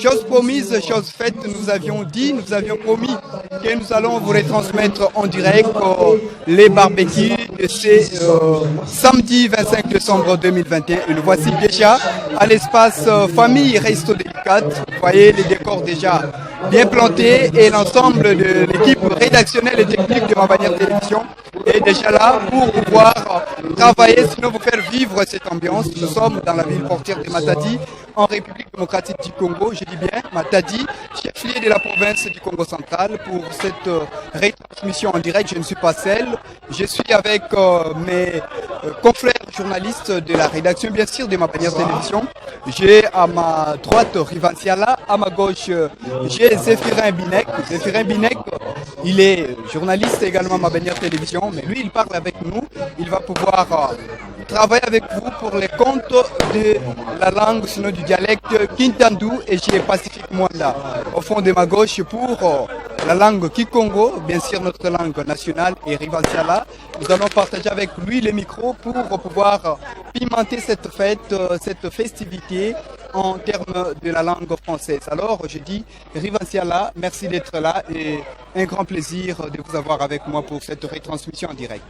Chose promise, chose faite, nous avions dit, nous avions promis que nous allons vous retransmettre en direct les barbecues de ce samedi 25 décembre 2021. Et nous voici déjà à l'espace Famille Resto Délicate. Vous voyez les décors déjà bien plantés et l'ensemble de l'équipe rédactionnelle et technique de Ma Bannière Télévision est déjà là pour pouvoir travailler, sinon vous faire vivre cette ambiance. Nous sommes dans la ville portière de Matadi, en République démocratique du Congo, je dis bien Matadi, chef-lieu de la province du Congo central, pour cette retransmission en direct. Je ne suis pas seul, je suis avec mes confrères journalistes de la rédaction, bien sûr, de Ma Bannière Télévision. J'ai à ma droite Rivansiala, à ma gauche, j'ai Zéphirin Binek. Zéphirin Binek, il est journaliste également à Ma Bannière Télévision, mais lui, il parle avec nous. Il va pouvoir travailler avec vous pour les comptes de la langue, sinon du dialecte Kintandu, et j'ai Pacifique Mwanda au fond de ma gauche pour la langue Kikongo, bien sûr notre langue nationale, et Rivansiala. Nous allons partager avec lui les micros pour pouvoir pimenter cette fête, cette festivité en termes de la langue française. Alors je dis Rivansiala, merci d'être là et un grand plaisir de vous avoir avec moi pour cette retransmission en direct.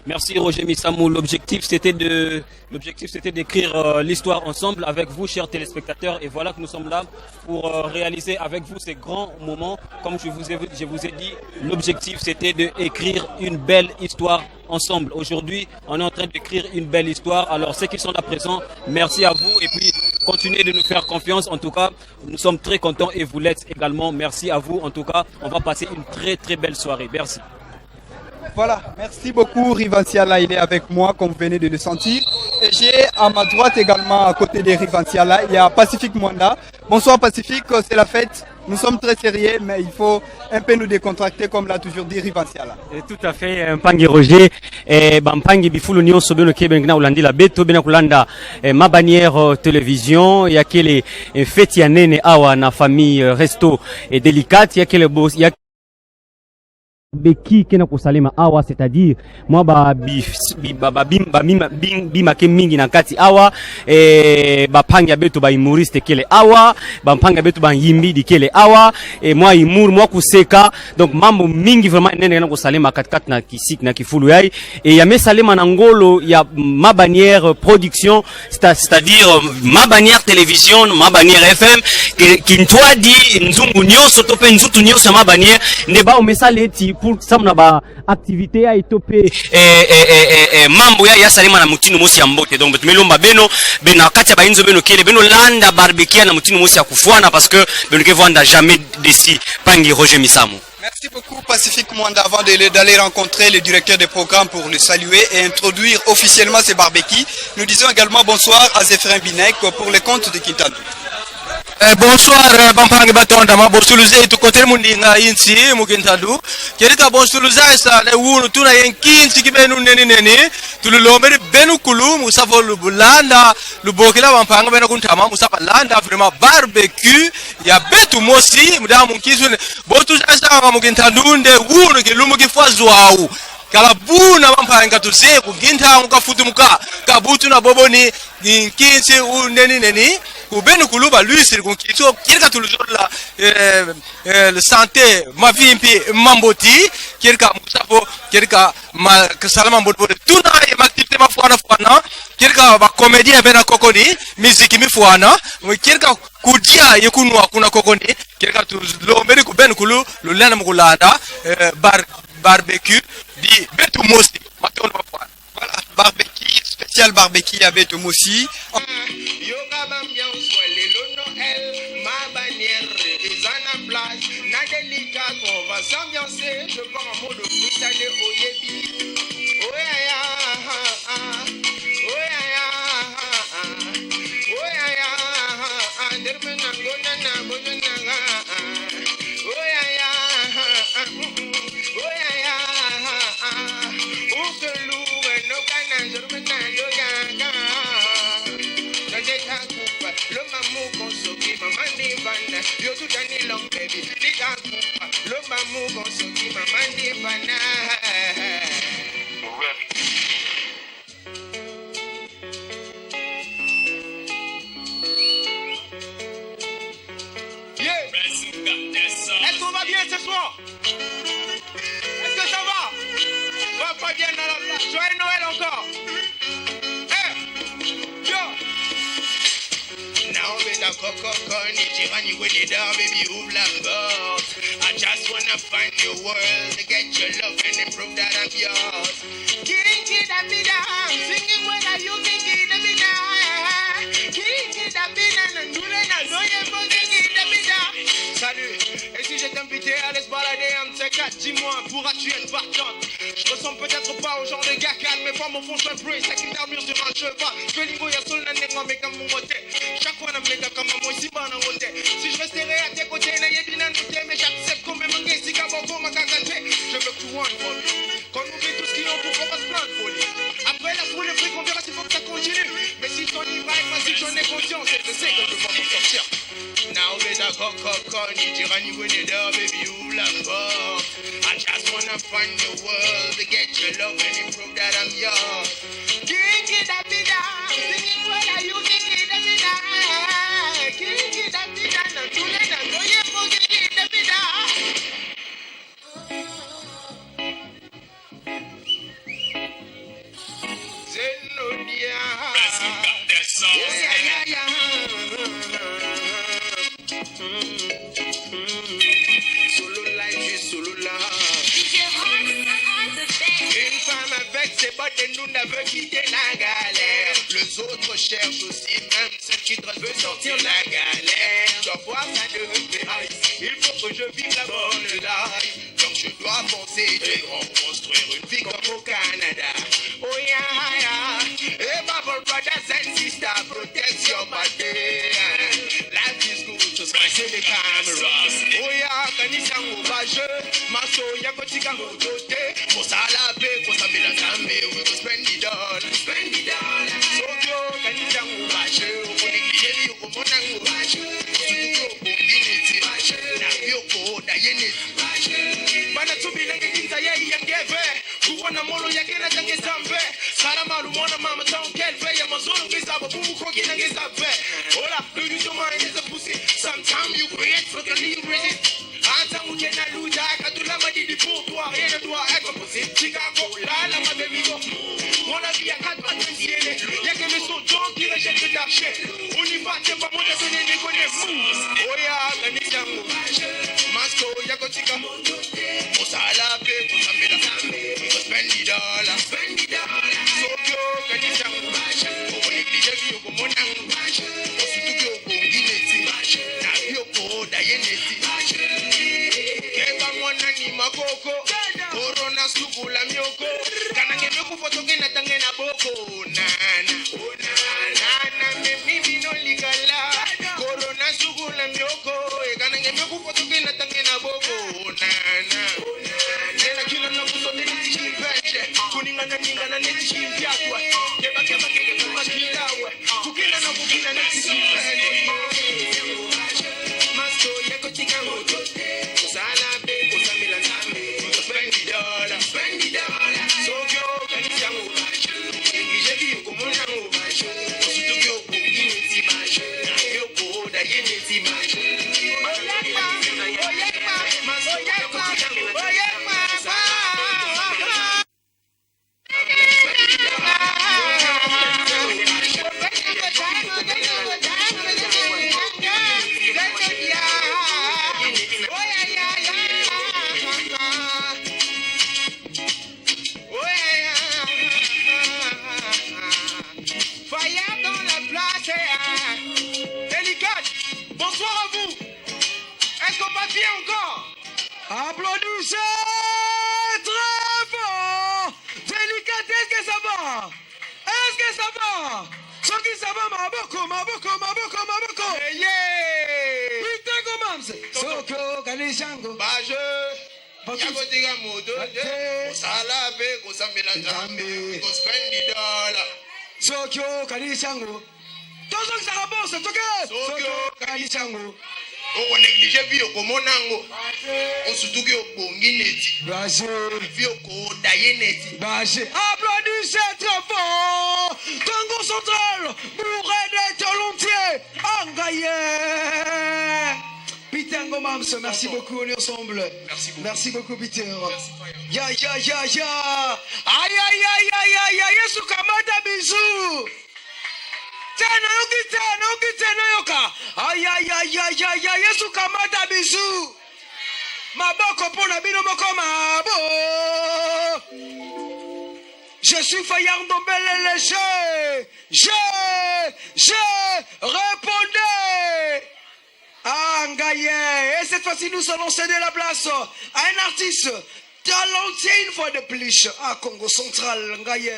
Merci Roger Missamou. L'objectif c'était d'écrire l'histoire ensemble avec vous, chers téléspectateurs. Et voilà que nous sommes là pour réaliser avec vous ces grands moments. Comme je vous ai dit, l'objectif c'était d'écrire une belle histoire ensemble. Aujourd'hui, on est en train d'écrire une belle histoire. Alors ceux qui sont là présents, merci à vous et puis continuez de nous faire confiance. En tout cas, nous sommes très contents et vous l'êtes également. Merci à vous. En tout cas, on va passer une très très belle soirée. Merci. Voilà, merci beaucoup Rivansiala, il est avec moi comme vous venez de le sentir. Et j'ai à ma droite également, à côté de Rivansiala, il y a Pacifique Mwanda. Bonsoir Pacifique, c'est la fête. Nous sommes très sérieux, mais il faut un peu nous décontracter, comme l'a toujours dit Rivansiala. Tout à fait, Mpangi Roger, et Mpangi Bifulu nyonso beno ke bengna ulandi la beto bena kulanda Ma Bannière Télévision, il y a quelle fête ya nene awa na famille Resto et délicate, il y a quelle il y a beki kena kosalema awa, c'est-à-dire moi ba bima ke mingi na kati awa, e ba panga beto ba humoriste kele awa, ba panga beto ba yimbi di kele awa, e moi humour moi kuseka, donc mambo mingi vraiment nene na kosalema katikati na kisik na kifulu yai, et ya mesalema na ngolo ya Ma Bannière Production, c'est-à-dire Ma Bannière Télévision, Ma Bannière FM, kintwadi nzungu nyonso to pe nzutu nyonso Ma Bannière ne ba omesaleti pour ça na ba activité ya etopé mambo ya salema na mutino mosi ya mbote. Donc melomba beno bena kati ya bainzo beno kele beno landa barbecue na mutino mosi ya kufuana, parce que beno ke vanda jamais desi Pangi Roger Missamou. Merci beaucoup Pacifique Mwanda. Avant d'aller rencontrer le directeur des programmes pour le saluer et introduire officiellement ces barbecues, nous disons également bonsoir à Zéphirin Binek pour les comptes de Kintandu. Bonsoir Bampangi Batonda ma bosuluze tu kote mundinga insi mukintandu kerika bosuluze sa le wunu tuna yenkinsi kibenu neni neni tululomberi benu kulu musafo lubulanda lubokila Bampangi bena kuntama musafa landa vraiment barbecue ya betu mosi mudamu nkisu botu sa mukintandu nde wunu kilumu kifwazwau kalabuna Bampangi tuze kugintangu kafutumuka kabutu na boboni nkinsi neni neni kubenu kuluba luisiri kunkitso kirka tuluzola le santé mavimpi mamboti kirka musafo kirka ma salama mboti tuna ma activité ma fwana fwana kirka ba comédien bena kokoni musique mi fwana kirka kudia yekunwa kuna kokoni kirka tulomberi kubenu kulu lulana mukulanda barbecue di betu mosi matono fwana. Voilà, barbecue spécial barbecue à Beto Mossi. Ma bannière est en place, na délicate, on va s'ambiancer. Je pars en mode freestyle oyebi. Oh ya oh ya oh ya, dermena ngonana bonana. Oh ya, oh ya, ukelu no kana germena lo ganga. Le mamou konsoki, maman divana, yo tout ani long baby, lika kupa. Le mamou konsoki, maman divana. Est-ce qu'on va bien ce soir? Est-ce que ça va? Va pas bien dans la place. Joyeux Noël encore. Hey, yo. Now with a coco jirani when you down, baby, ouvre la porte. I just wanna find your world to get your love and improve that I'm yours. Kinky da bida, singing whether you kinky da bida. Kinky da bida, na nule na loye mo kinky da bida. Salut, et si je t'invitais à aller se balader un de ces quatre, dis-moi, pourras-tu être partante? Je ressemble peut-être pas au genre de gars calme, mais pas mon fond, je suis un prince, avec une armure sur un cheval. Je lingo ya sol na nengo, mais comme mon moté. Chaque fois, na mega comme un moi, si bon, en côté. Si je resterais à tes côtés, na yebi na noté, mais j'accepte quand même un gars, si kaboko, ma kakate. Je veux que tu one for me. Qu'on oublie tout ce qui entoure, qu'on va se plaindre, folie. Après la foule, le fric, on verra s'il faut que ça continue. Mais si ton ivre avec ma si j'en ai conscience, et je sais que je vais m'en sortir. Now with a coco, jirani when you down, baby, ouvre la porte. I just wanna find the world to get your love and improve that I'm yours. Kinky da bida, singing whether you kinky da bida. Kinky da bida, na tule na loye mo kinky da bida. Zenodia. Yeah, yeah, yeah. Solo life is solo love. Une femme avec ses bottes et nous ne veut quitter la galère. Les autres cherchent aussi, même celle qui traîne veut sortir la galère. Je dois voir ça de il faut que je vive la bonne life. Donc je dois foncer et construire une vie comme au Canada. Oh yeah, yeah. Hey, my brothers and sisters, protect your body. Life is good, just like the camera. Oh yeah, kanisa ngobaje, maso yakotika ngotote. Kosala pe, kosambela nzambe, we go spend it all, spend it all. Sokyo kanisa ngobaje, okoneglijeli okomona ngobaje. Osutuki obongi neti, na bioko daye neti. Bana tubilenge kinza ye yangeve. Kuona molo yake na tange zambe. Salama lumona mama tonkelve ya mazulu ngizabo bumuko kina ngizabe. Hola, do you mind is a pussy. Sometimes you create for the new resist. Anta mukena luja katula madidi pour toi, rien ne doit être possible. Chicago, la la ma baby go. Mon avis à quatre pattes ciel. Y'a que le son qui rejette le marché. On y va, t'es pas mon donné, ne connaît mou. Oh ya, kanisa ngo. Masko yakotika. Kosala pe, kosambela. Spend it all, spend it all. Sokyo kanisa ngo. Okoneglige okomona ngo. Osutuki obongi neti. Na bioko daye neti. Keba mwana ni makoko. Corona sukula mioko. Kanange mioko fotoke na tange na boko. Nana, nana mimi bino ligala. Corona sukula mioko. Kanange mioko fotoke na tange na boko. Nana. Nena kila na kuso neti chimpeche. Kuningana ningana neti chimpiatwa. Keba keba keke kama kilawe. Kukina na kukina neti chimpeche. Maso yako tika moto. Kosala pe kosamela nzambe. Spend it all, spend it all. Sokyo kanisa ngo. Neglige bi okomona ngo. Osutuki obongi neti. Na bioko daye neti. Oyekpa, oyekpa, oyekpa, oyekpa. Fire dans la place. Délicate. Bonsoir à vous. Est-ce qu'on va bien encore? Applaudissez très fort. Délicate, est-ce que ça va? Est-ce que ça va? Ceux qui ça va, maboko, maboko, maboko, maboko. Hey, yeah. Piteko mams. Soko kalishango. Baje. Yakotika moto. Kosala pe kosambela nzambe. Kospend it all. Sokyo kalishango. Tozongisa réponse, toke. Sokyo kalishango. Okoneglige vi okomona ngo. Osutuki obongi neti. Baje. Vi okodaye neti. Baje. Applaudissez très fort. Congo central, bourré de tolontiers. Angaye. Pitengo. Congo Mams, merci beaucoup, on est ensemble. Merci beaucoup. Merci beaucoup, Peter. Merci, Faya. Ya, ya, ya, ya. Aïe, aïe, aïe, aïe, aïe, aïe, Yesu kamata bisous. Te nayoki te, nayoki te, nayoka. Aïe, aïe, aïe, aïe, aïe, aïe, Yesu kamata bisous. Maboko pona bino moko mabo. Je suis Fayard Ndombele, je, répondez. Ah, Ngaye. Et cette fois-ci, nous allons céder la place à un artiste talentueux une fois de plus. Ah, Congo Central, Ngaye.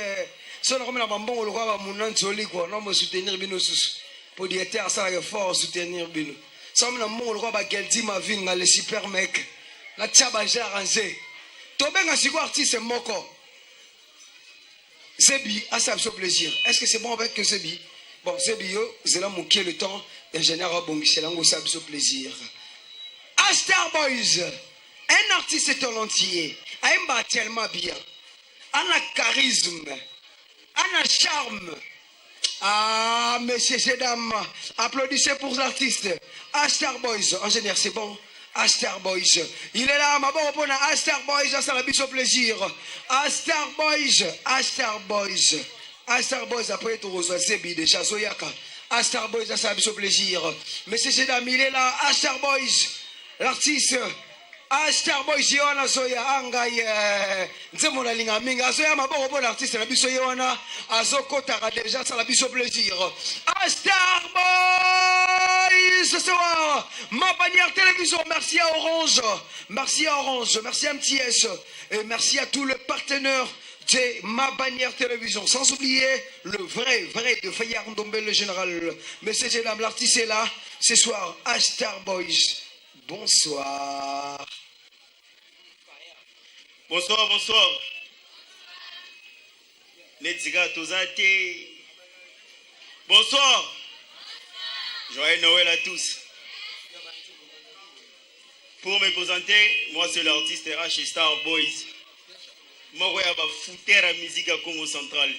So, on a bambon, le roi, mon anzoli, quoi. Non, me soutenir, bino, sous. Pour dire, ça, fort, soutenir, bino. Ça, mon le roi, Geldi, ma vie, le super mec. La tchaba, j'ai arrangé. Tobenga, siko artiste, moko. Zebi, ah, ça fait plaisir. Est-ce que c'est bon avec Zebi? Bon, Zebi, yo, c'est là mon qui le temps. Ingénieur Abongisela, ça fait plaisir. Astar Boys, un artiste talentueux, aime tellement bien, un charisme, un charme. Ah, messieurs et dames, applaudissez pour l'artiste. Astar Boys, ingénieur, c'est bon. Astar Boys, il est là, ma bonne réponse à Astar Boys, ça la biso plaisir. Astar Boys, Astar Boys, Astar Boys, après tout, Rosa Zebi déjà, Zoyaka. Astar Boys, ça la biso plaisir. Messieurs et dames, il est là, Astar Boys, l'artiste. Astar Boys, ye wana azoya angai nzembo nalinga mingi azoya maboko mpo na artiste na biso ye wana azokotaka déjà asala biso plaisir. Astar Boys ce soir, ma bannière télévision, merci à Orange, merci à Orange, merci à MTS et merci à tous les partenaires de ma bannière télévision, sans oublier le vrai, vrai de Fayard Ndombele, le général. Messieurs et dames, l'artiste est là ce soir, Astar Boys. Bonsoir. Bonsoir, bonsoir. Netika Tozate. Bonsoir. Joyeux Noël à tous. Pour me présenter, moi c'est l'artiste H Star Boys. Moko ya ba fouter à musique à Congo Central.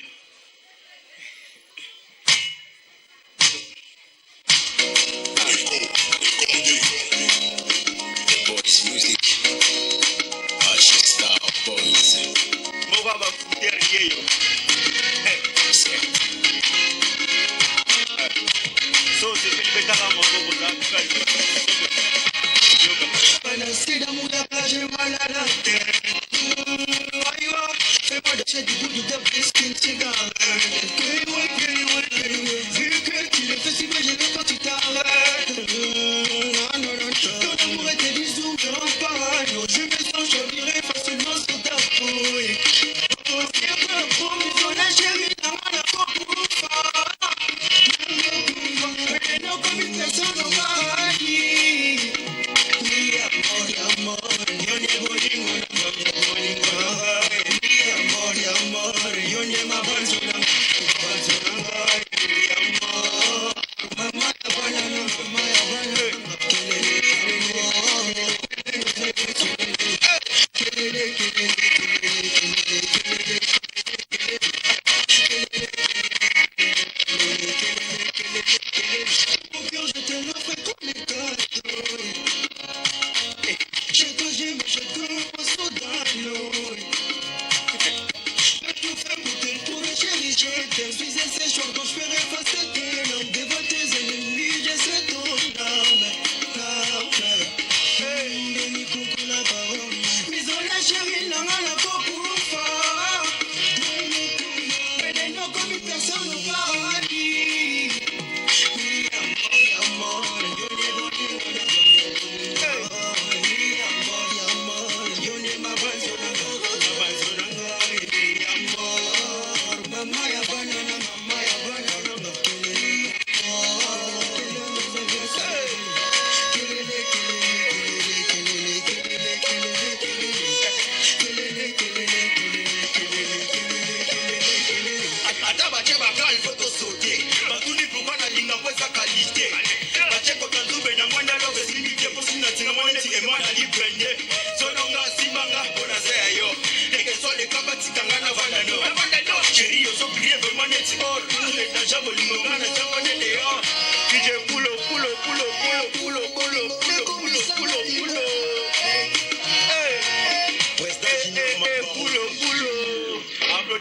Boys Music. H Star Boys. Moko ya ba fouter yeyo. So c'est Philippe Moko za Fais-moi du goût de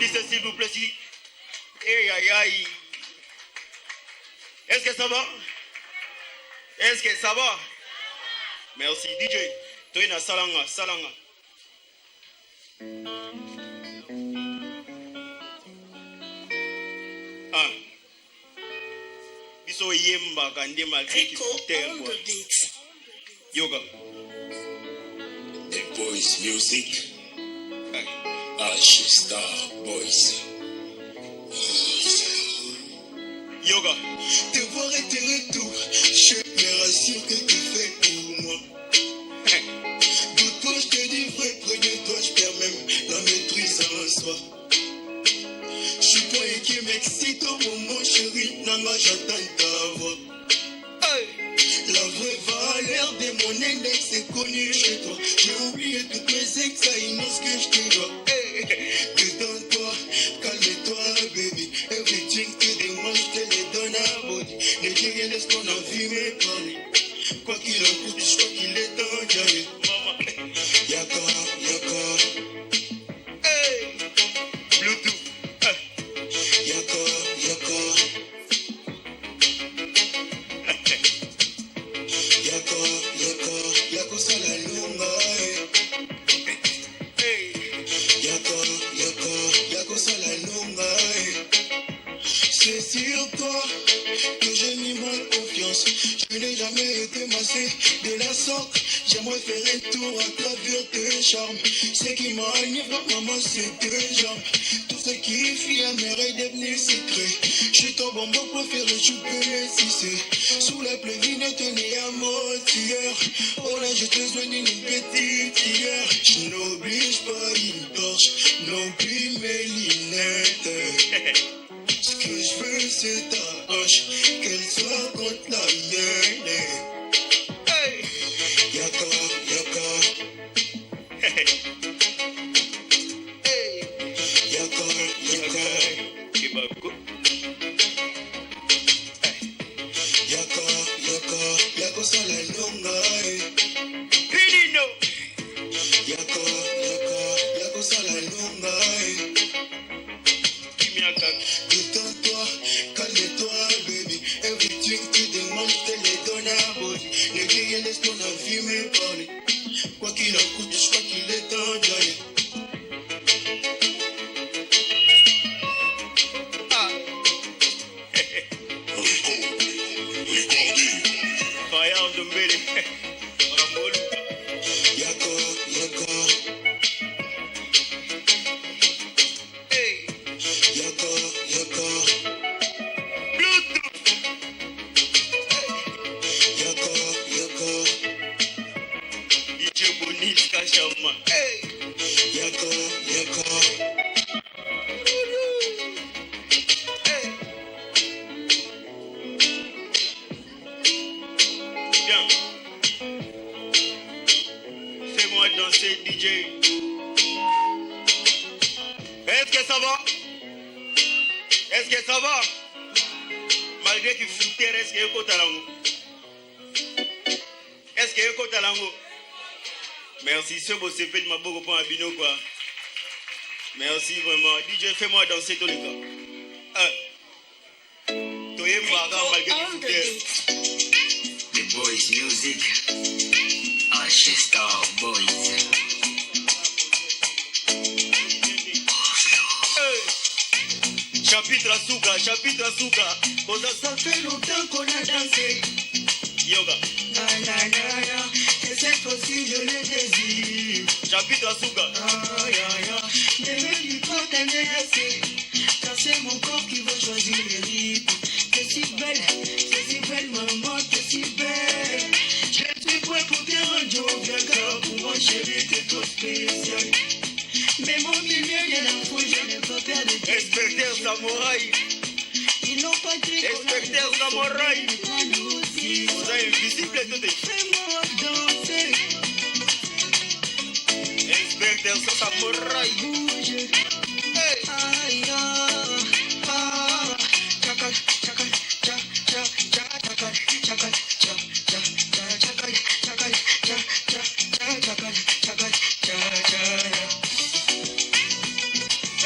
Applaudissez s'il vous plaît. Si... Aïe, aïe, aïe. Est-ce que ça va? Est-ce que ça va? Merci. DJ, toi, na salanga, salanga. Ah. Biso yembaka nde malgré Rico kifutere on quoi. the beat. Yoga. The Boys Music. H Star Boys. Yoga. Te voir et te retour, je me rassure que tu fais pour moi. De toi, je te dis vrai, près de toi, je perds même la maîtrise en soi. Je suis pas qui m'excite au moment, chérie, nanga, j'attends ta voix. La vraie valeur de mon index est connue chez toi. J'ai oublié toutes mes ex, à ce que je te dois. Détends-toi, calme-toi, baby. Everything tu demandes, je te les donne à body. Ne dis rien de ce qu'on a vu me parler. Quoi qu'il en coûte, je crois qu'il est temps d'y aller. Yaka, yaka. Hey. Bluetooth. Yaka, yaka. Yaka, yaka, yaka, sala lunga, Hey. Yaka, yaka, yaka, sala lunga, C'est sur toi que j'ai mis ma confiance. Je n'ai jamais été massé de la sorte. J'aimerais faire un tour à travers tes charmes. Ce qui m'enivre, maman, c'est tes jambes. Tout ce qui fit amer est devenu secret. Je suis ton bonbon préféré, je peux l'insister. Sous la pluie, ne tenez à mentir. Oh là, je te besoin d'une petite hier. Je n'oblige pas une torche, non plus mes lunettes. Ce que je veux, c'est ta hanche, qu'elle soit contre la mienne. Hey. Yaka, yaka. Hey. Yaka, yaka. Kebako. Yaka, yaka, yaka, sala longa, Pilino. Yaka, yaka, yaka, sala longa, Kimiaka. Détends-toi, calme-toi, baby. Everything tu demandes, je te les donne à body. Ne dis rien de ce qu'on a vu me parler. Quoi qu'il en coûte, je crois qu'il est temps d'y aller. Ah. Fire Ndombele. Ramolu. Yaka, yaka. Hey. Yaka, yaka. Bluetooth. Yaka, yaka. DJ Bonil Kachama. Hey. Yaka, yaka. Hey. Bien. Fais-moi danser, DJ. Est-ce que ça va? Est-ce que ça va? Malgré que foutere, est-ce que yoko talango? Est-ce que yoko talango? Merci, ce beau CP de Maboko pour Abino, quoi. Merci vraiment. DJ, fais-moi danser tous les gars. Toye Mbaga, Rico malgré que on the foutere. beat. The Boys Music, H Star Boys. Hey. Chapitre Asuka, chapitre Asuka. Koza Ça fait longtemps qu'on a dansé. Yoga. Na, na, na, na. Et cette fois-ci, je le désire. Chapitre Asuka. Aïe, aïe, aïe. Ne me dis pas t'en es assez. Car c'est mon corps qui va choisir le rythme. T'es si belle, t'es si belle, maman, t'es si belle. Je suis prêt pour te rendre jovial, car pour moi, chérie, t'es trop spécial. Mais mon milieu de la foule, je n'ai pas peur de te Inspecteur Samouraï. Ils n'ont pas dit qu'on a Inspecteur Samouraï. jalousie. Vous êtes invisible tout est. Fais-moi danser, Inspecteur Samouraï. bouge. Hey. Aïe, ah, ah. Chaka, chaka, cha, cha, cha, chaka, chaka, cha, cha, cha, chaka, chaka, cha, cha, cha, chaka, chaka, cha, cha.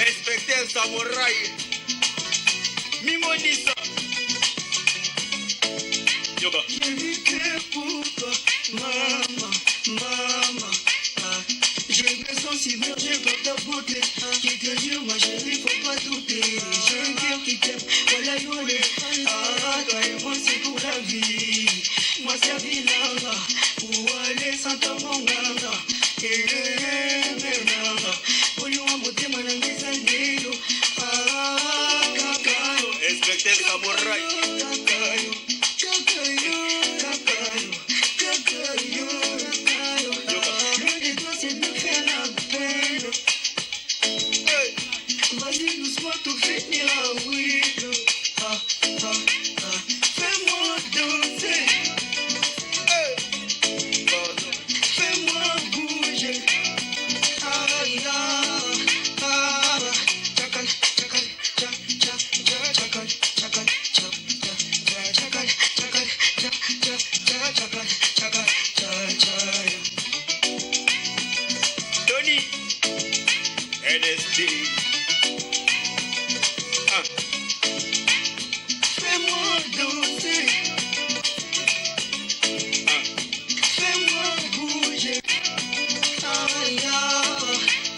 Inspecteur Samurai. Mimonisa. Yoga. Je vis que pour toi, maman, maman. Ah. Je me sens si submergé par ta beauté. Je te jure, ma chérie, faut pas douter. J'ai un cœur qui t'aime, voilà yolé. Ah, toi et moi, c'est pour la vie. Moi, servi là, pour aller sans ta monganga. Eh, eh, Olionga motema na ngai eza lelo. Ah, kaka yo. Inspecteur Samurai. Kaka yo, kaka yo, kaka yo, kaka yo, kaka yo. Loin de toi, c'est de faire la peine. Vas-y, doucement, tout finira, oui. Ah, ah, ah. Fais-moi danser. Fais-moi bouger. Ah, ah, ah. Chakal, chakal, cha, cha, cha, chakal, chakal, cha, cha, cha, chakal, chakal, cha, cha, cha, chakal, chakal, cha, cha. Tony. NSD. Ah. Fais-moi danser. Ah. Fais-moi bouger. Ah, ah,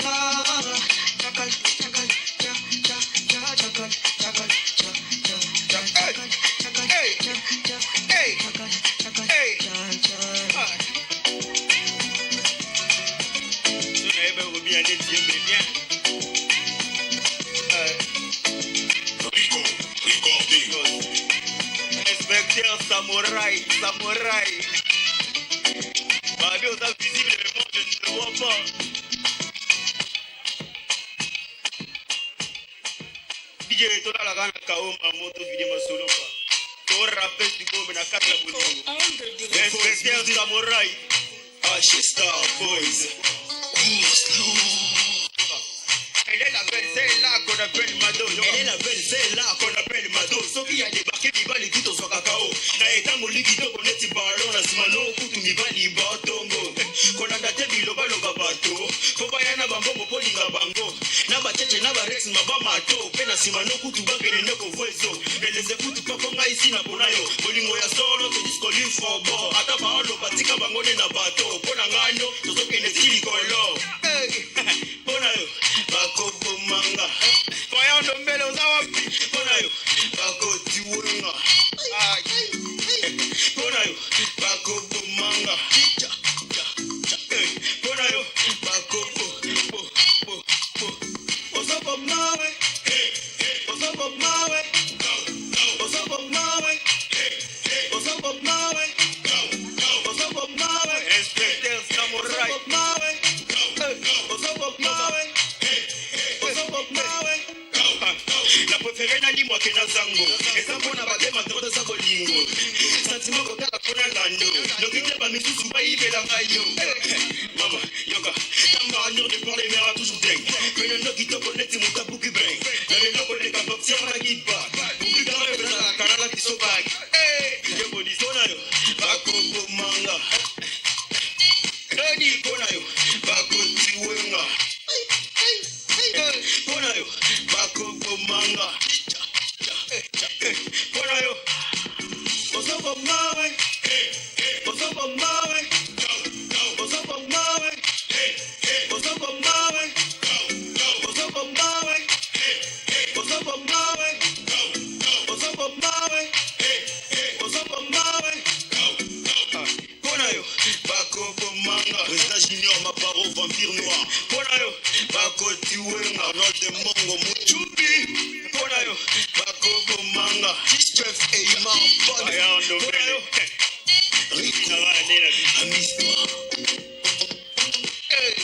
ah. Chakal, chakal, cha, cha, cha, chakal, chakal, cha, cha, cha, chakal, chakal, cha, cha, chakal, chakal, cha, cha. Ah. So, bien, bien. Inspecteur Samouraï, Samouraï. Babi, on t'a visible, mais moi je ne te vois pas. DJ, tolalaka na kaoma moto vide masolo pa. To rappel sikoyo me na kati ya bolingo. Inspecteur Samouraï. H Star Boys. Elle est la belle, c'est là qu'on appelle Mado. Elle est la belle, c'est là qu'on appelle Mado. Soki ya débarqué mibali kutu zwa kakao. Na etamboli kitoko neti ballon na nsima no kutu mibali batongo. Kolanda te bilobaloba bato. Fo baya na bambongo mpo linga bango. Na bacheche na barex maba mato. Mpe na nsima no kutu bakende nde kovwezo. Eleze kutu pako ngai si na mpona yo. Bolingo ya solo todiskoli fobo. Ata baoloba tika bango nde na bato. Mpo na ngai no tozokende ti likolo. Mpo na yo bakobomanga. Voyons Ndombele, oza wapi? Mpo na yo bakotiwenga. Mpo na yo bakobomanga. Mpo na yo bakobo bo bo bo. Ozobomawe. Ozobomawe. Ozobomawe. Ozobomawe. Ozobomawe. Inspecteur Samouraï. Ozobomawe. Ozobomawe. Ozobomawe. Na préféré nalimwake na zango eza mpona batema toro eza bolingo sentiment kotala mpona lando noki te bamisusu bayibela ngai yo mama yoka tamba nour de port les mers toujours dingue pene noki toko neti moto abuki beng na lelo koleka boxer na kiba bukikanga ezalaka nalati so bag yeboniso na yo bakobomanga Tony. mpo na yo bakotiwenga mpo na yo bakobomanga mpo na yo ozobomawe ozobomawe ozobomawe ozobomawe ozobomawe ozobomawe ozobomawe ozobomawe mpo na yo bakobomanga président junior maparo vampire noir mpo na yo bakotiwenga arnold de mongo muchubi mpo na yo bakobomanga chef eimar Voyons Ndombele. Rico amuse-toi. Hey.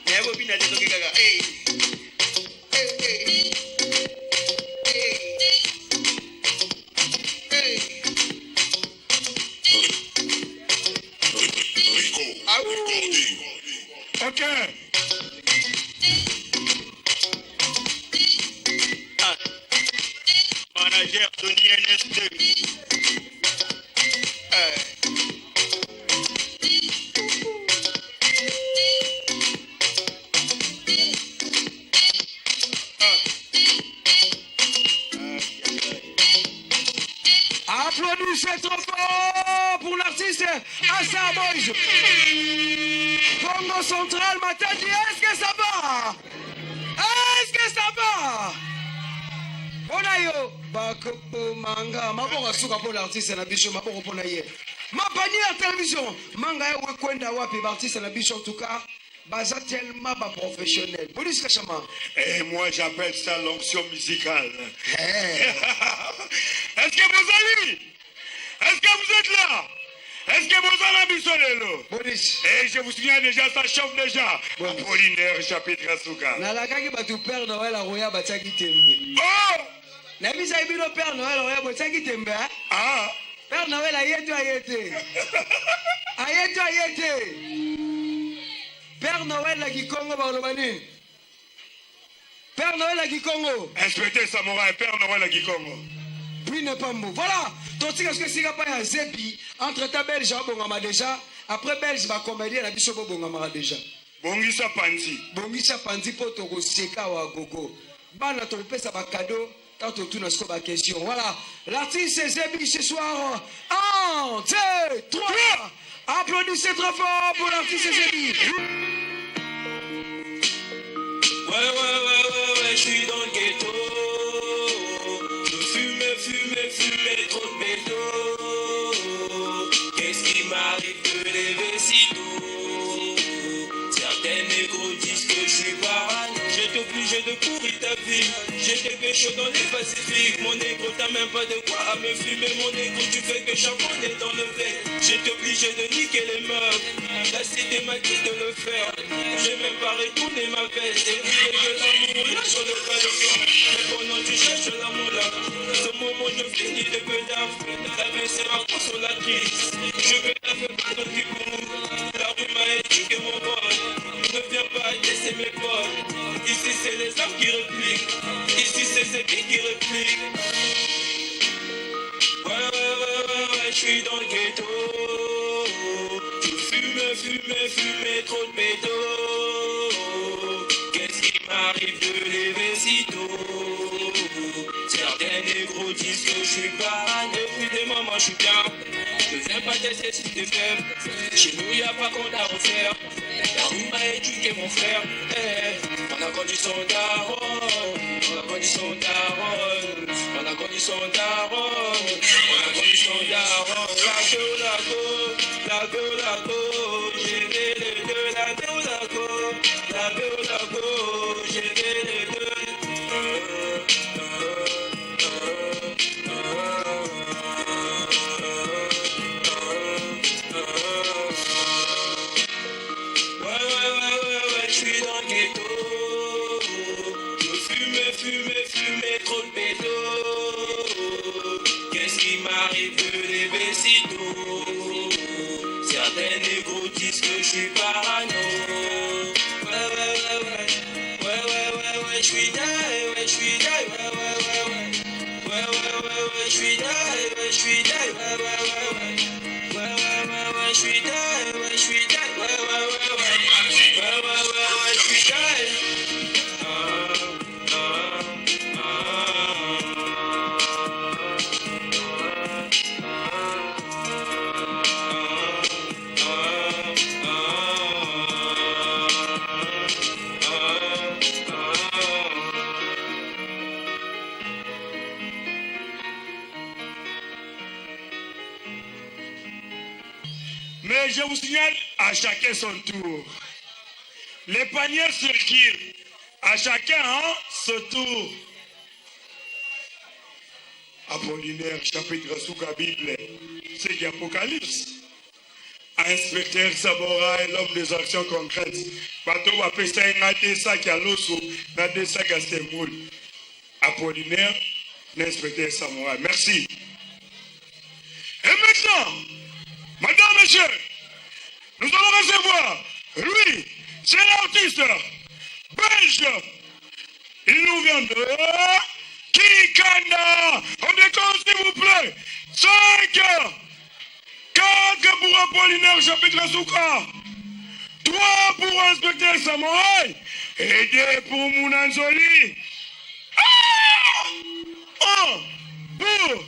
Nayebobina te soki kaka. Hey. Hey, hey. Hey. Hey. Ah, Ok. Ah. Manager Tony NS2. Hey. fort pour l'artiste Assa Boys. Congo Central, Matadi, est-ce que ça va? Est-ce que ça va? Mpona yo bakobomanga maboko asuka mpo na artiste na biso maboko mpo na ye mapanière télévision manga ya wekwenda wapi baartiste na biso en tout cas baza tellement baprofessionnel Bolis Kashama. Et moi, j'appelle ça l'onction musicale. Est-ce que vous allez? Est-ce que vous êtes là? Est-ce que vous allez biso lelo? Bolis. Et je vous souviens déjà, ça chauffe déjà. Apollinaire, chapitre Asuka. Nalakaki bato Père Noël akoya, batiaki tembe. Oh! Nayebisaki bino Père Noël akoya, botiaki tembe, hein? Ah! Père Noël aye to aye te? Aye to aye te? Père Noël na Kikongo bakoloba nini? Père Noël na Kikongo? Inspecteur Samouraï, Père Noël à Kikongo. Brune Pambo. Voilà, totika soki esika pa ya zebi entre ta belge abongama déjà. Après belge, bacomédien na biso bobongamaka déjà. Bongisa panzi. Bongisa panzi mpo tokoseka wa gogo. Bana tokopesa bacadeau tant totuna siko baquestion. Voilà, l'artiste Zebi ce soir. 1, 2, 3. Applaudissez très fort pour l'artiste Zebi. Ouais, je suis dans le ghetto. Je fume, fume, fume, trop de béto. Qu'est-ce qui m'arrive de lever si tôt? Certains négros disent que je suis parano. J'étais obligé de pourrir ta vie. J'étais pécho dans les Pacifiques. Mon négro, t'as même pas de quoi à me fumer. Mon négro, tu fais que charbonner dans le bec. J'étais obligé de niquer les meufs. La cité m'a dit de le faire. J'ai même pas retourné ma veste. Et que l'amour, là, sur le balcon. Mais pendant tu cherches l'amour là, ce moment je finis de pédave. La vie c'est ma consolatrice. Je vais la faire pas dans du bon. La rue m'a éduqué mon pote. Ne viens pas laisser mes potes. Ici c'est les hommes qui répliquent. Ici c'est ces filles qui répliquent. Ouais, je suis dans le ghetto. Je fume, fume, fume, trop de béto. Qu'est-ce qui m'arrive de lever si tôt? Certains négros disent que je suis parano. Depuis des moments, je suis bien. Je viens pas tester si t'es faible. Chez nous, y a pas qu'on a offert. La rue m'a éduqué, mon frère. Eh, on a conduit son daron. On a conduit son daron. On a conduit son daron. On a conduit son daron. La go, la go, la go, la go. J'ai fait les deux. La go, la go, la go, la go. J'ai fait les deux. Ouais, je suis dans le ghetto. Je fume, fume, fume, trop de béto. Qu'est-ce qui m'arrive de lever si tôt? Certains négros disent que je suis parano. Ouais, je suis die, ouais, je suis die, ouais. Ouais, je suis die, ouais, je suis die, ouais. Ouais, je suis die, ouais, je suis die, ouais. Ouais, je suis die. Mais je vous signale, à chacun son tour. Les paniers circulent. À chacun, hein, ce tour. Apollinaire, chapitre Souka Bible, c'est l'Apocalypse. Inspecteur Sabora est l'homme des actions concrètes. Bato bapesa ye nga te sac ya loso na deux sacs ya semoule. Apollinaire, l'inspecteur Samouraï. Merci. Et maintenant, madame, monsieur, nous allons recevoir, lui, c'est l'artiste belge. Il nous vient de Kikanda. On décompte, s'il vous plaît. 5, 4 pour Apollinaire, chapitre Souka. 3 pour Inspecteur Samouraï. Et 2 pour Mounanzoli. Ah! 1 pour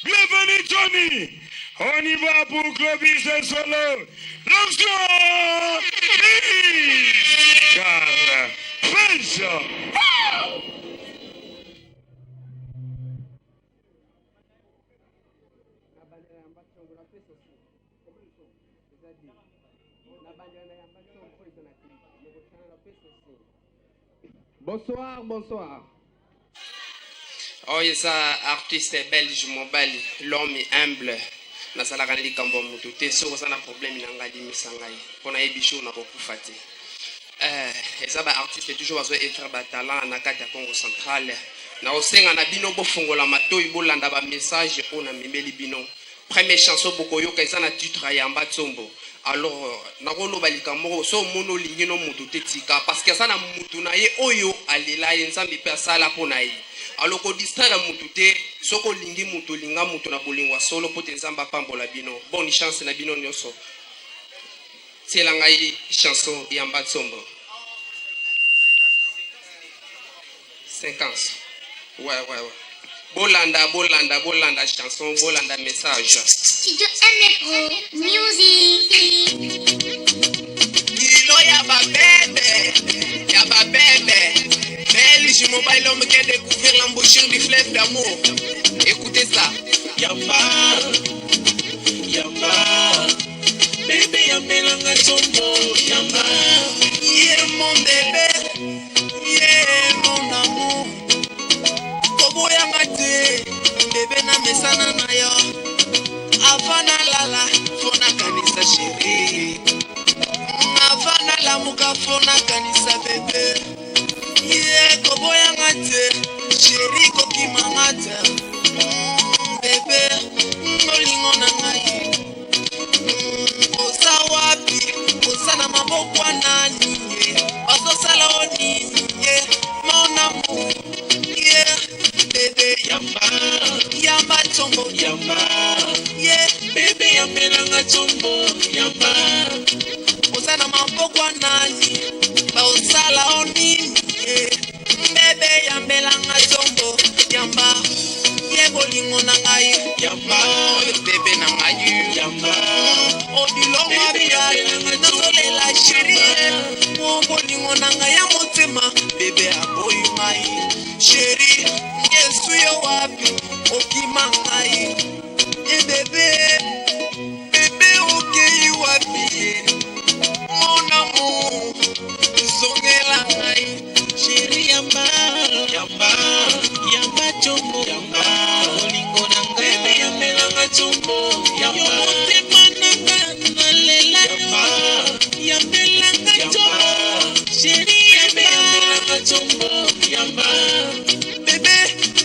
Bienvenue Johnny. On y va pour Clovis et Solo. L'onction musicale. Pèse. Bonsoir, bonsoir. Oyo eza artiste belge mobali, l'homme humble. Nazalaka na likambo ya moto te. Soki oza na problème na ngai, limisa ngai mpo nayebi jour nakokufa te. Eza ba artiste toujours bazo evre ba talent na kati ya Congo Central. Nakosenga na bino bofongola matoi, bolanda ba message oyo namemeli bino. Première chanson bokoyoka eza na titre ya Yamba Tsombo. Alors nakoloba likambo moko, so omoni olingi no motu te, tika, parce que aza na mutu na ye oyo alela ye, Nzambe mpe asala mpo na ye. Alors kodistraire mutu te. Soki olingi mutu, olinga mutu na bolingo ya solo, mpo te Nzambe apambola bino. Bonne chance na bino nyonso. Tiela ngai chanson Yamba Tsombo 50. Ouais. Bolanda, bolanda, bolanda chanson, bolanda message. Studio M Pro Music. Kilo ya babebe, ya babebe. Belge mobile, homme qui a découvert l'embouchure du fleuve d'amour. Écoutez ça. Yamba, yamba, bébé yambelanga tsombo, yamba. Yeah, mon bébé, yeah, mon amour. Koboyanga te, bébé na mesana na yo. Avant nalala, fo nakanisa chéri. Avant nalamuka, fo nakanisa bébé. Yeah, koboyanga te, chéri kokimanga te. Bébé, olingo na ngai. Oza wapi? Oza na maboko ya nani ye? Bazosala o nini ye? Mon amour, yeah, bébé. Yamba, yamba tsombo, yamba, yeah, bébé yambelanga tsombo, yamba. Oza na maboko ya nani? Bazosala o nini ye? Bébé yambelanga tsombo, yamba. Ye bolingo na ngai, yamba, oyo bébé na ngai, yamba. Odilongo abial nazolela chéri, mo bolingo na ngai ya motema, bébé aboyi ngai. Chéri, Yesu yo wapi? Okima ngai e bébé, bébé okei wapi ye? Mon amour, zongela ngai. Chéri yamba, yamba, yamba tsombo, yamba, bolingo na ngai. Bébé yambelanga tsombo, yamba. Yo motema na nga nalela yo, yambelanga tsombo. Chéri yamba, yambelanga tsombo, yamba. Bébé,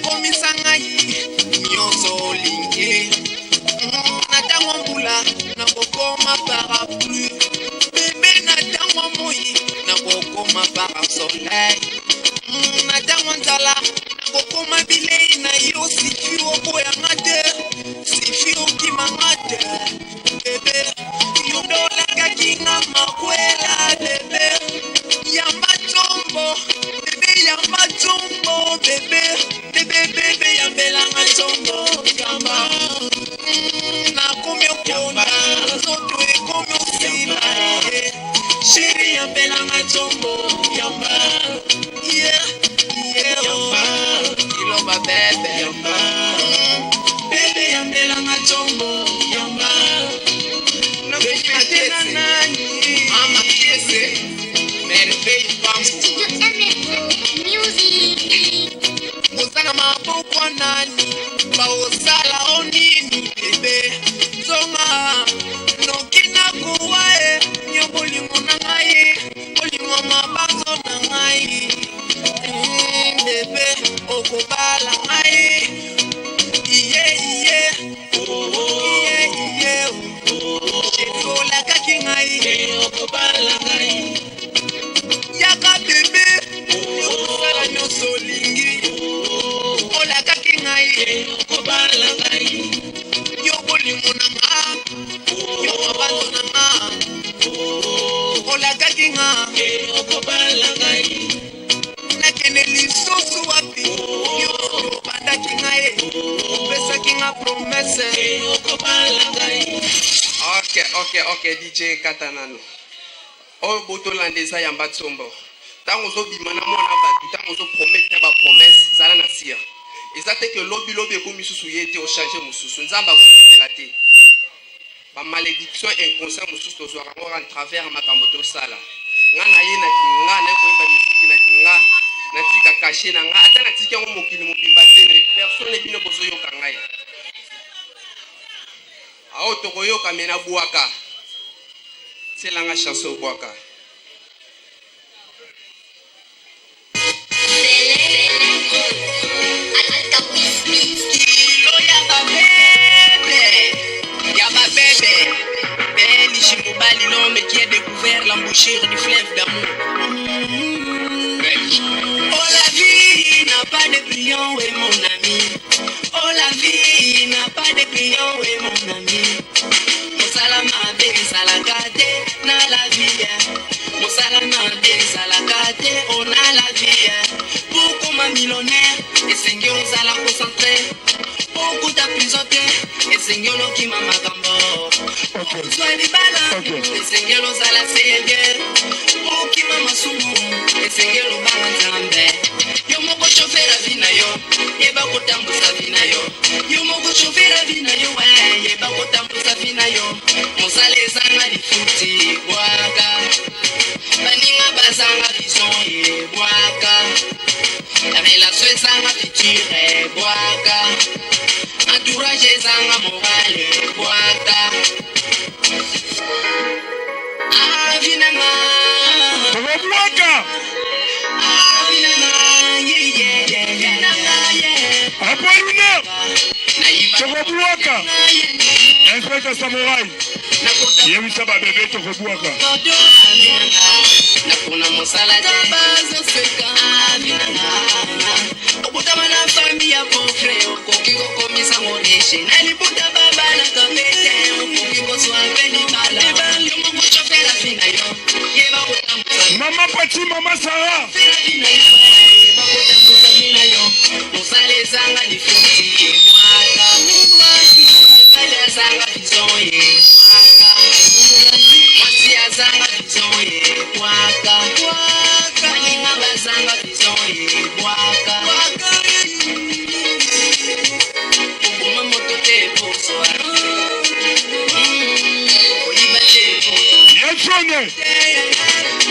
komisa ngai nyonso olingi. Na ntango mbula nakokoma parapluie. Bébé, na ntango moi nakokoma parasoleil. Na ntango nzala nakokoma bilei na yo. Sifi oboyanga te, sifi okimanga te. Bébé, yo nde olakaki nga makwela. Bébé yamba tsombo, bébé yamba tsombo, bébé, bébé, bébé yambelanga tsombo, yamba. Nakomi okonda, nzoto ekomi osila ye. Chéri yambelanga tsombo, yamba. Yeah, yeah, oh. Iloba bebe, yamba. Bébé yambelanga tsombo, yamba. Bébé na nani? Mama Kiese, Merveille Pambu. Studio M Pro Music. Oza na maboko ya nani? Baosala o nini? Bébé nzonga noki nakowa e. Yo bolingo na ngai, bolingo mabanzo na ngai. Bébé okobala ngai. Iye iye, iye iye, chéri olakaki ngai. Okobala ngai. Yaka bébé, osala nyonso olingi. Olakaki ngai. Okobala ngai. Yo bolingo na nga, yo mabanzo na nga. Olakaki nga. Okobala ngai. Nakende lisusu wapi? Yo obandaki ngai, opesaki nga promesse. Okobala ngai. Ok, ok, DJ kata nanu. Oyo botolanda eza yamba tsombo. Ntango ozobima na mwana bato, ntango ozopromettre ba promesse, zala na sire. Eza te ke lobi lobi ekomi susu ye te, ochange mosusu. Nzambe akosepela te. Ba malédiction inconscient mosusu tozwaka yango en travers makambo tosala. Nga na ye na kinga, naye koyemba miziki na kinga, natika cachet na nga, ata natiki yango mokili mobimba te, personne bino bozoyoka ngai. Aoyo tokoyoka me na bwaka. Tiela nga chanson bwaka. Kilo ya babebe, ya babebe. Belge mobali, l'homme qui a découvert l'embouchure du fleuve d'amour. Belge. Oh la vie n'a pas de brillant, oui mon ami. Oh la vie n'a pas de brillant, oui mon ami. Mosala mabe ezalaka te na la vie. Mosala mabe ezalaka te oh na la vie. Pour koma millionnaire esengi ozala concentré. Po okuta prison te esengeli okima makambo. Ozwa libala esengeli ozala sérieux. Po okima masumu esengeli obanga Nzambe. Yo moko chauffeur ya vie na yo, yeba kotambusa vie na yo. Yo moko chauffeur ya vie na yo, eh, yeba kotambusa vie na yo. Mosala ezanga lifuti, bwaka. Baninga bazanga vision, eh, bwaka. Relation ezanga futur, eh, bwaka. Entourage ezanga morale, eh, bwaka. Ah, vie na nga. Tokobwaka. Ah, vie na nga, yeah, yeah, yeah. Vie na nga, yeah. Apollinaire. Tokobwaka. Inspecteur Samouraï. Yebisa ba bebe tokobwaka. Nakona mosala te bazoseka vinanga okutama na fami ya pauvre okoki kokomisa ngo riche na libuta babalaka mpe te okoki kozwa mpe libala yo moko chofela vi na yo yeba kotambusa Mama Pati, Mama Sarah. vi na yo yeba kotambusa vi na yo mosala ezanga lifuti ebwaka mobali azanga vision ebwaka mwasi azanga vision ebwaka baninga bazanga vision ebwaka koboma moto te pozwa koyiba te Yetsone.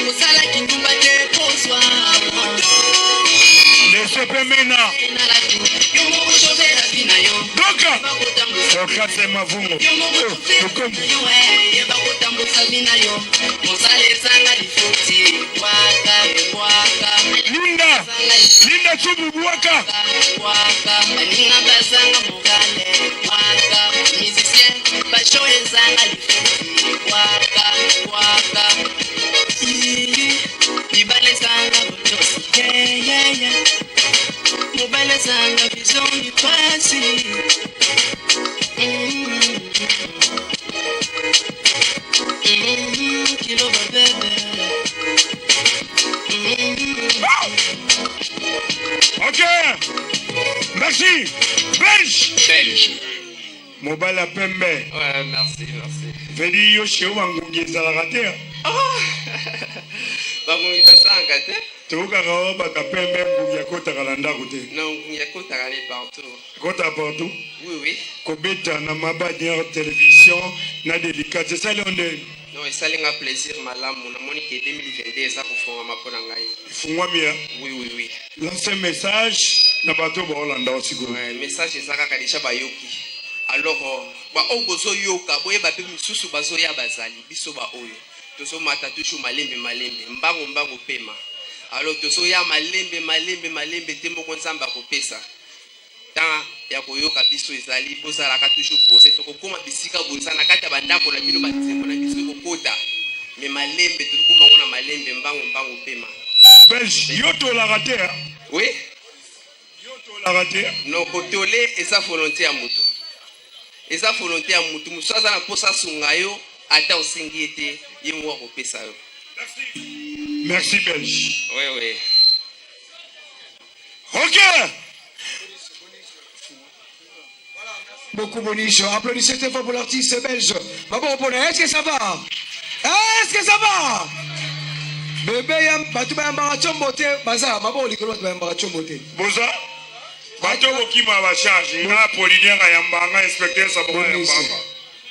kosala kindumba te pozwa Lesope Mena. yo moko chauffeur vi na yo Doka. Okase Mavungo. Lukombo. yeba kotambusa vi na yo mosala ezanga lifuti bwaka bwaka Linda. Linda Tsubu Bwaka. bwaka baninga bazanga morale bwaka musicien basho ezanga lifuti bwaka bwaka libala ezanga botosi yeah, yeah, yeah. mobali ezanga vision lipasi kilo babebe Ok. Merci. Belge. Belge. Mobali ya pembe. Ouais, merci, merci. Vedi yo chez bangungi ezalaka te. Bangungi basalaka te. Toyokaka oyo bato ya pembe ngungi akotaka na ndako te. Non, ngungi akotaka ne partout. Akotaka partout. Oui, oui. Kobeta na mabadière télévision na délicate esali yo ndenge. Non, esali nga plaisir malamu. Namoni ke 2022 eza kofungama mpo na ngai. Efungwami ya. Oui, oui, oui. Lance message na bato baolanda yo sikoyo. Ouais, message eza kaka deja bayoki. Alors, baoyo bozoyoka boyeba mpe misusu bazoya bazali biso baoyo tozomata toujours malembe malembe mbangu mbangu pema. Alors tozoya malembe malembe malembe te moko Nzambe akopesa temps ya koyoka biso ezali bozalaka toujours posé tokokóma bisika boza na kati ya bandako na bino banzembo na biso ekokota me malembe tokokóma ngo na malembe mbangu mbangu pema. Belge, yo tolaka te. ah. Oui? Yo tolaka te. Non, kotole eza volonté ya motu. Eza volonté ya motu. Mosu aza na mposa asunga yo ata osengi ye te ye moko akopesa yo. Merci Belge. Oui, oui. Ok. Beaucoup Boniche. Applaudissez très fort pour l'artiste belge. Maboko pona, est-ce que ça va? Est-ce que ça va? Bébé yam bato bayambaka tshombo te baza maboko likolo bato bayambaka tshombo te. Boza bato bokima ba charge nga Apollinaire ayamba nga inspecteur Sabora ayamba.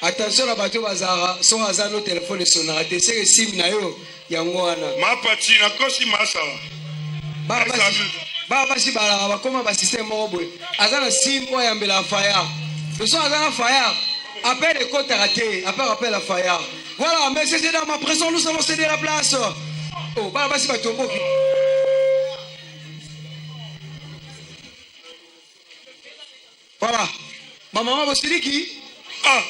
Attention na bato bazalaka soki aza no telefone esonaka te seke sim na yo yango wana. Mapati nakosi masala. Bana basi balaka bakoma ba système moko boye aza na sim oyo ayambelaka fayard soki aza na fayard appel ekotaka te appel appel ya fayard. Voilà, messieurs et dames, à présent nous allons céder la place. Oh, bana basi batomboki. Voilà. Ma maman bosiliki. Ah.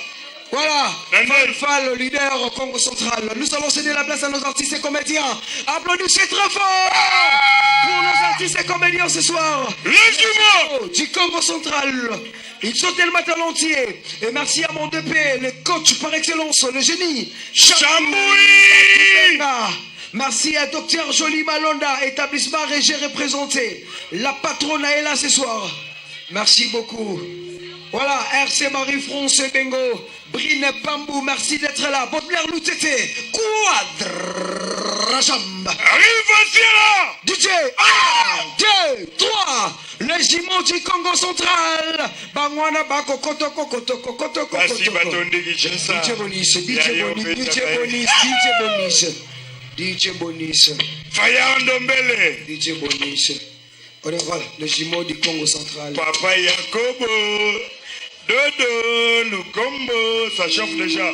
Voilà. Fall, Fall, le leader au Congo central. Nous allons céder la place à nos artistes et comédiens. Applaudissez très fort pour nos artistes et comédiens ce soir. Les jumeaux du Congo central. Ils sont tellement talentueux. Et merci à mon DP, le coach par excellence, le génie. Chamoui. Merci à Docteur Jolie Malonda, établissement Régé représenté. La patronne est là ce soir. Merci beaucoup. Voilà, RC Marie-France Bengo, Brine Pambou, merci d'être là. Baudelaire Loutete, Quadrajambe. Arrive là. DJ, 1, 2, 3, le jumeau du Congo central. Bangwana Bako Kotoko Kotoko Kotoko Kotoko. DJ Bonis, DJ Bonis, DJ Bonis, DJ Bonis. DJ Bonis. Faya Ndombele. DJ Bonis. Voilà, le jumeau du Congo central. Papa Yakobo, Dodo, Lukombo, ça chauffe déjà.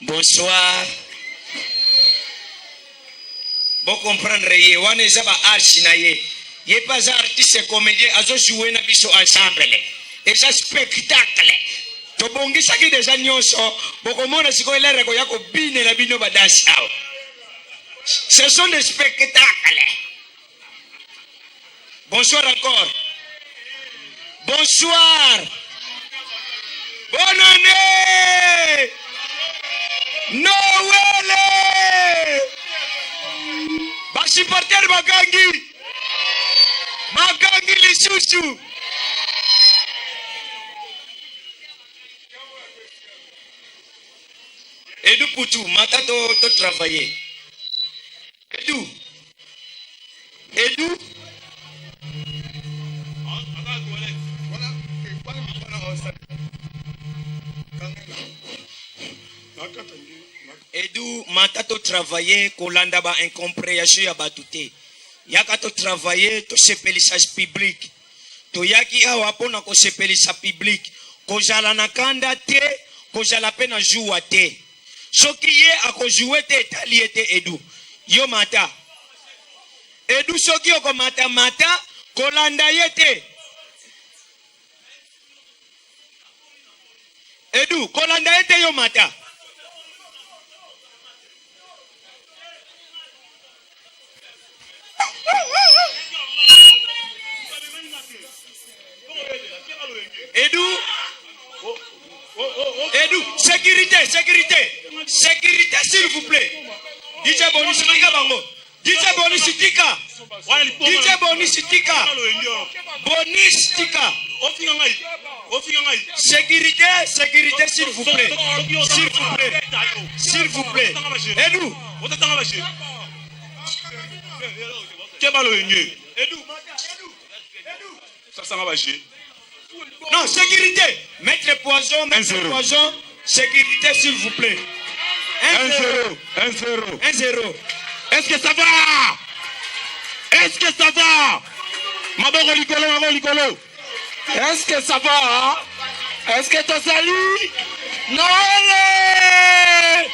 Bonsoir. Bo comprendre ye wana eza ba arts na ye. Ye pe aza artiste comédien azo jouer na biso ensemble. Eza spectacle. Tobongisaki deja nyonso, bokomona sikoyo l'heure ekoya kobinela bino ba danse awa. Ce sont des spectacles. Bonsoir encore. Bonsoir. Bonne année. Noël. Ba supporters bagangi. Bagangi lisusu. Edu Putu, mata to, to travailler. Edu. Edu. Edu mata to travailler kolanda ba incomprehension ya bato te. Yaka to travailler to sepelisa public. Toyaki awa mpo na kosepelisa public. Kozala na kanda te, kozala pe na zuwa te. Soki ye ako jouer te etali ye te Edu. Yo mata. Edu soki okomata mata kolanda ye te. Edu kolanda ye te yo mata. Edu Edu sécurité sécurité sécurité s'il vous plaît. DJ Bonus tika bango. DJ Bonus tika. DJ Bonus tika. Bonus tika. Sécurité sécurité s'il vous plaît. S'il vous plaît. S'il vous plaît. Edu. Edu. Ça, ça va Non, sécurité. Maître Poison, Maître Poison, sécurité s'il vous plaît. 1-0, 1-0. 1-0. Est-ce que ça va? Est-ce que ça va? Maboko likolo, maboko likolo. Est-ce que ça va? Est-ce que tozali? Noël!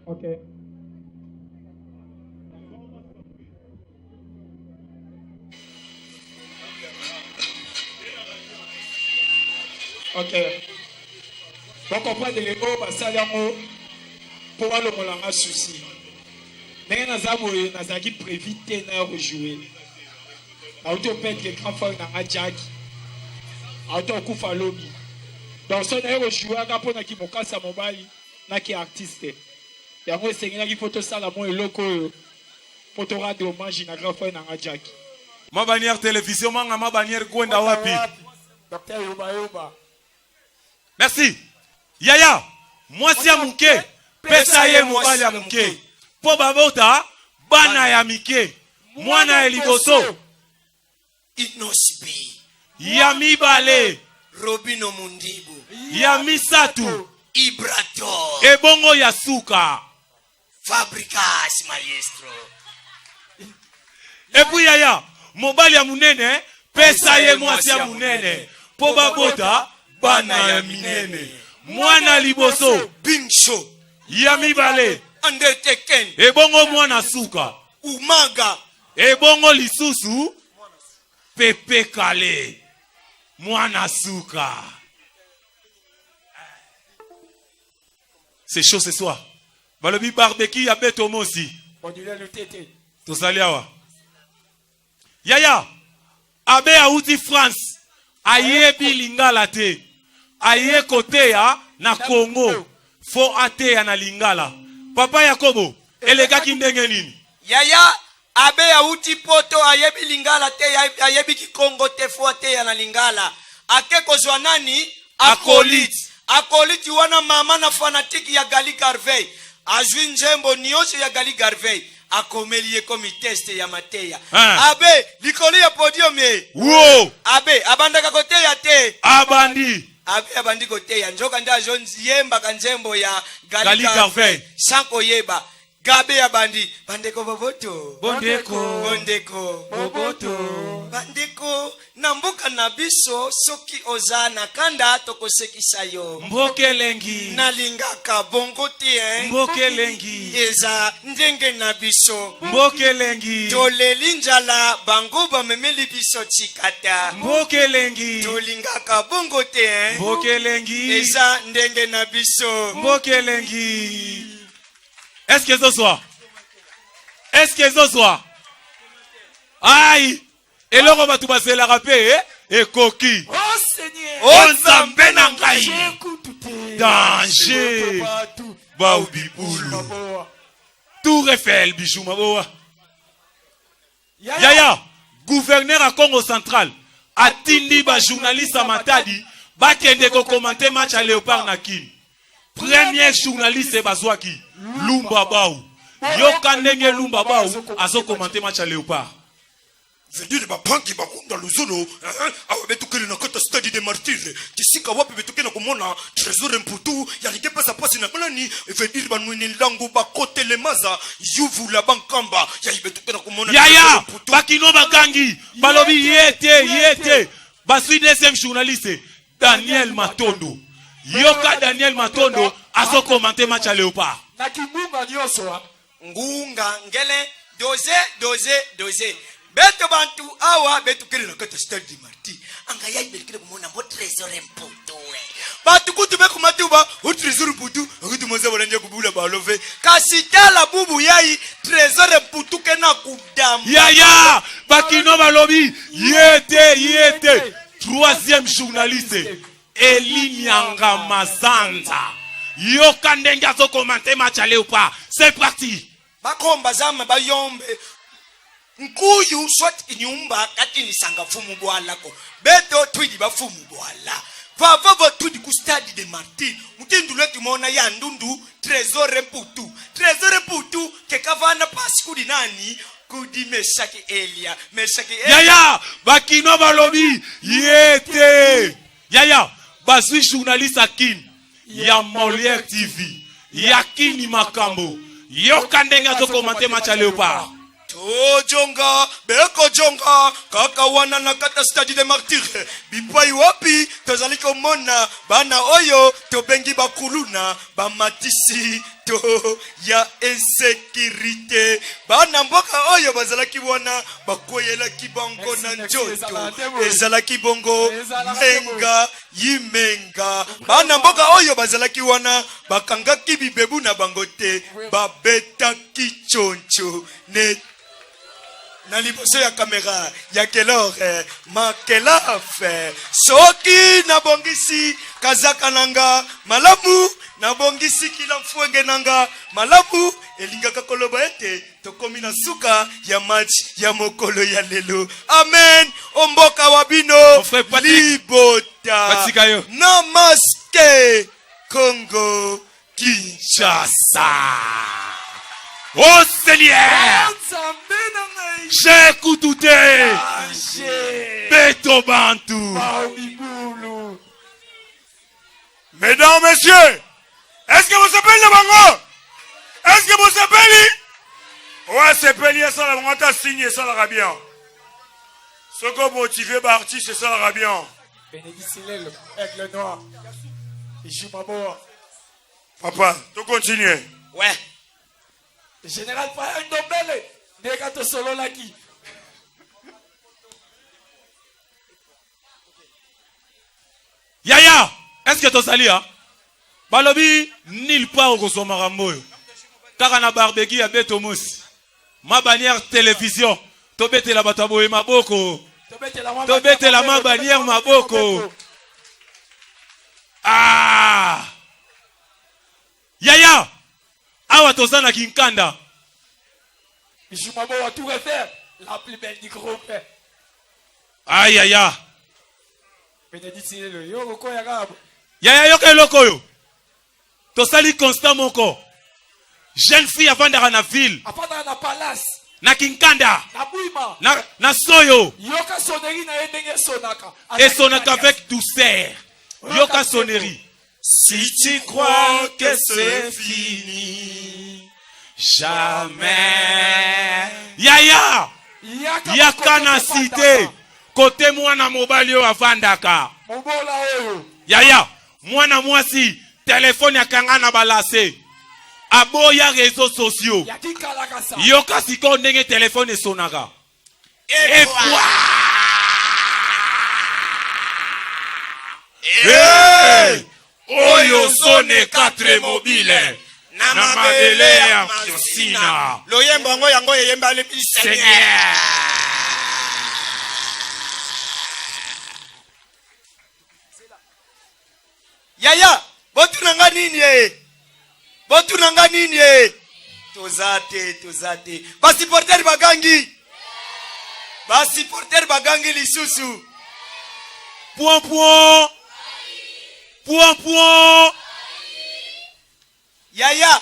Ok. Ok. Bocomprendre ke oyo basali yango mpo balongola nga souci. Ndenge naza boye nazalaki prévu te na ya kojoue. Nauti operdre grand frère na nga Jack. Auti okufa lobi. Donc so naye kojouaka mpo na kimokasi ya mobali na ki artiste. Yango esengelaki mpo tosala mwa eloko oyo mpo to rendre hommage na grand frère na nga Jack. Ma bannière télévision manga ma bannière kwenda wapi? Docteur Yoba Yoba. Merci. Yaya, mwasi ya moke pesa ye mobali ya moke mpo babota bana ya mike. Mwana ya liboso Inosbi. Ya mibale Robino Mundibu. Ya misato Ibrator. Ebongo ya suka Fabricas Maestro. Epuis yaya, mobali ya munene pesa ye mwasi ya munene mpo babota bana ya minene. Mwana liboso Bing Show. Ya mibale Undertaken. Ebongo mwana suka Umaga. Ebongo lisusu Pepe Kale mwana suka. C'est chaud ce soir. Balobi barbecue ya beto mosi. Tozali awa. Yaya, abe auti France, ayebi lingala te. Aye koteya na Congo. Fo ateya na lingala. Papa Yakobo, elekaki ndenge nini? Yaya, abe auti poto ayebi lingala te, ayebi kikongo te, fo ateya na lingala. Ake kozwa nani? Acolyte. Acolyte wana mama na fanatique ya Gali Garvey. Azwi nzembo nyonso ya Gali Garvey. Akomeli ye komi test ya mateya. Abe likolo ya podium ye. Wo! Abe abandaka koteya te. Abandi. Abe abandi koteya nzoka nde azoyembaka nzembo ya Gali Gali Garvey Garvey. sans koyeba. Gabe abandi bandeko boboto. Bondeko. Bondeko. Boboto. Bandeko na mboka na biso soki oza na kanda tokosekisa yo. Mboka elengi. Nalingaka bongo te hein. Mboka elengi. Eza ndenge na biso. Mboka elengi. Toleli nzala bango bamemeli biso tshikata. Mboka elengi. Tolingaka bongo te hein. Mboka elengi. Eza ndenge na biso. Mboka elengi. Est-ce que ezozwa? Est-ce que ezozwa? Ai, eloko bato bazelaka mpe eh, ekoki. Oh Seigneur. Oh Nzambe na ngai. Danger. Bau bibulu. Tour Eiffel bijou maboa. Yaya, gouverneur ya Congo Central atindi ba journaliste ya Matadi bakende ko commenter match ya Leopard na Kin. Premier journaliste bazwaki Lumba Bau. Yoka ndenge Lumba Bau azo commenter match ya Leopard. Veut dire bapanki bakunda luzolo hein, awa betukeli na kati ya stade de martyr tisika wapi betuke na komona trésor mputu ya like pesa pasi na nani veut dire banwini ndango bakotelemaza yuvula bankamba ya betuke na komona Yaya, bakino bakangi balobi ye te ye te bazwi deuxième journaliste Daniel Matondo. Yoka Daniel Matondo azo commenter match ya Leopard. Na kingunga nyonso. Ngunga ngele doze doze doze beto bantu awa betukele na kati ya stade de martyr anga yai belikele kumona mbo trésor mputu we batu kutu bekumatuba o trésor mputu akutu moza bolanje kubula balove kasi tala bubu yai trésor mputu kena kudamba Yaya bakino balobi ye te ye te troisième journaliste Eli Nyanga Mazanza yoka ndenge azo commenter match ya Leopard c'est parti bakomba zama bayombe nkuyu soit inyumba kati nisanga fumu bwalako beto twidi bafumu bwala vavavo twidi ku stade de martyr mutindu lwetu mona ya ndundu trésor mputu trésor mputu kekavana pasi kudi nani kudi meshaki elia meshaki elia Yaya bakino balobi ye te yaya bazwi journaliste ya kin ya Molière TV ya kini makambo yoka ndenge azokomante match ya Leopard tojonga bekojonga kaka wana na kati ya stade de martyr bipai wapi tozali komona bana oyo tobengi bakuluna bamatisi Bato ya insécurité bana mboka oyo bazalaki wana bakweyelaki bango na njoto ezalaki bongo menga yimenga. Bana mboka oyo bazalaki wana bakangaki bibebu na bango te, babetaki tshontsho ne na liboso ya kamera ya kelor eh, makelaf eh. Soki nabongisi kazaka na nga malamu, nabongisi kila mfuenge na nga malamu, elingaka koloba ete tokomi na suka ya match ya mokolo ya lelo. Amen. Omboka wa bino libota Batika yo. na maske Congo Kinshasa. Oh Seigneur, j'ai écouté Beto Bantu. Mesdames, messieurs, est-ce que vous appelez bango? Est-ce que vous appelez? Ouais, c'est peli ça la ata signe ça la bien. Ce que motivé ba artiste ça la bien. Bénédicte Silel, Aigle Noir. Ijumaboa. Papa, tu continues. Ouais. Général Faya Ndombele, ndeka tosololaki. Yaya, est-ce que tozali hein? Balobi nulle part okozwa makambo oyo. Kaka na barbecue ya Beto Mosi. Ma bannière télévision. Tobetela bato ya boye maboko. Tobetela ma bannière maboko. Ah! Yaya, awa toza na Kinkanda. Bijou Maboa, tout refaire. La plus belle du groupe. Aïe aïe aïe. Bénédicte Silelo, yo okoya kaka. Yaya yoka eloko oyo. Tosali constat moko. Jeune fille avandaka na ville. Afandaka na palace. Na Kinkanda. Na Bwima. Na Soyo. Yoka sonnerie na ye ndenge esonaka. Esonaka avec douceur. Yoka sonnerie. Si tu crois que c'est fini, jamais. Yaya, yaka na cité. Kote mwana mobali oyo avandaka. Mobola oyo. Yaya, mwana mwasi telefone akanga na balase. Aboya réseaux sociaux. Ya kikalakasa. Yoka sikoyo ndenge telefone esonaka. Epwa! Hey! Oyo zone 4 mobile na mabele ya Masina. Loyembo yango yango eyembali Seigneur. Yaya, botuna nga nini eh? Botuna nga nini eh? Toza te, toza te. Ba supporters bagangi. Ba supporters bagangi lisusu. Point point. Point point. Yaya,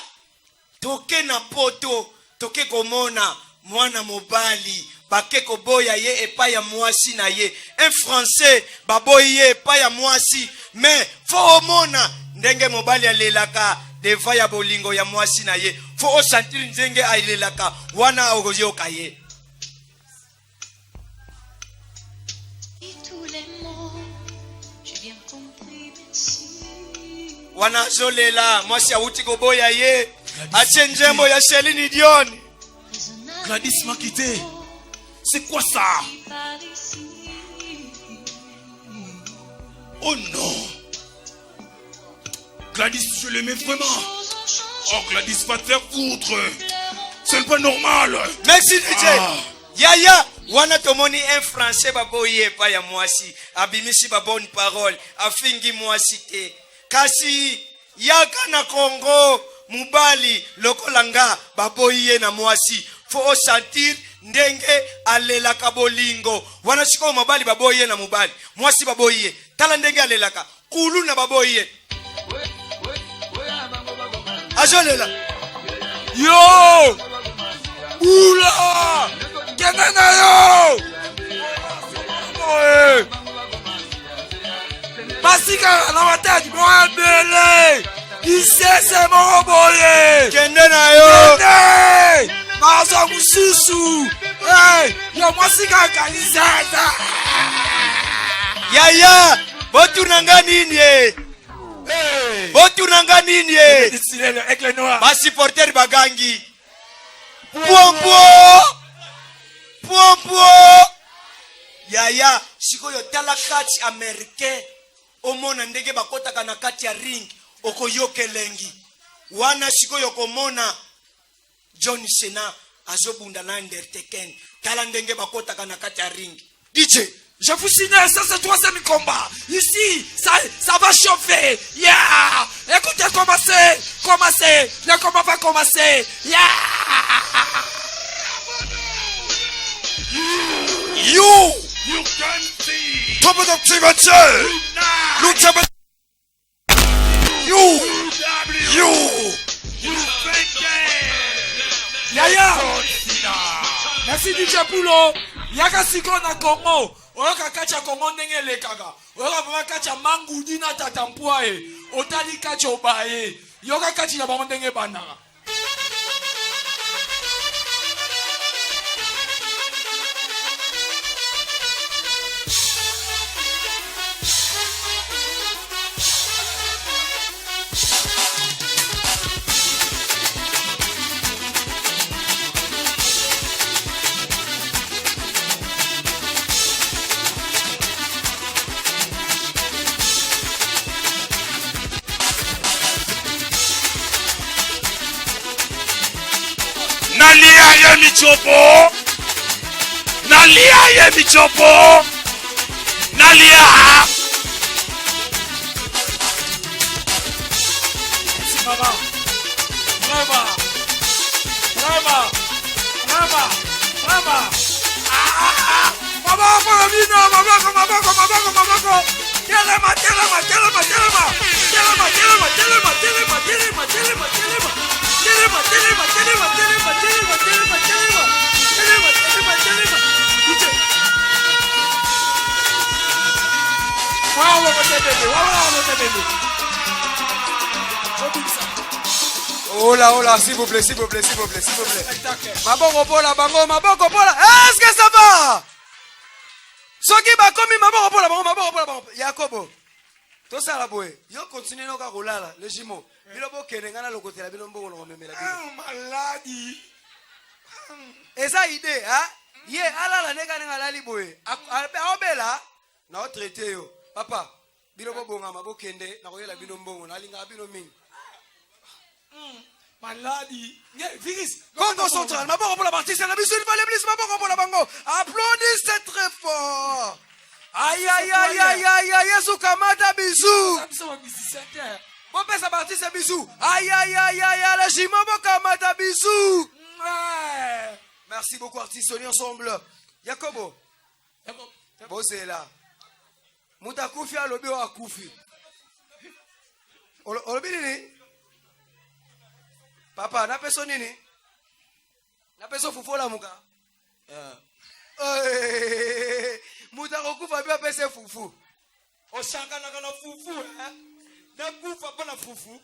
toke na poto, toke komona mwana mobali bake koboya ye epai ya mwasi na ye. Un français baboyi ye epai ya mwasi, mais fo omona ndenge mobali alelaka devant ya bolingo ya mwasi na ye, fo osentir ndenge alelaka wana okoyoka ye. Wana azolela mwasi awuti koboya ye, atie nzembo ya Celine Dion. Gladys m'a quitté. C'est quoi ça? Oh non! Gladys, je l'aimais vraiment. Oh Gladys, va te faire foutre. C'est pas normal. Merci DJ. Ah. Yaya, wana tomoni un français baboyi ye epai ya mwasi, abimisi ba bonne parole, afingi mwasi te. Kasi yaka na Congo mobali lokola nga baboyi ye na mwasi, fo osentir ndenge alelaka bolingo wana. Sikoyo mobali baboyi ye na mobali, mwasi baboyi ye, tala ndenge alelaka kuluna baboyi ye, azolela yo bula kende na yo boye basikaka na matadi moko ebele lisese moko boye kende na yo kende nazwa mosusu hey, yo mwasi kaka lisese yaya botuna nga nini e? Botuna nga nini ye? Ba supporter bagangi. Pwopwo! Pwopwo! Yaya, sikoyo tala catch américain omona ndenge bakotaka na kati ya ring okoyoka elengi wana sikoyo okomona John Cena azobunda na Undertaker tala ndenge bakotaka na kati ya ring DJ Je vous signale, ça c'est le troisième combat. Ici, ça, ça va chauffer. Yeah! Écoutez, commencez, commencez. Le combat va commencer. Yeah! You! You can see! Top of the signature! Lucha You! You! Yaya! Merci DJ Poulo. Yaka sikoyo na Congo. Oyoka kati ya Congo ndenge elekaka. Oyoka vraiment kati ya Mangudi na Tata Mpwa e. Otali kati obaye. Yoka kati na bango ndenge ebandaka. Nalia ye michopo. Nalia ye michopo. Nalia. Merci maman. Vraiment. Vraiment. Vraiment. Vraiment. Ah, ah, ah. Maboko na bino, maboko, maboko, maboko, maboko. Telema, telema, telema, telema. Telema, telema, telema, telema, telema, telema, telema. Telema, telema, telema, telema, telema, telema, telema. Telema, telema, telema. DJ. Wawa, bebe, wawa, bebe. Hola, hola, s'il vous plaît, s'il vous plaît, s'il vous plaît, s'il vous plaît. Maboko pola bango, maboko pola. Est-ce que ça va? Soki bakomi maboko pola bango, maboko pola bango. Yakobo. Tosala boye. Yo continue noka kolala, le jumeau. Bino bokende nga nalokotela bino mbongo nakomemela bino. Maladi. Eza idée, hein? Ye alala ndenge ndenge alali boye. Aobela na otraite yo. Papa, bino bobongama bokende nakoyela bino mbongo nalingaka bino mingi. Maladi. Virus. Congo central, maboko pour la partie, c'est la biso, il fallait plus maboko pour la bango. Applaudissez très fort. Aïe aïe aïe aïe aïe aïe, Yesu kamata bisou. Bopesa partie c'est bisou. Aïe aïe aïe aïe aïe, la jimo bokamata bisou. Merci beaucoup artiste, on est ensemble. Yakobo. Bozela. Moto akufi alobi oyo akufi. Olobi nini? Papa, napesa nini? Napesa fufu olamuka. Eh. Moto akokufa mpe apesa fufu. Osakanaka na fufu, hein? Nakufa mpo na fufu.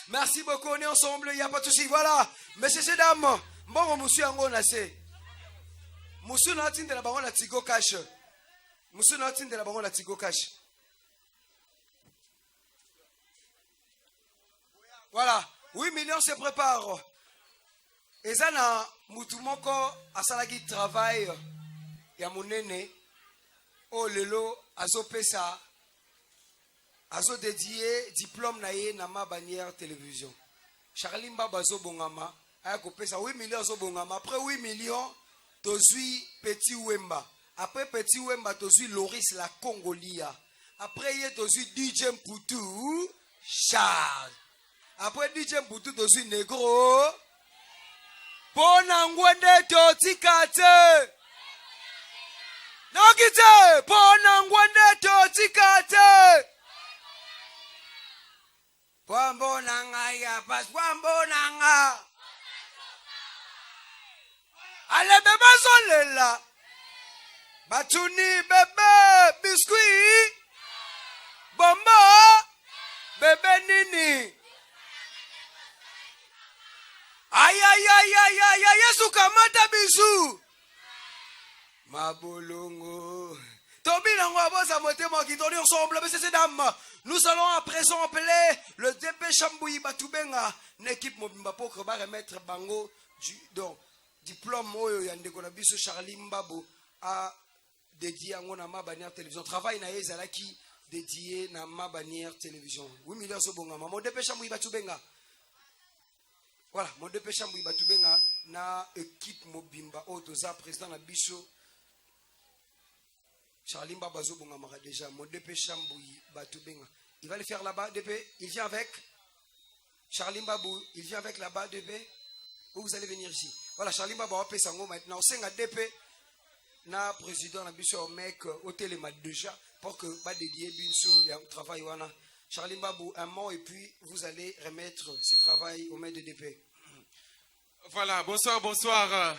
Merci beaucoup, on est ensemble, il n'y a pas de souci. Voilà, messieurs et dames, mbongo musu yango na se. Musu na tindela bango na Tigo Cash. Musu na tindela bango na Tigo Cash. Voilà, 8 millions se prépare. Eza na mutu moko asalaki travail ya monene oyo lelo azopesa azodedie diplôme na ye na ma bannière télévision. Charlie Mbaba azobongama aya kopesa 8 millions azobongama après 8 millions tozwi Petit Wemba après Petit Wemba tozwi Loris la Congolia après ye tozwi DJ Mputu Charles après DJ Mputu tozwi Negro mpo na ngwende totika te noki te mpo na ngwende totika te Pwambo na ngai ya pasi, pwambo na nga. Ale bebe azolela. Batuni bebe biscuit. Bombo bebe nini? Ay ay ay ay ay ay Yesu kamata bisou. Mabolongo. Tobi nango. Boza motema qui ensemble, messieurs et dames. Nous allons à présent appeler le DP Chambouyi Batubenga, une équipe mobimba pour que ba remettre bango du donc diplôme oyo ya ndeko na biso Charlie Mbabo a dédié yango na ma bannière télévision. Travail na ye ezalaki dédié na ma bannière télévision. 8 millions sobongama. Mon DP Chambouyi Batubenga. Voilà, mon DP Chambouyi Batubenga na équipe mobimba oyo toza président na biso Charlie Mbaba azobongamaka déjà. Mon DP Chambouyi Batubenga. Il va le faire là-bas, DP. Il vient avec. Charlie Mbabou, il vient avec là-bas, DP. Ou vous allez venir ici. Voilà, Charlie Mbabou apesa yango maintenant. Osenga DP na président na biso mec otelema déjà pour que ba dédier biso ya travail wana. Charlie Mbabou, un mot et puis vous allez remettre ce travail au maître de DP. Voilà, bonsoir, bonsoir.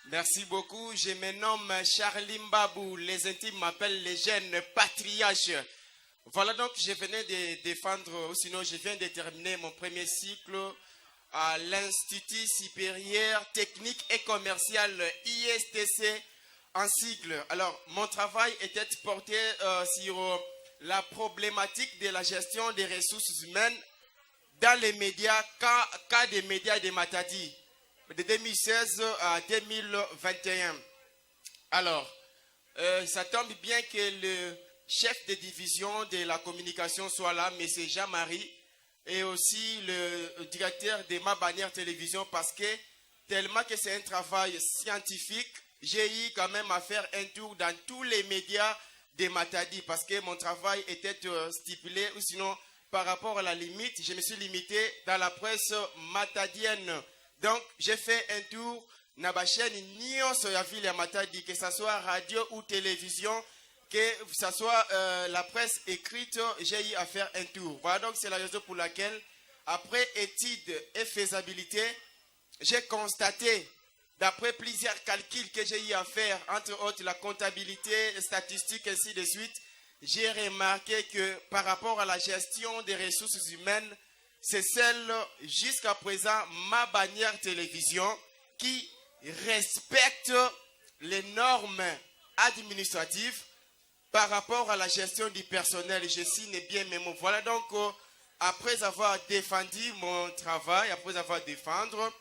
Merci beaucoup. Je me nomme Charlie Mbabou. Les intimes m'appellent les jeunes patriarches. Voilà donc, je venais de défendre, ou sinon je viens de terminer mon premier cycle à l'Institut supérieur technique et commercial ISTC en sigle. Alors, mon travail était porté sur la problématique de la gestion des ressources humaines dans les médias, cas des médias de Matadi, de 2016 à 2021. Alors, ça tombe bien que le chef de division de la communication soit là, M. Jean-Marie, et aussi le directeur de ma bannière télévision, parce que tellement que c'est un travail scientifique, j'ai eu quand même à faire un tour dans tous les médias de Matadi, parce que mon travail était stipulé, ou sinon, par rapport à la limite, je me suis limité dans la presse matadienne. Donc, j'ai fait un tour na ba chaîne nyonso ya ville ya Matadi, que ce soit radio ou télévision, que ce soit la presse écrite, j'ai eu à faire un tour. Voilà, donc c'est la raison pour laquelle, après étude et faisabilité, j'ai constaté, d'après plusieurs calculs que j'ai eu à faire, entre autres la comptabilité, statistique, ainsi de suite, j'ai remarqué que par rapport à la gestion des ressources humaines, c'est celle jusqu'à présent, ma bannière télévision, qui respecte les normes administratives par rapport à la gestion du personnel. Je signe bien mes mots. Voilà donc, après avoir défendu mon travail, après avoir défendre,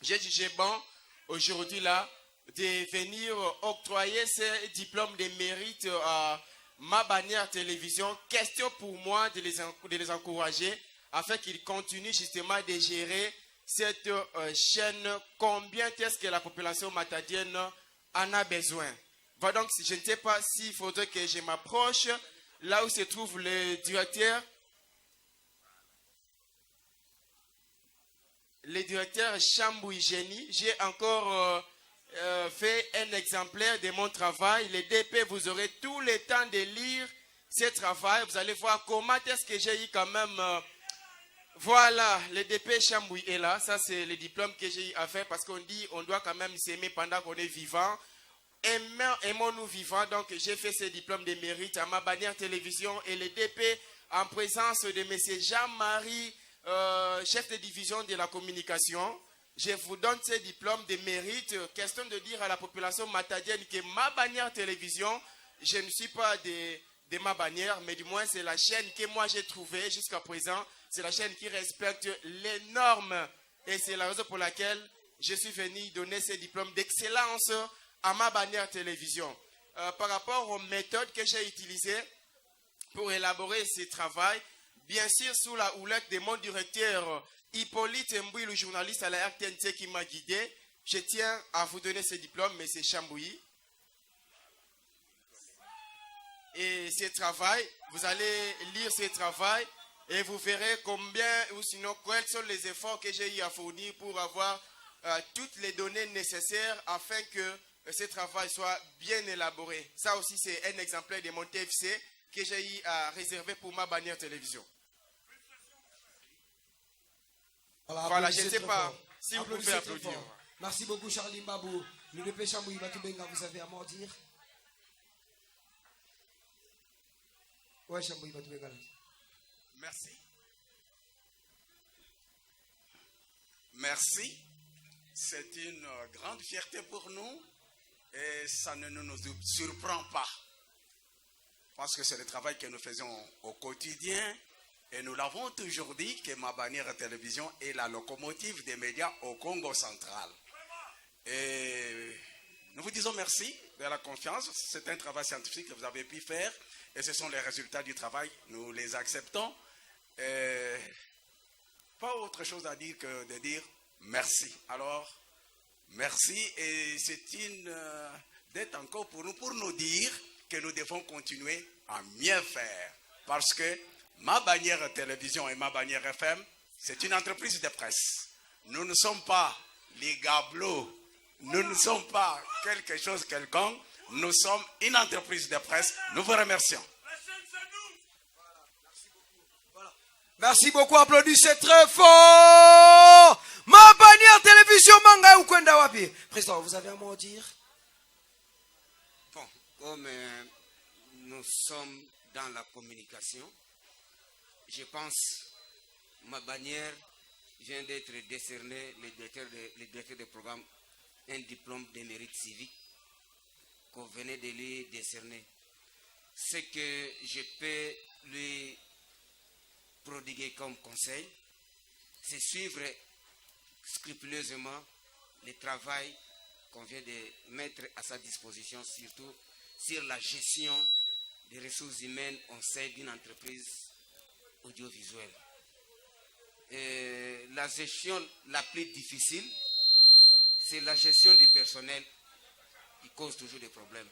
j'ai jugé bon, aujourd'hui là, de venir octroyer ce diplôme de mérite à ma bannière télévision. Question pour moi de les encourager afin qu'ils continuent justement de gérer cette chaîne. Combien est-ce que la population matadienne en a besoin? Voilà donc, je ne sais pas s'il faudrait que je m'approche là où se trouve le directeur. Le directeur Chambouy Génie. J'ai encore fait un exemplaire de mon travail. Les DP, vous aurez tout le temps de lire ce travail. Vous allez voir comment est-ce que j'ai eu quand même... voilà, le DP Chambouy est là. Ça, c'est le diplôme que j'ai eu à faire parce qu'on dit on doit quand même s'aimer pendant qu'on est vivant. Aimons-nous vivants. Donc, j'ai fait ce diplôme de mérite à ma bannière télévision et le DP en présence de M. Jean-Marie, chef de division de la communication. Je vous donne ce diplôme de mérite. Question de dire à la population matadienne que ma bannière télévision, je ne suis pas de ma bannière, mais du moins c'est la chaîne que moi j'ai trouvée jusqu'à présent. C'est la chaîne qui respecte les normes. Et c'est la raison pour laquelle je suis venu donner ce diplôme d'excellence à ma bannière télévision. Par rapport aux méthodes que j'ai utilisées pour élaborer ce travail, bien sûr sous la houlette de mon directeur Hippolyte Mboui, le journaliste à la RTNT qui m'a guidé, je tiens à vous donner ce diplôme, M. Chambouy. Et ce travail, vous allez lire ce travail et vous verrez combien, ou sinon quels sont les efforts que j'ai eu à fournir pour avoir toutes les données nécessaires afin que ce travail soit bien élaboré. Ça aussi, c'est un exemplaire de mon TFC que j'ai eu à réserver pour ma bannière télévision. Voilà, Voilà, je ne applaudissez sais très pas fort. si vous pouvez Applaudissez très applaudir. fort. Merci beaucoup, Charlie Mbabou. Le DP Chambouy Batubenga, vous avez à mort dire. Ouais, Chambouy Batubenga. Merci. Merci. C'est une grande fierté pour nous et ça ne nous surprend pas. Parce que c'est le travail que nous faisons au quotidien. Et nous l'avons toujours dit que ma bannière télévision est la locomotive des médias au Congo central. Et nous vous disons merci de la confiance. C'est un travail scientifique que vous avez pu faire. Et ce sont les résultats du travail. Nous les acceptons. Et pas autre chose à dire que de dire merci. Alors, merci. Et c'est une dette encore pour nous, pour nous dire que nous devons continuer à mieux faire. Parce que ma bannière télévision et ma bannière FM, c'est une entreprise de presse. Nous ne sommes pas les gablots. Nous ne sommes pas quelque chose quelconque. Nous sommes une entreprise de presse. Nous vous remercions. Merci beaucoup, applaudissez très fort. Ma bannière télévision manga ukwenda wapi. Président, vous avez un mot à dire? Bon, comme nous sommes dans la communication, je pense ma bannière vient d'être décernée, le directeur de programme, un diplôme de mérite civique qu'on venait de lui décerner. Ce que je peux lui prodiguer comme conseil, c'est suivre scrupuleusement le travail qu'on vient de mettre à sa disposition, surtout sur la gestion des ressources humaines au sein d'une entreprise audiovisuelle. Et la gestion la plus difficile, c'est la gestion du personnel qui cause toujours des problèmes.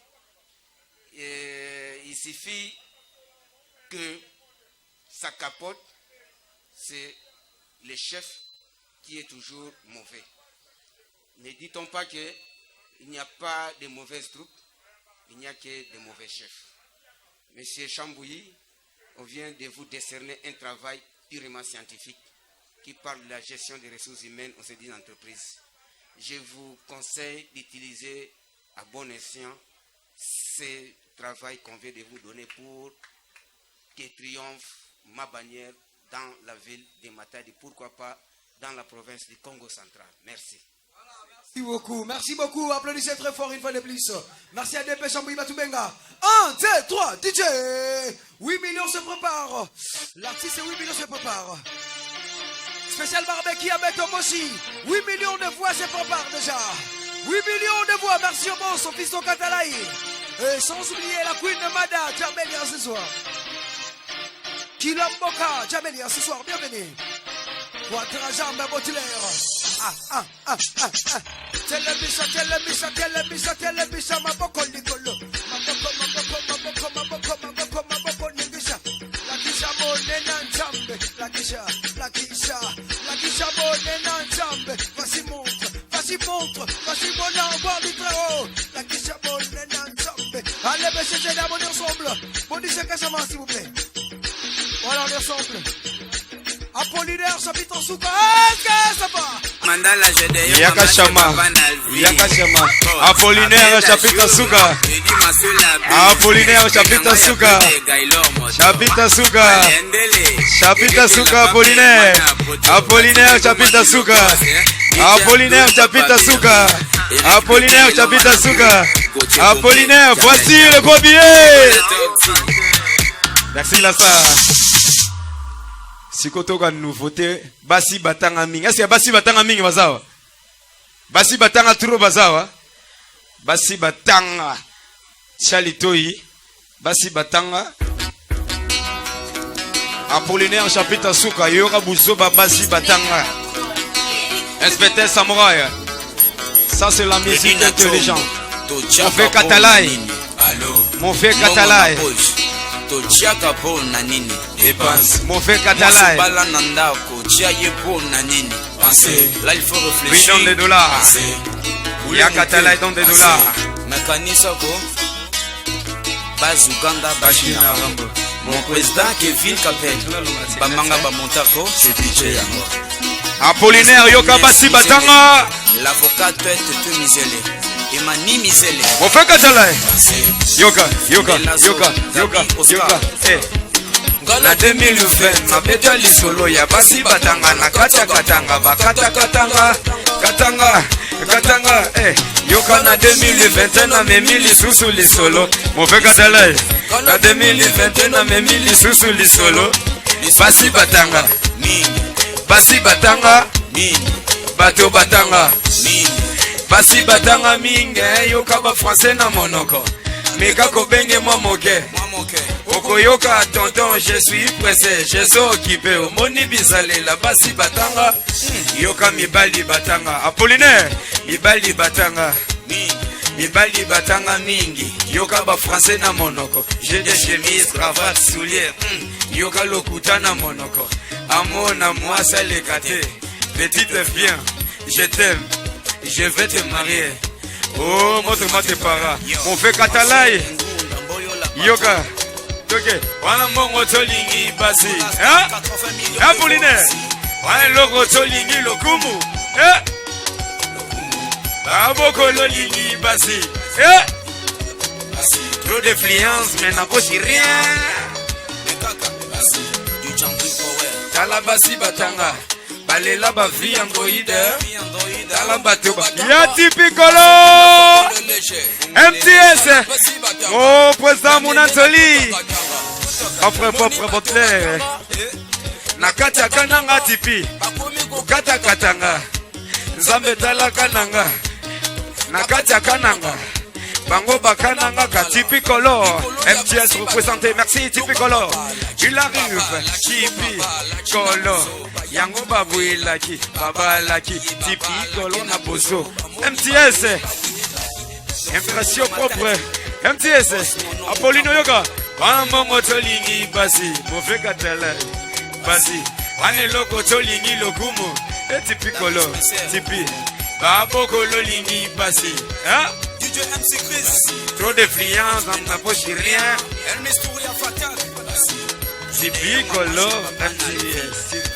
Et il suffit que ça capote, c'est le chef qui est toujours mauvais. Ne dit-on pas qu'il n'y a pas de mauvaises troupes, il n'y a que de mauvais chefs. Monsieur Chambouilly, on vient de vous décerner un travail purement scientifique qui parle de la gestion des ressources humaines au sein d'une entreprise. Je vous conseille d'utiliser à bon escient ce travail qu'on vient de vous donner pour que triomphe ma bannière dans la ville de Matadi, pourquoi pas dans la province du Congo central. Merci. Merci beaucoup, merci beaucoup. Applaudissez très fort une fois de plus. Merci à DP Chambouy Batubenga. 1, 2, 3, DJ. 8 millions se prépare. L'artiste 8 millions se prépare. Spécial barbecue à Betomoshi. 8 millions de voix se préparent déjà. 8 millions de voix. Merci au bon, son fils Katalaï. Et sans oublier la Queen Mada, Jamelia ce soir. Kilamboka, Jamelia ce soir, bienvenue. Quattro jambes, Baudelaire. Ah, ah, ah, ah, ah. Telebisha, telebisha, telebisha, telebisha, maboko likolo. Maboko, maboko, maboko, maboko, maboko, maboko, ningisha. Lakisha bonena njambe, lakisha, lakisha, lakisha bonena njambe. Vas-y montre, vas-y montre, vas-y mon envoi du très haut. Lakisha bonena njambe. Allez, messieurs, j'ai on est ensemble. Bon, dites s'il vous plaît. Voilà, on est ensemble. Apollinaire, chapitre Souka. Est-ce que ça va? Mandala Yaka Shama. Yaka Shama. Apollinaire, chapitre Souka. Apollinaire, chapitre Souka. Chapitre Souka. Chapitre Souka, Apollinaire. Apollinaire, chapitre Souka. Apollinaire, chapitre Souka. Apollinaire, chapitre Souka. Apollinaire, voici le gros billet. Merci Lassa. Sikotoka nouveauté basi batanga mingi. Est-ce que basi batanga mingi bazawa? Basi batanga trop bazawa? Basi batanga Chalitoi, basi batanga Apollinaire chapitre Souka yoka buzoba basi batanga. Inspecteur Samouraï. Ça c'est la musique intelligente. Mon frère Katalai. Mon frère Katalai. Totiaka mpo na nini dépense Mon frère Katalai. Bala na ndako tia ye mpo na nini Penser. Là il faut réfléchir. Oui, donne des dollars. Ya Katalai donne des dollars. Makanisa ko base Uganda Bashina Rambo. Mon président Kevin Kapel bamanga bamontako c'est budget yango. Apollinaire yoka basi batanga. L'avocat tête te misele. Emani misele. Mon frère Katalai. Yoka, yoka, yoka, yoka, yoka. Eh. Na 2020 mabeta lisolo ya basi batanga na kata katanga bakata katanga katanga katanga eh. Yoka na 2021 na memi lisusu lisolo. Mon frère Katalai. Na 2021 namemi lisusu lisolo. Basi batanga basi batanga bato batanga basi batanga mingi eh, yoka bafrançais na monoko meka kobenge mwa moke okoyoka tonton je suis pressé je suis occupé omoni bizalela basi batanga yoka mibali batanga apollinaire mibali batanga mibali batanga mingi yoka bafrançais na monoko j'ai des chemises cravate soulier yoka lokuta na monoko amona mwasi aleka te petite bien je t'aime je vais te marier oh montre-moi tes parents mon fait katalai yoka toke wana mbongo tolingi basi apollinaire wana eloko tolingi lokumu eh? Baboko lolingi basi eh? Trop d'influence mais nakosi rien Tala basi batanga balela ba vie android tala bato ya tipikolo mts oh président munantoli après propre botler na kati ya kananga tipi kokatakatanga nzambe talaka nanga na kati ya kananga bango bakananga ka tipikolo mts représente merci tipikolo il arrive tipikolo yango babwelaki babalaki tipikolo na bozo mts impression propre mts apolino yoka wana mbongo tolingi basi mofeka tele basi wana eloko tolingi lokumu etipikolo tipi baboko lolingi basi trop de fliance dans ma poche rien tipikolo mts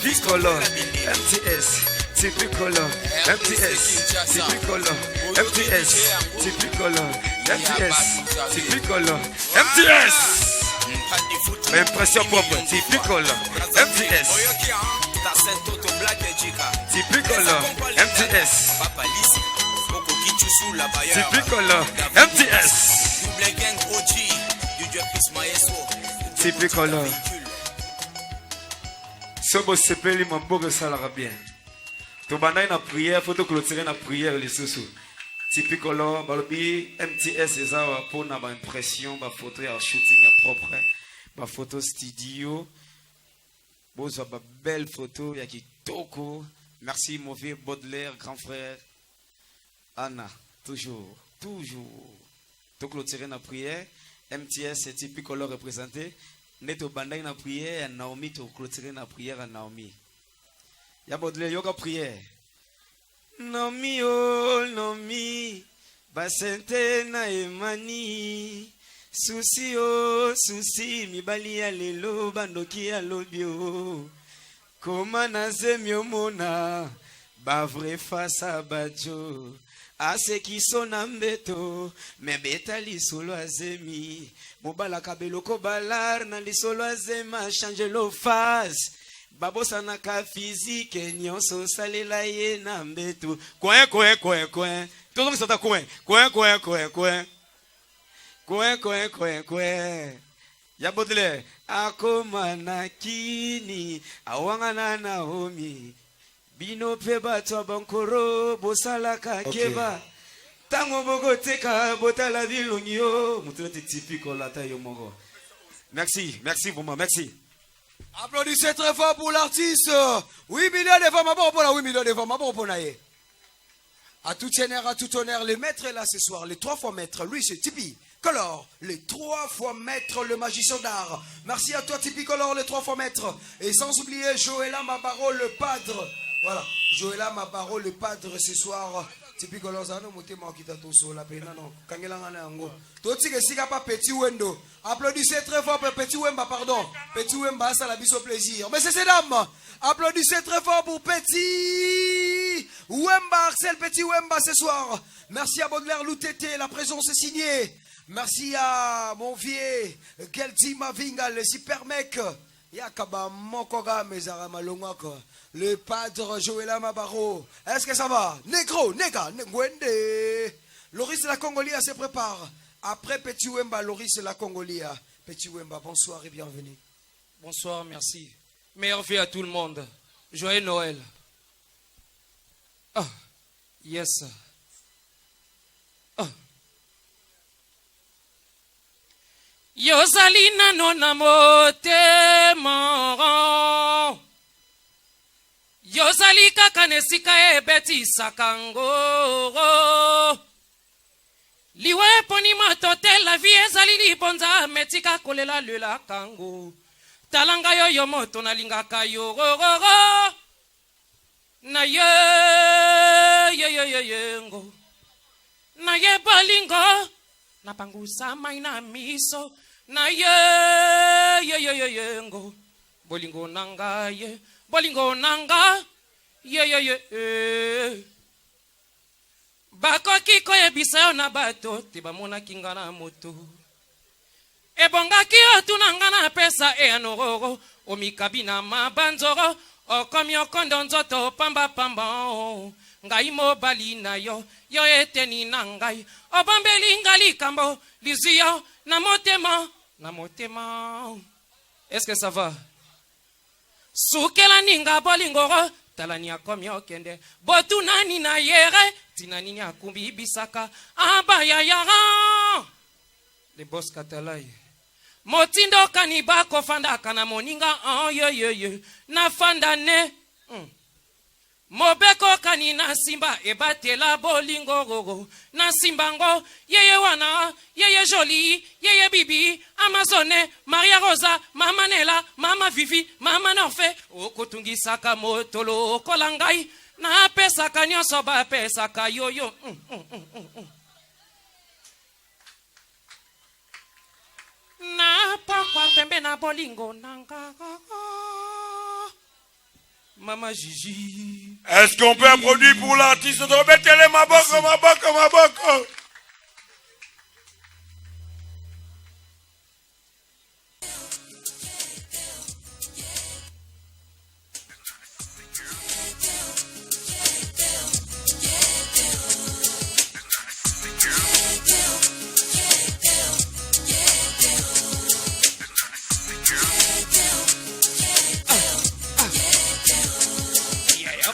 tipikolo mts tipikolo mts tipikolo mts tipikolo mts tipikolo mts impression propre tipikolo mts tipikolo mts tipikolo mts tipikolo so bosepeli maboko esalaka bien tobandaki na prière fo toclotire na prière lisusu tipikolo balobi mts eza awa mpona baimpression bafoto ya shooting ya propre bafoto studio bozwa babelle photo ya kitoko merci mauvais baudelaire grand frère anna toujours toujours toclotire na prière mts tipikolo représenté nde tobandaki na prière ya naomi toclotire na prière ya naomi ya baudelaire yoka prière Naomi oh Naomi basente na emani susi oh susi mibali ya lelo bandoki ya lobi oh koma na zemi omona ba vrai face à bajo asekiso na mbeto me beta lisolo azemi mobalaka beloko balar na lisolo azema change lo face babosanaka fizike nyonso osalela ye na mbetu coin coin coin coin tozongisa ata coin coin coin coin coin coin coin coin coin ya Baudelaire akoma na kini awangana Naomi bino mpe bato ya bankoro bosalaka okay. keba ntango bokoteka botala bilongi yo moto neti tipikolo ata yo moko merci merci vraiment merci Applaudissez très fort pour l'artiste. 8 millions de femmes, maboko pona 8 millions de femmes, maboko pona ye. À tout honneur, à tout honneur, le maître est là ce soir, les trois fois maître, lui c'est Tipeee. Color, les trois fois maître, le magicien d'art. Merci à toi Tipeee Color, les trois fois maître. Et sans oublier Joëlla Mabaro, le padre. Voilà, Joëlla Mabaro, le padre ce soir. Tipeee Color, zano motema okita tosola pe nano kangelanga na yango. Totika esika pa petit wendo. Applaudissez très fort pour Petit Wemba, pardon. Petit Wemba, ça la biso plaisir. Mais c'est ces dames, applaudissez très fort pour Petit Wemba, Arcel Petit Wemba ce soir. Merci à Baudelaire Loutété, la présence est signée. Merci à mon vieux Gelti Mavinga, le super mec. Yakaba Mokoga Mezara Malongwaka, le padre Joëla Mabaro. Est-ce que ça va? Negro, Nega, Ngwende. Loris la Congolia se prépare. Après Petit Wemba, Loris la Congolia. Petit Wemba, bonsoir et bienvenue. Bonsoir, merci. Meilleure vie à tout le monde. Joyeux Noël. Ah, yes. Ah. Yozali nano na motema. Yozali kaka na esika ebetisaka ngo. Liwa eponi moto te, la vie ezali libonza, metika kolela lelaka ngo. Tala ngai oyo moto nalingaka yo. Na ye ye ye ye ye ngo. Na ye bolingo napangusa mai na miso na ye ye ye ye ye ngo. Bolingo na ngai ye, bolingo na nga ye ye ye eh. Bakoki koyebisa yo na bato te bamonaki nga na moto. Ebongaki otuna nga napesa eyano roro, omikabi na mabanzoro, okomi okondo nzoto pamba pamba oh. Ngai mobali na yo, yo eteni na ngai, obombeli nga likambo lizwi yo na motema, na motema. Est-ce que ça va? Sukela ninga bolingoro, tala ni akomi okende, botuna ni na yere, tina nini akumbi bisaka, abaya yara. Le boss Katalai. Motindo kani bakofandaka na moninga, oh, ye, ye, ye. Nafanda ne. Mobeko kani na simba ebatela bolingo gogo na simba ngo yeye wana yeye jolie yeye bibi amazone maria rosa mama nela mama vivi mama norfe okotungisaka moto lokola ngai napesaka nyonso bapesaka yoyo Na pokwa pembe na bolingo na nga. Mama Gigi. Est-ce qu'on peut applaudir pour l'artiste de Betele Maboko, Maboko, Maboko?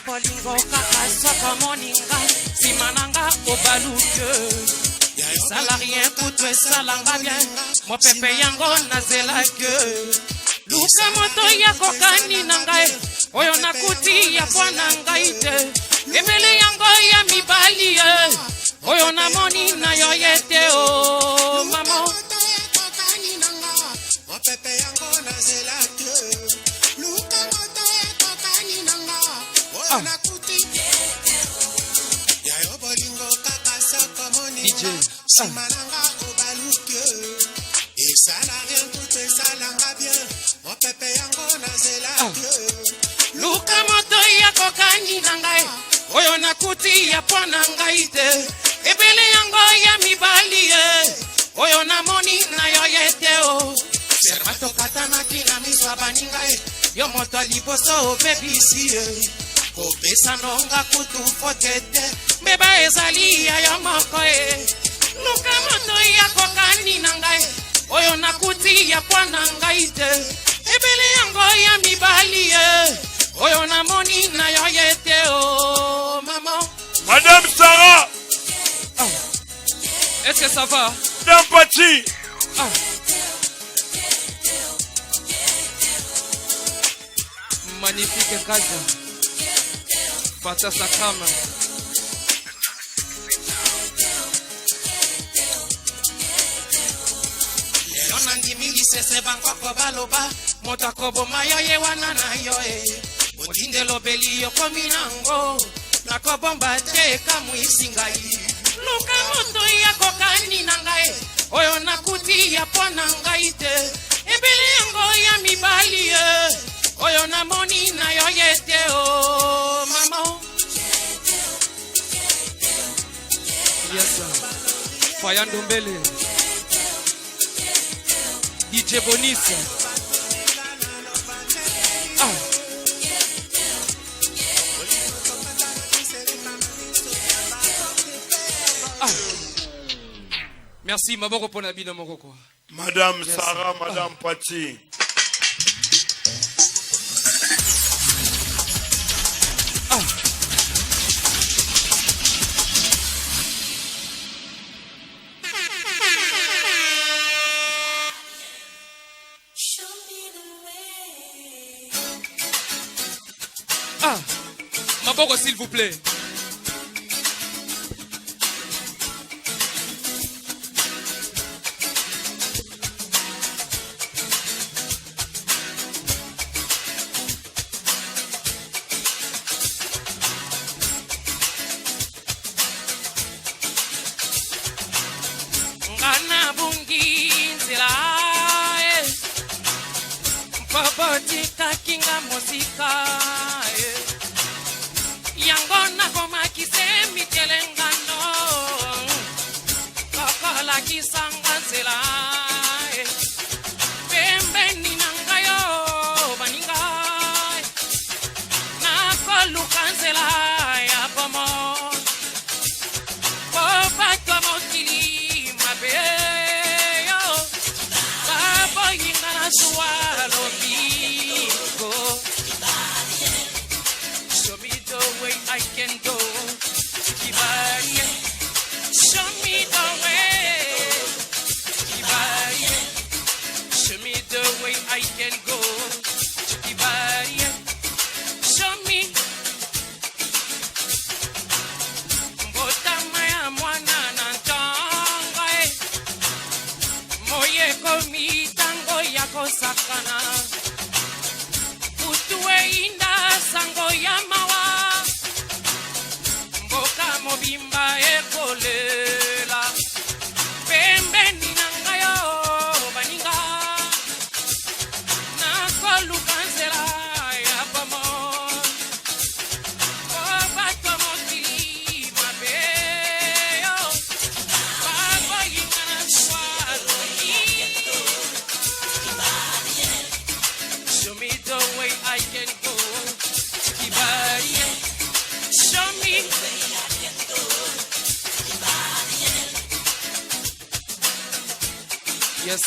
Bolingo kaka soko moninga nsima na nga obaluke esala rien kutu esalanga bien mopepe yango nazelake luka moto ya kokani na ngai oyo nakuti ya pwa na ngai te ebele yango ya mibali ye oyo namoni na yo ye te o oh, mama mopepe yango nazela te luka moto ekokani na nga oyo ah. nakuti ya yo bolingo kaka soko moninga nsima na nga obaluke esala rien kutu esalanga bien mopepe yango nazela ah. te luka moto ya kokani na ngai oyo nakuti ya mpo na ngai te ebele yango ya mibali ye oyo namoni na yo ye te o serma tokatanaki na miso ya baninga ye yo moto ya liboso obebisi ye kopesa nonga kutu fote te mbeba ezali ya yo moko e luka moto ya kokani na ngai oyo nakuti ya pwa na ngai te ebele yango ya mibali ye oyo namoni na yo ye te o mama Madame Sarah ah. Est-ce que ça va? Madame Pachi ah. Magnifique Kaja. Fata Sakama. Lelo nandimi lisese bankoko baloba moto akoboma yo ye wana na yo e motindo elobeli yokomi nango nakobomba te ekamwisi ngai luka moto ya kokani na ngai oyo nakuti ya mpo na ngai te ebele yango ya mibali ye oyo namoni na yo ye te o oh, mama yes faya ndombele dj bonis ah. Ah. Merci maboko pona bino moko quoi. Madame Yes. Sarah, Madame Paty. Ah, maboko s'il vous plaît. Nga nabungi nzela eh. Mpo botikaki nga mosika eh. Yango nakomaki se mitelengano kokolakisa nga nzela eh. Pembeni na ngai yo baninga eh. Nakoluka nzela ya bomoi po bato ya mokili mabe yo baboyinga na zuwa lobiko. Show me the way I can go. Kibali, show me the way. Kibali, show me the way I can go. Kibali, show me. Mbotama ya mwana na ntongo e moi ekomi ntango ya kosakana butu eyinda sango ya mawa mboka mobimba ekolela pembeni na ngai yo baninga nakoluka nzela ya bomoi po bato mokili mabe yo baboyinga na zuwa lobi. Show me the way I can go. Kibali, show me. Yes.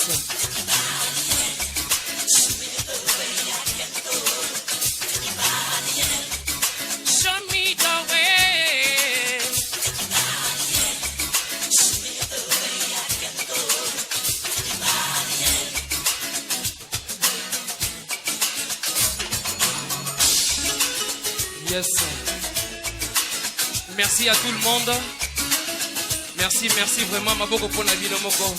Show me the way. Yes. Merci à tout le monde. Merci, merci vraiment maboko pona bino moko.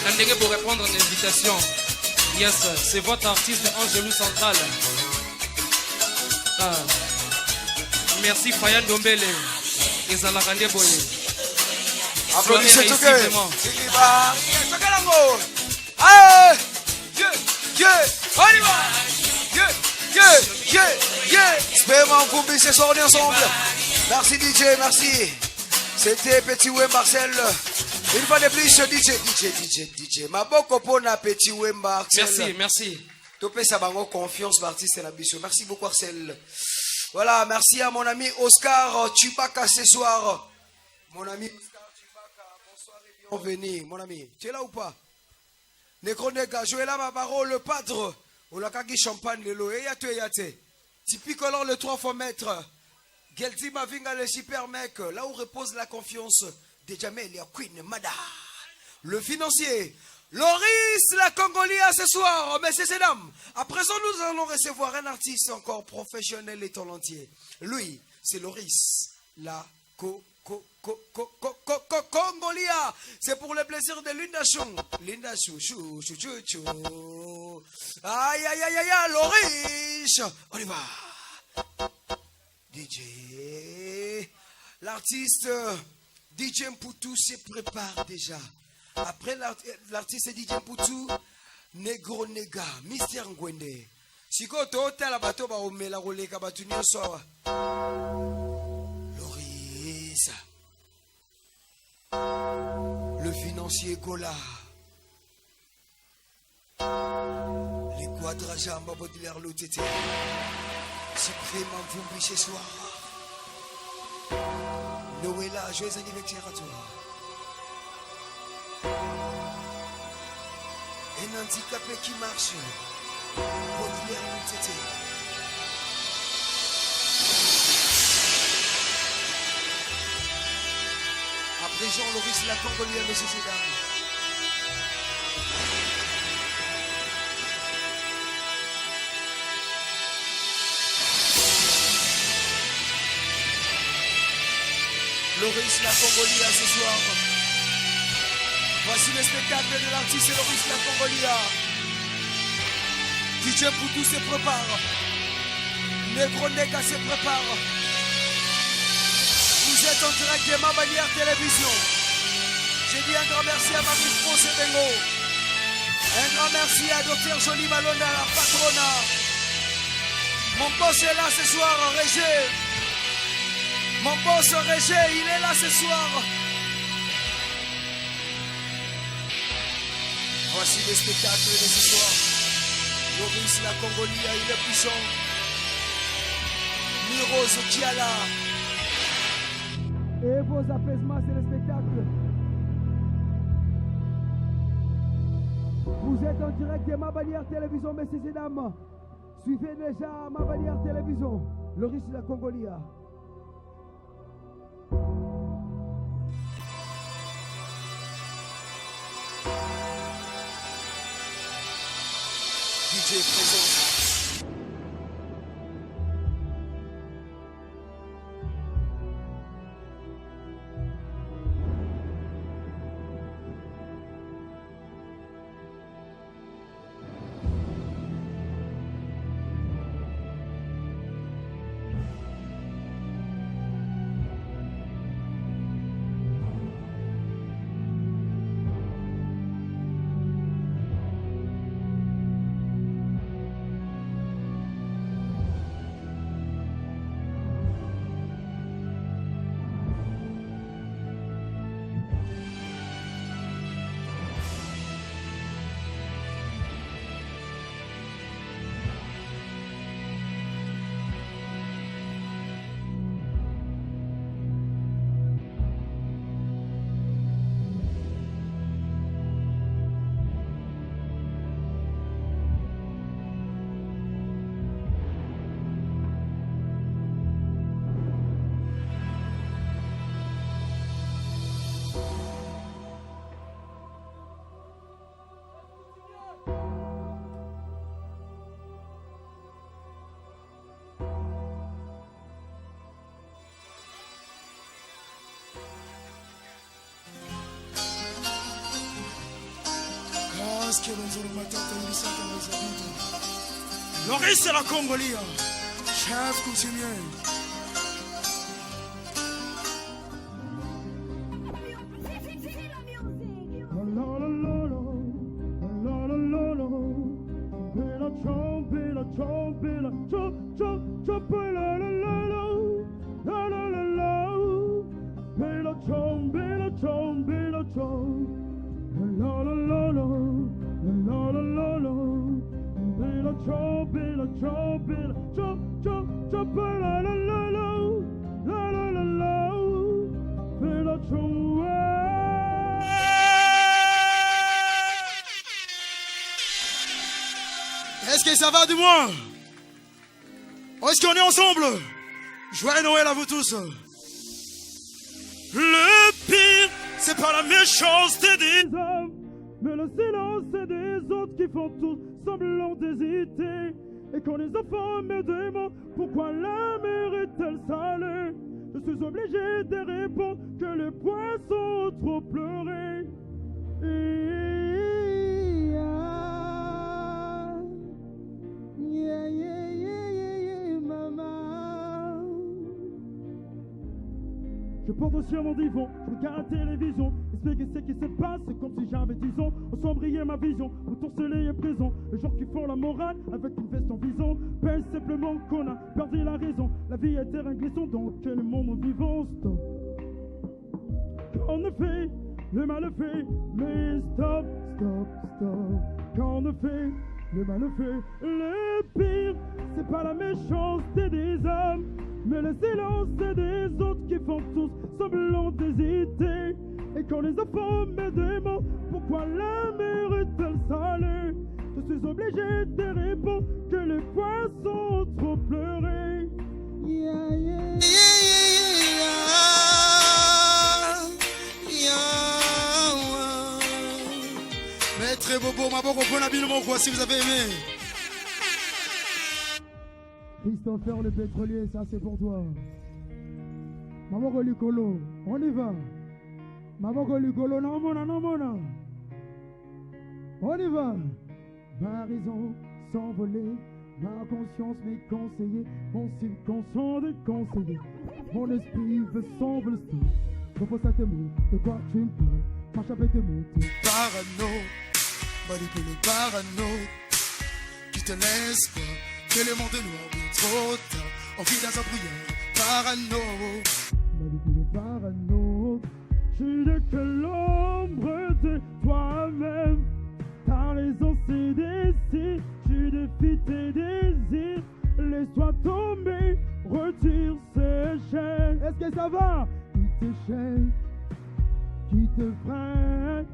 Na ndenge pour répondre à l'invitation. Yes, c'est votre artiste Angelou Central. Ah. Merci Faya Ndombele. Ezalaka nde boye. Applaudissez Soirée tout réussie, vraiment. Allez, yeah, yeah, on y va. Yeah, yeah, yeah, yeah. Spément Fumbi, ce soir on est ensemble. Merci DJ, merci. C'était Petit Wemba Marcel. Une fois de plus, DJ, DJ, DJ, DJ. Maboko pona Petit Wemba Marcel. Merci, merci. Topesa bango confiance l'artiste na biso. Merci beaucoup Marcel. Voilà, merci à mon ami Oscar Chibaka ce soir. Mon ami Oscar Chibaka, bonsoir et bienvenue. Mon ami, tu es là ou pas? Nekroneka, Joël Mabaro, le padre. Olakaki champagne lelo. Eya te, eya te. Typicolor le 3 fois maître. Gelti Mavinga le super mec. Là où repose la confiance de Jamel Queen Mada. Le financier. Loris la Congolia ce soir, messieurs et dames. À présent, nous allons recevoir un artiste encore professionnel et talentier. Lui, c'est Loris la co co co co co co co Congolia. C'est pour le plaisir de Linda Chou. Linda Chou, chou, chou, chou, chou. Aïe, aïe, aïe, aïe, aïe, Loris. On y va. DJ. L'artiste DJ Mputu se prépare déjà. Après l'artiste DJ Mputu, Negro Nega, Mister Ngwende. Siko totala bato ba omela koleka bato nyonso awa. Loris. Le financier Gola. Les quadrajambes Baudelaire Lotete. Suprême Mvumbi ce soir. Noëlla, joyeux anniversaire à toi. Un handicapé qui marche. Baudelaire Moutete. À présent, Loris la Congolienne, messieurs et dames. Loris la Congolia ce soir. Voici le spectacle de l'artiste Loris la Congolia. DJ Poutou se prépare. Negro Neka se prépare. Vous êtes en direct de ma bannière télévision. J'ai dit un grand merci à Marie-France Bengo. Un grand merci à Docteur Jolie Malona, la patrona. Mon boss est là ce soir, Régé. Mon boss Régé, il est là ce soir. Voici le spectacle de ce soir. Loris la Congolia, il est puissant. Miro Zokiala. Et vos apaisements, c'est le spectacle. Vous êtes en direct de ma bannière télévision, messieurs et dames. Suivez déjà ma bannière télévision. Loris la Congolia. DJ présent. Loris la Congolia, chef coutumier. Est-ce que ça va du moins Est-ce qu'on est ensemble Joyeux Noël à vous tous. Le pire, c'est pas la méchanceté des hommes, mais le silence des autres qui font tous semblant d'hésiter. Et quand les enfants me demandent pourquoi la mer est-elle salée, je suis obligé de répondre que les poissons ont trop pleuré. Yeah, yeah, yeah, yeah, yeah, maman. Je porte sur mon divan, je regarde la télévision, expliquer ce qui se passe, c'est comme si j'avais 10 ans. On sombriait ma vision, pour soleil est présent. Les gens qui font la morale avec une veste en vison, pèse simplement qu'on a perdu la raison. La vie est terrain glissant, dans quel monde nous vivons, stop. Quand on fait, le mal fait, mais stop, stop, stop. Quand on fait, le mal fait, le pire, c'est pas la méchanceté des hommes, mais le silence des autres qui font tous semblant d'hésiter. Et quand les enfants me demandent pourquoi la mer est-elle salée, je suis obligé de répondre que les poissons ont trop pleuré. Yeah, yeah, Maître Bobo, maboko mpona bino moko si vous avez aimé. Christopher le pétrolier, ça c'est pour toi. Maboko likolo, on y va. Maboko likolo, namona, namona. On y va. Ma raison s'envoler, ma conscience m'est conseillée, mon subconscient déconseillé. Mon esprit veut s'envoler. Repose à tes mots, de quoi tu me parles. Marche avec tes mots. Parano, manipule parano, qui te laisse quoi Que le monde est noir, mais trop tard. On vit dans un brouillard, parano. Manipule parano. Tu n'es que l'ombre de toi-même. Ta raison c'est décide, tu défies tes désirs. Laisse-toi tomber, retire ces chaînes. Est-ce que ça va? Qui te chaîne, qui te freine.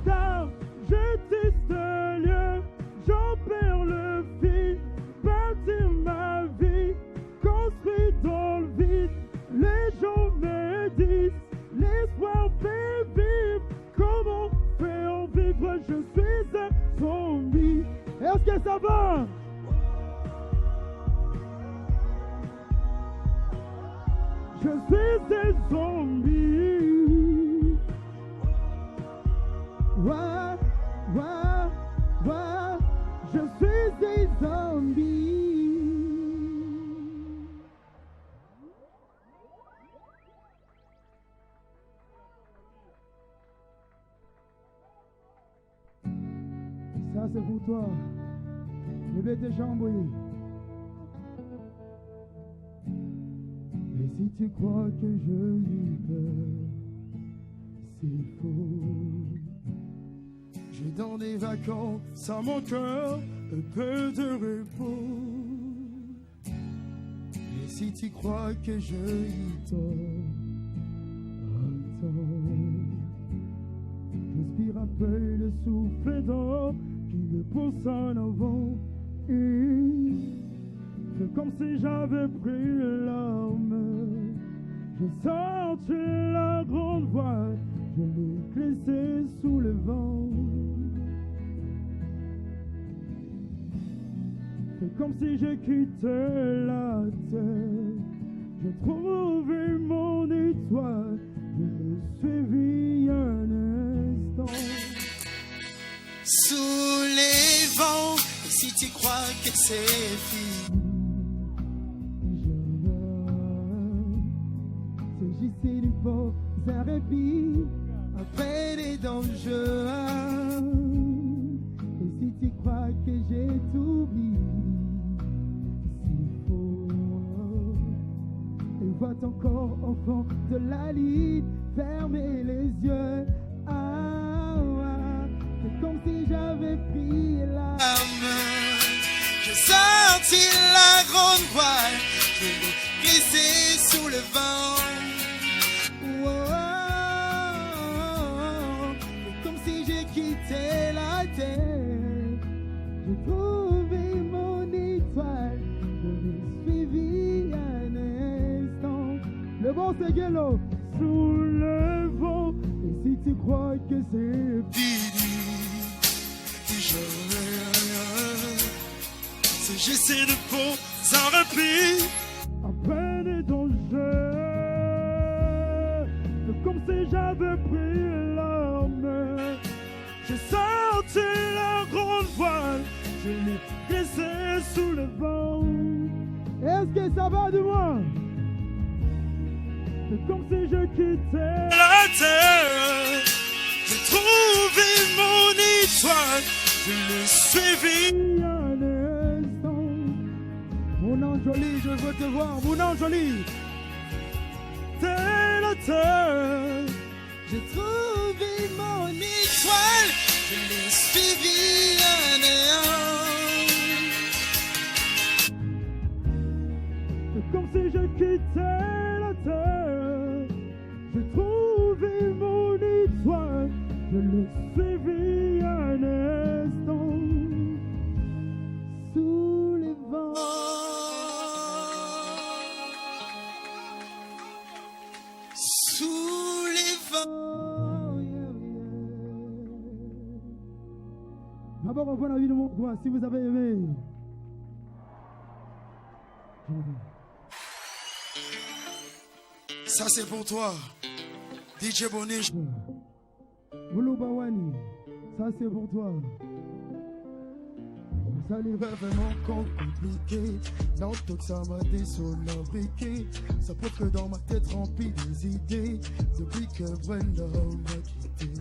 Star, je tisse ce lieu, j'en perds le fil. Bâtir ma vie, construit dans le vide. Les gens me disent, l'espoir fait vivre. Comment faire vivre? Je suis un zombie. Est-ce que ça va? Je suis un zombie. Ouais, ouais, ouais. Je suis un zombie. Ça c'est pour toi. Le bébé Jambouille. Et si tu crois que je lui peur, c'est faux. J'ai dans des vacances à mon cœur un peu de repos. Et si tu crois que je y tort, attends. J'inspire un peu le souffle d'or qui me pousse en avant. Et c'est comme si j'avais pris l'arme. J'ai sorti la grande voile, je l'ai glissée sous le vent. C'est comme si j'ai quitté la terre. J'ai trouvé mon étoile, je l'ai suivi un instant. Sous les vents, et si tu crois que c'est fini. S'agissait du beau un répit après les dangers. Et si tu crois que j'ai tout oublié, c'est faux. Et vois ton corps au fond de la ligne, fermer les yeux. Ah, ah, c'est comme si j'avais pris la main. J'ai sorti la grande voile, je l'ai glissée sous le vent. Oh, c'est comme si j'ai quitté la terre. J'ai trouvé mon étoile, je l'ai suivi un instant. Le bon c'est Guélo, sous le vent. Et si tu crois que c'est fini, jamais rien. S'agissait de beaux un répit. À peine des dangers. C'est comme si j'avais pris l'arme. J'ai sorti la grande voile, je l'ai glissée sous le vent. Est-ce que ça va du moins? C'est comme si je quittais la terre. J'ai trouvé mon étoile, je l'ai suivi un instant. Mon ange joli, je veux te voir, mon ange joli. T'es la terre. J'ai trouvé mon étoile, je l'ai suivi un instant. C'est comme si je quittais la terre. J'ai trouvé Maboko mpona bino moko si vous avez aimé. Ça c'est pour toi, DJ Bonnet. Moulouba Wani, ça c'est pour toi. Ça les vraiment compliqué. Non, tout ça m'a désolé. Ça prouve que dans ma tête remplie des idées. Depuis que Brenda m'a quitté.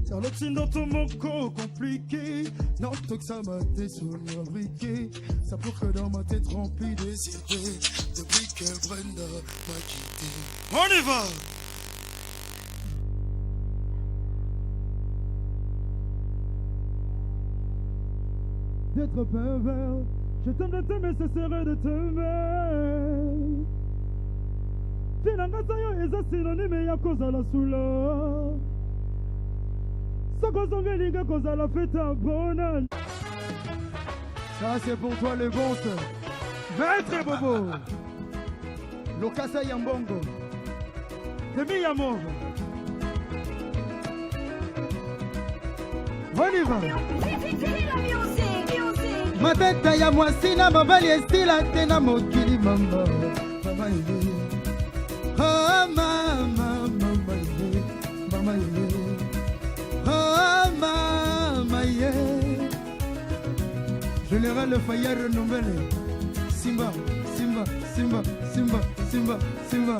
Ça l'obstine dans ton moko compliqué. Non, tout ça m'a désolé. Ça prouve que dans ma tête remplie des idées. Depuis que Brenda m'a quitté. On y va! D'être pervers, je t'aime de t'aimer, ce serait de t'aimer. Tina nga yo eza synonyme ya kozala sula. Soki ozongeli nga kozala fete ya bonane. Ça c'est pour toi le bon Maître Bobo. Lokasa Yambongo. Demi Yamov. On y va. Mateta ya mwasi na mobali esila te na mokili mama mama ye oh mama mama ye mama ye oh mama ye Général Fayard renouvelle Simba Simba Simba Simba Simba Simba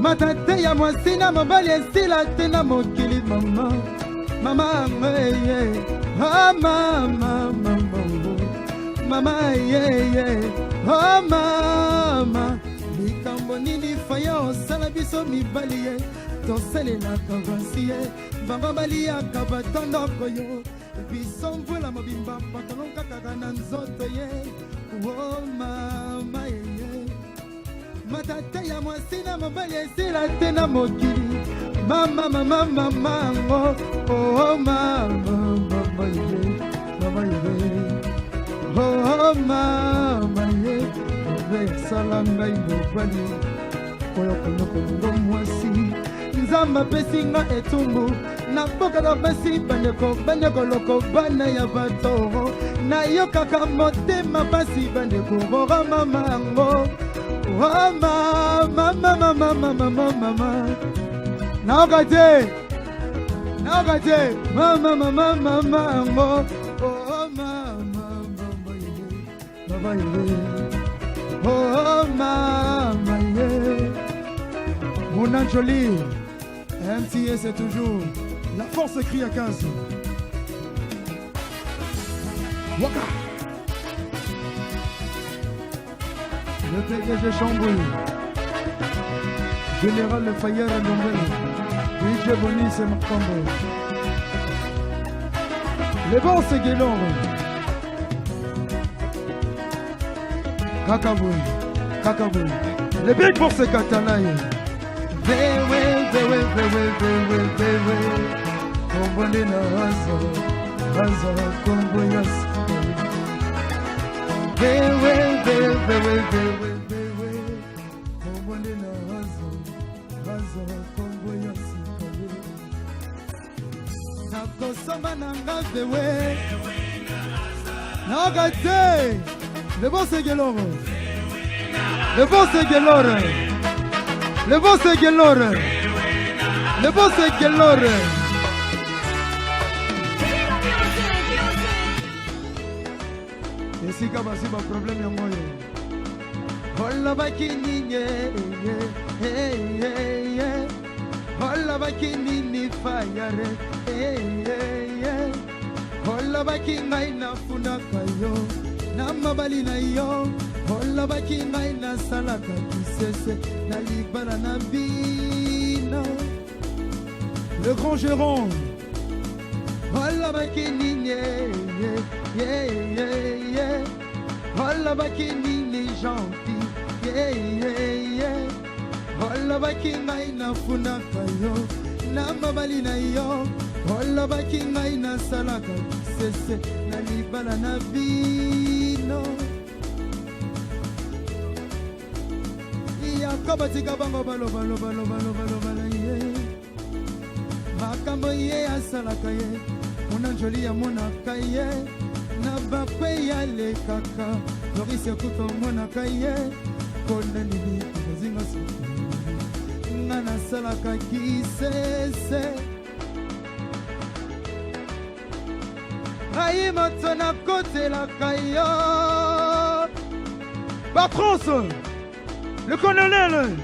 Matata ya mwasi na mobali esila te na mokili mama mama ye oh mama mama oh. mama ye ye oh mama likambo nini faya osala biso mibali ye tosalelaka basi ye bango baliaka batondoko yo biso mvula mobimba pantalon kakaka na nzoto ye o mama ye matata ya mwasi na mobali esila te na mokili mama mama mama ngo oh mama mama ye mama ye oh mama ye obe asala ngai mobali oyo konokolongo mwasi nzambe apesi nga etumbu nabokaka basi bandeko bandeko loko bana ya bato nayokaka motema pasi bandeko rora mama yango mama mama mama mama mama nayoka te nayoka te mama mama mama yango oh mama mama ye mama ye oh mama ye Mona Jolie MTA c'est toujours la force crie à 15 Waka. Le PDG Chamboul. Général Le Fayeur Ndombele. DJ Bonis et Makambo. Les bons c'est Guélor. Kakaboui. Kakaboui. Les big boss c'est Katanaï. Vewe, vewe, vewe, vewe, vewe. Kombo nina hazo. Hazo, kombo yas. Vewe, vewe, vewe, vewe, vewe. Kombo nina hazo. Hazo, kombo yas. Nakosomba nanga vewe. Nayoka te. Le bon c'est Guélor. Le bon c'est Guélor. Le bon c'est Guélor. Le bon c'est Guélor. Esika basi ba problème yango oyo. Olobaki nini olobaki nini fayare olobaki ngai nafunaka yo na mobali na yo olobaki ngai nasalaka kisese na libala na bino Le grand gérant. olobaki nini olobaki nini gentil olobaki ngai nafunaka yo na mobali na yo olobaki ngai nasalaka sese na libala na bino yakobo tika bango balobalobalobalobalobala ye makambo ye asalaka ye. Mona njoli amonaka ye na bakwe alekaka. Doris ekuta omonaka ye mpona nini okozinga soki nga nasalaka kisese. Ngai moto nakotelaka yo. Batros, le colonel,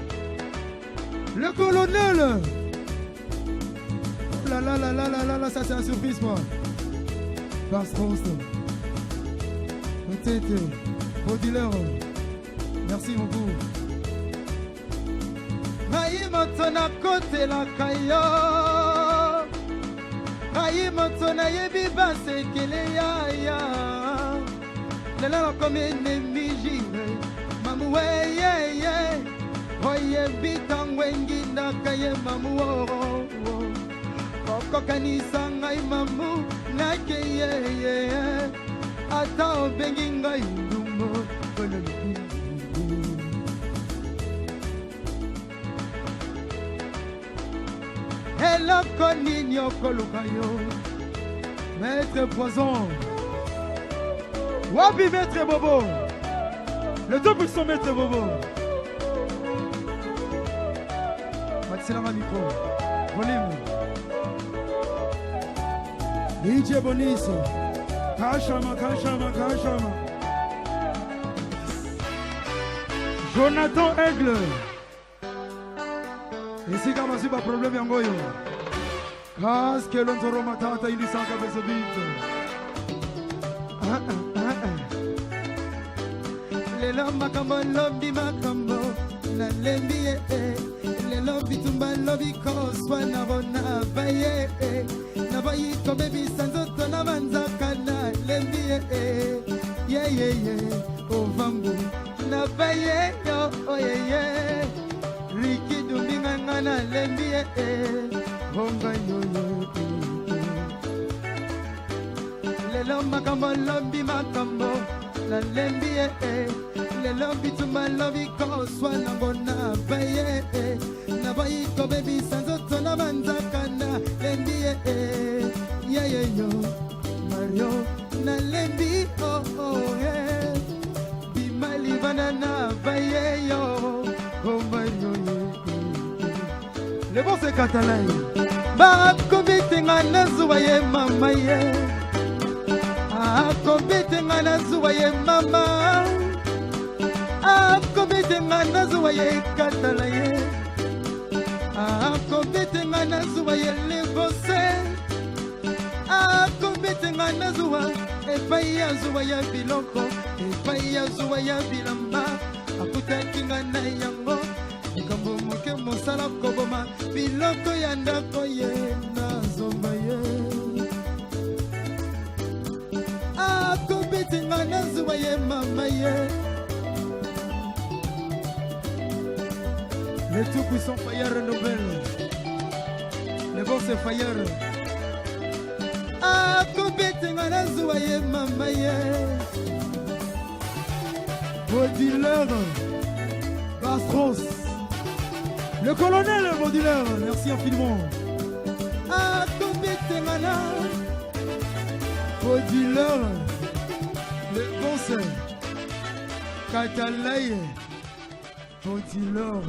le colonel. Oh là là là là là là là, ça c'est un surprise moi. Batros, Tete, Baudelaire, merci beaucoup. Ngai moto nakotelaka yo, ngai moto nayebi basekele yaya. Lelo nakomi enemi jire mamu weyeye, oyebi ntango engindaka ye mamu oo. Okokanisa ngai mamu nakeyeye, ata obengi ngai ndumbo ololobi. Eloko nini okoluka yo, maître poison? Wapi maître Bobo, le tout puissant maître Bobo. Matiselanga micro volume. DJ Bonis, Kashama, Kashama, Kashama. Jonathan Aigle, esika bazwi baproblème yango oyo. Kaske lonzoro matata ilisaka besebite. Lelo makambo, lobi makambo, nalembi ye. Lelo bitumba, lobi koswa na bona baye. Nabayi kobebisa nzoto na banzaka, nalembi ye. Yeyeye ovambu nabaye yo oyeye. Riki dumbinga nga nalembi ye. Onga yoyo. Lelo makambo, lobi makambo, nalembi ye. Lelo bitumba, lobi koswa nango na baye. Nabayi kobebisa nzoto na banzaka, nalembi ye. Yeyeyo Mario, nalembi oh, oh, eh. Bima libana na baye yo oh, Mario ye. Le bon c'est Catalan. Bakobetenga nazuwa ye mama ye, akobetenga nazuwa ye mama, akobetenga nazuwa ye katala ye, akobetenga nazuwa ye lebose, akobetenga nazuwa epai ya zuwa ya biloko, epai ya zuwa ya bilamba. Akutaki nga na yango likambo moke, mosala koboma biloko ya ndako ye nazomba ye. Akobetenga nazuwa ye mama ye. Le tout puissant Fire Nobel, le bon c'est Fire. Akobetenga nazuwa ye mama ye. Baudelaire Bastros, le colonel Baudelaire, merci infiniment. Akobetenga na Baudelaire, le bon c'est Katalaye Baudelaire.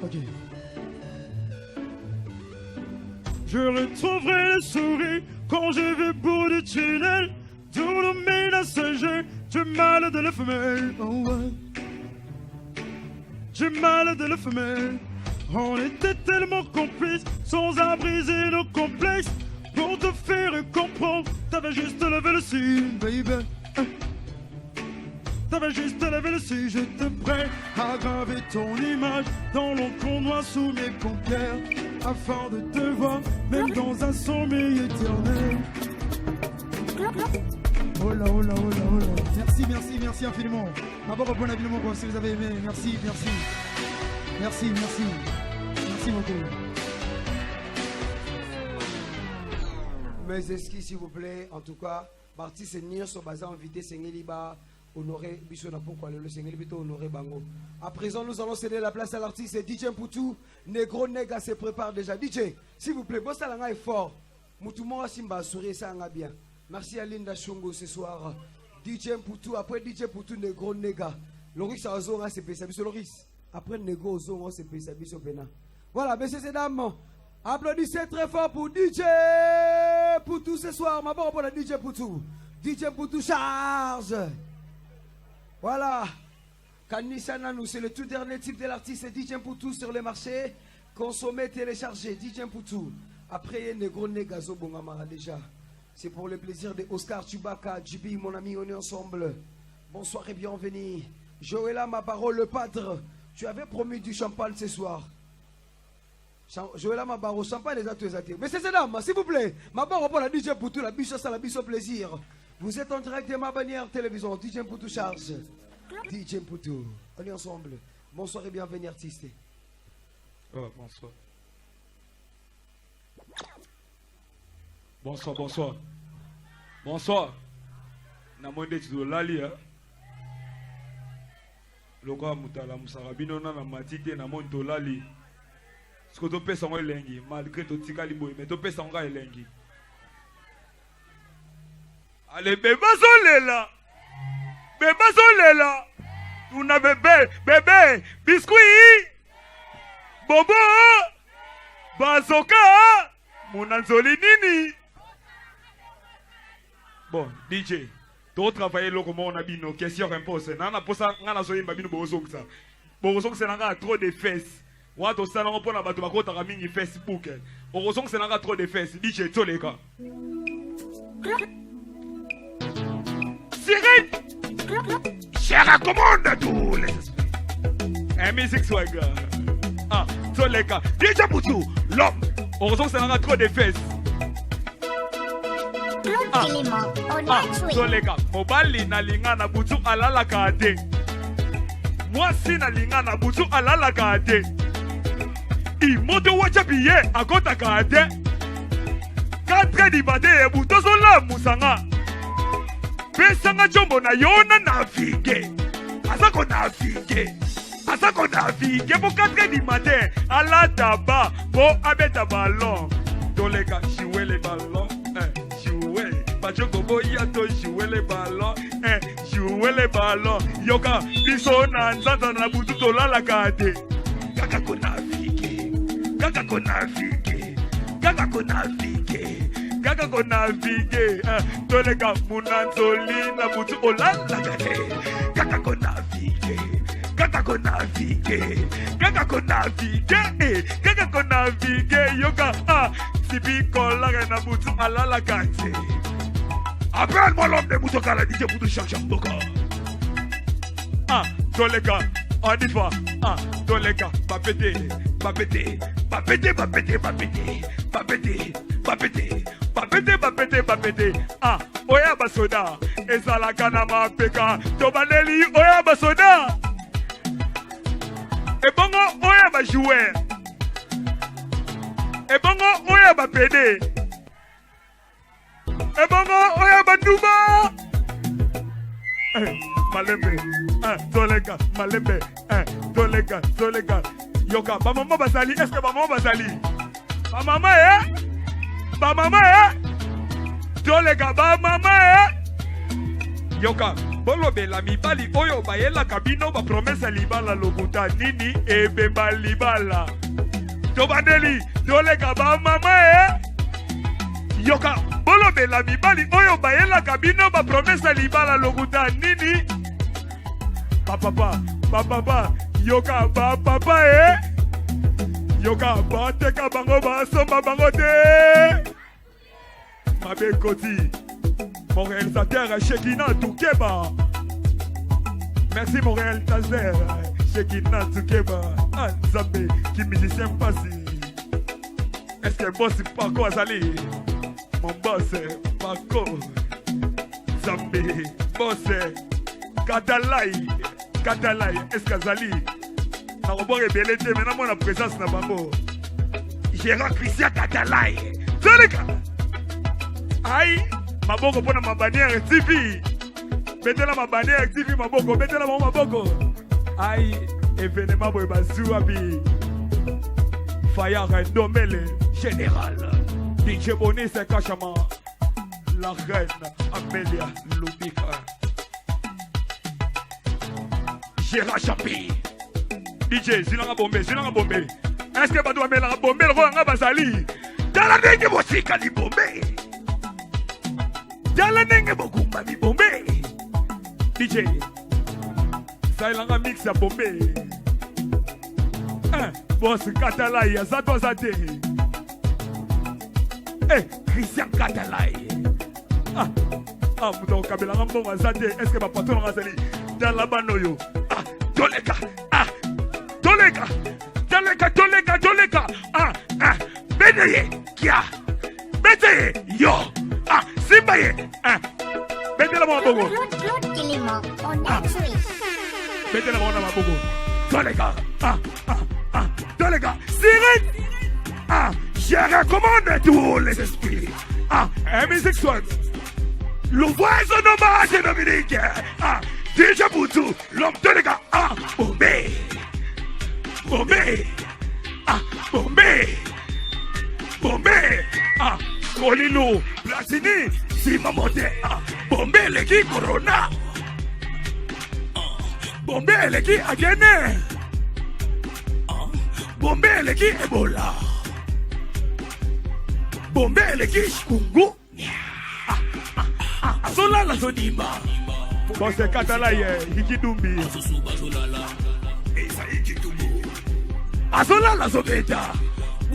Ok. Je retrouverai le sourire quand je vais bout du tunnel. Tout le ménage, du mal de la femelle. Oh ouais. Du mal de la femelle. On était tellement complices, sans à briser nos complexes. Pour te faire comprendre, t'avais juste levé le signe, baby. T'avais juste levé le signe, j'étais prêt à graver ton image dans l'encre noire sous mes paupières, afin de te voir, même dans un sommeil éternel. Oh là, oh là, oh là, oh là. Merci, merci, merci infiniment. D'abord, bon habillement, quoi, si vous avez aimé. Merci, merci. Merci, merci. Merci beaucoup. Mes excuses, s'il vous plaît. En tout cas, parti c'est nyonso baza invité sengeli ba honorer biso na pokwa lelo esengeli mpe to honorer bango. À présent, nous allons céder la place à l'artiste DJ Mputu. Negro Nega se prépare déjà. DJ, s'il vous plaît, bosala ngai fort. Mutu moko asimba asuri esala nga bien. Merci à Linda Shungu ce soir. DJ Mputu, après DJ Mputu, Negro Nega. Loris azonga sepelisa biso Loris. Après Negro ozonga sepelisa biso pena. Voilà, messieurs et dames, applaudissez très fort pour DJ Poutou ce soir. Ma pour la DJ Poutou. DJ Poutou charge. Voilà. Kanissa Nanou, c'est le tout dernier type de l'artiste DJ Poutou sur le marché. Consommer, télécharger, DJ Poutou. Après, Negro Negazo Bongamara déjà. C'est pour le plaisir de Oscar Chubaka, JB, mon ami, on est ensemble. Bonsoir et bienvenue. Joëlla Mabaro, le padre. Tu avais promis du champagne ce soir. Joëlla Mabaro, champagne les a tous. Mais c'est dames, s'il vous plaît. Mabaro pour la DJ Poutou, la biche, ça la biche au plaisir. Vous êtes en direct de ma bannière télévision, DJ Poutou charge. DJ Poutou, on est ensemble. Bonsoir et bienvenue, artiste. Oh, bonsoir. Bonsoir, bonsoir. Bonsoir. Namoni nde tozolali eh? Lokola moto alamusaka bino na na mati te namoni tolali. Siko topesa yango elengi malgré totikali boye mais topesa yango kaka elengi. Ale bebe azolela. Bebe azolela. Tuna bebe, bebe, biscuit. Bobo. Bazoka. Munanzoli nini? Bon, DJ, to travailler eloko moko na bino, question réponse. Na na posa nga nazoyemba bino bozongisa. Bozongisa na nga trop de fesses. Wana tosala yango mpona bato bakotaka mingi Facebook. Okozongisa na nga trop de fesses. DJ toleka. Cyril, je recommande tous les esprits. Un music swagger. Ah, toleka. DJ Moutou, l'homme. Okozongisa na nga trop de fesses. Ah, ah, toleka mobali nalinga na butu alalaka te mwasi nalinga na butu alalaka te imoto wacha biye akotaka te 4 du matin ya butu ozolamusa nga pesanga jombo na yo na navige aza konavige aza konavige po 4 du matin alata ba po abeta ballon toleka jouer le ballon eh, jouer bajoko boya to jouer le ballon eh, jouer le ballon yoka biso na nzanza na butu tolalaka te kaka konavige kaka konavige kaka konavige kaka konavige eh, toleka munanzoli na butu olalaka te kaka konavige kaka konavige kaka konavige eh, kaka konavige yoka ah, sibikolaka na butu alalaka te. Appelle-moi l'homme de Moutokala, DJ Boutou Chak Mboka. Ah, toleka, on y va. Ah, toleka, bapete, bapete, bapete, bapete, bapete, bapete, bapete, bapete, bapete, bapete. Ah, oya basoda, ezalaka na mapeka, tobandeli oya basoda. Ebongo oya ba joueur. Ebongo oya ba pede. Ebongo oya banduba. Eh, malembe, eh, toleka, malembe, eh, toleka, toleka. Yoka, ba mama bazali, est-ce que ba mama bazali? Ba mama eh? Ba mama eh? Toleka, ba mama eh? Yoka, bolobela mibali oyo bayelaka bino ba promesse ya libala lokuta nini ebemba libala. Tobandeli, toleka ba mama eh? Yoka, bolobela mibali oyo bayelaka bino ba promesse ya libala lokuta nini? Ba papa, ba papa, yoka ba papa eh? Yoka bateka bango basomba bango te. Mabe Koti, mon réalisateur Shekina Toukeba. Merci mon réalisateur Shekina Toukeba. Ah, Nzambe, qui musicien pasi. Est-ce que boss Paco azali? Mon boss Paco. Nzambe, boss Katalai. Katalai, est-ce que azali? Nakobwaka ebele te, mais namona présence na bango. Gérard Christian Katalai. Zoleka. Aïe, maboko pona ma bannière TV. Betela mabane tv maboko, betela bango maboko. Ai, événement boye bazwi wapi? Fayard Ndombele, général. DJ Bonis Kachama, la reine Amelia Lubika. Gérard Champi. DJ, zilanga bombe, zilanga bombe. Est-ce que bato bamelaka bombe lokola nga bazali? Tala ndenge bosika libombe. Tala ndenge bokumba bibombe. DJ, salelanga mix ya bombe. Eh, boss Katalai, aza to aza te. Eh, Christian Katalai. Ah, ah, moto akokabelanga mbongo aza te. Est-ce que bapatron nanga azali? Tala bana oyo. Ah, toleka. Ah, toleka. Toleka, toleka, toleka. Ah, ah, bete ye. Kia. Bete ye. Yo. Ah, simba ye. Ah, betela bango maboko. Ah, betela bango na maboko. Toleka. Ah, ah, ah, toleka. Sirène. Ah, je recommande tous les esprits. Ah, un musique soit. Le voisin hommage Dominique. Ah, DJ Boutou, l'homme toleka. Ah, Bombay. Bombay. Ah, Bombay. Bombay. Ah, Kolilo, Platini, Sima Mote. Ah, Bombay eleki Corona. Bombay eleki Agene. Bombay eleki Ebola. Bombay eleki Shikungu. Azolala azodimba. Bose katala ye hikidumbi. Azolala azobeta.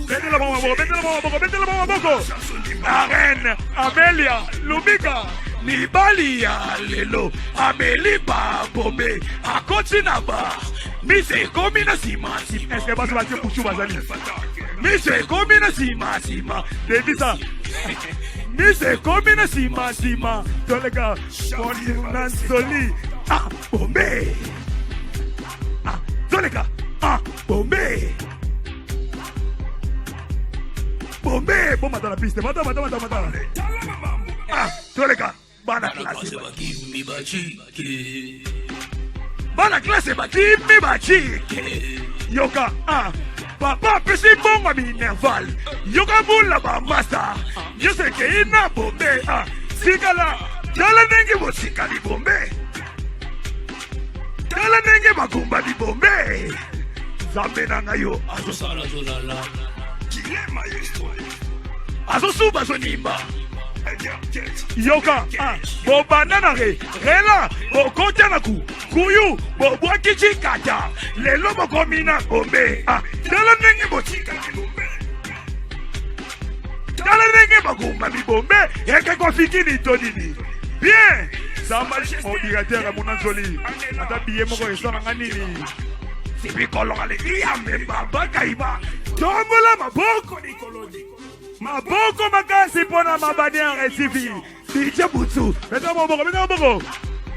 Betela bango maboko, betela bango maboko, betela bango maboko. La reine Amelia Lubika. Mibali ya lelo ameli babombe akoti na ba miso ekomi na nsima nsima. Eske bato batie pusu bazali miso ekomi na nsima nsima debisa miso ekomi na nsima nsima toleka na nsoli ah bombe ah toleka ah bombe bombe bomata na piste mata mata mata mata ah toleka bana classe bakimi bachike bana classe bakimi bachike yoka ah papa apesi mbongo ya minerval yoka bula bamasta nyonso ekei na bombe ah tikala tala ndenge botikali bombe tala ndenge bakumba bibombe nzambe na ngai yo azosala azolala azosuba azonimba yoka ah, bobanda na re rela bokota na ku kuyu bobwaki cikata lelo bokomi na bombe ah, tala ndenge botika bombe tala ndenge bakumba bibombe ekekofikini to nini bien samba mon directeur ya monanzoli ata biye moko esalanga nini sibikolongale iyambe babakaiba tombola maboko likolo maboko makasi mpo na mabaniere tv dj butsu beta maboko beta maboko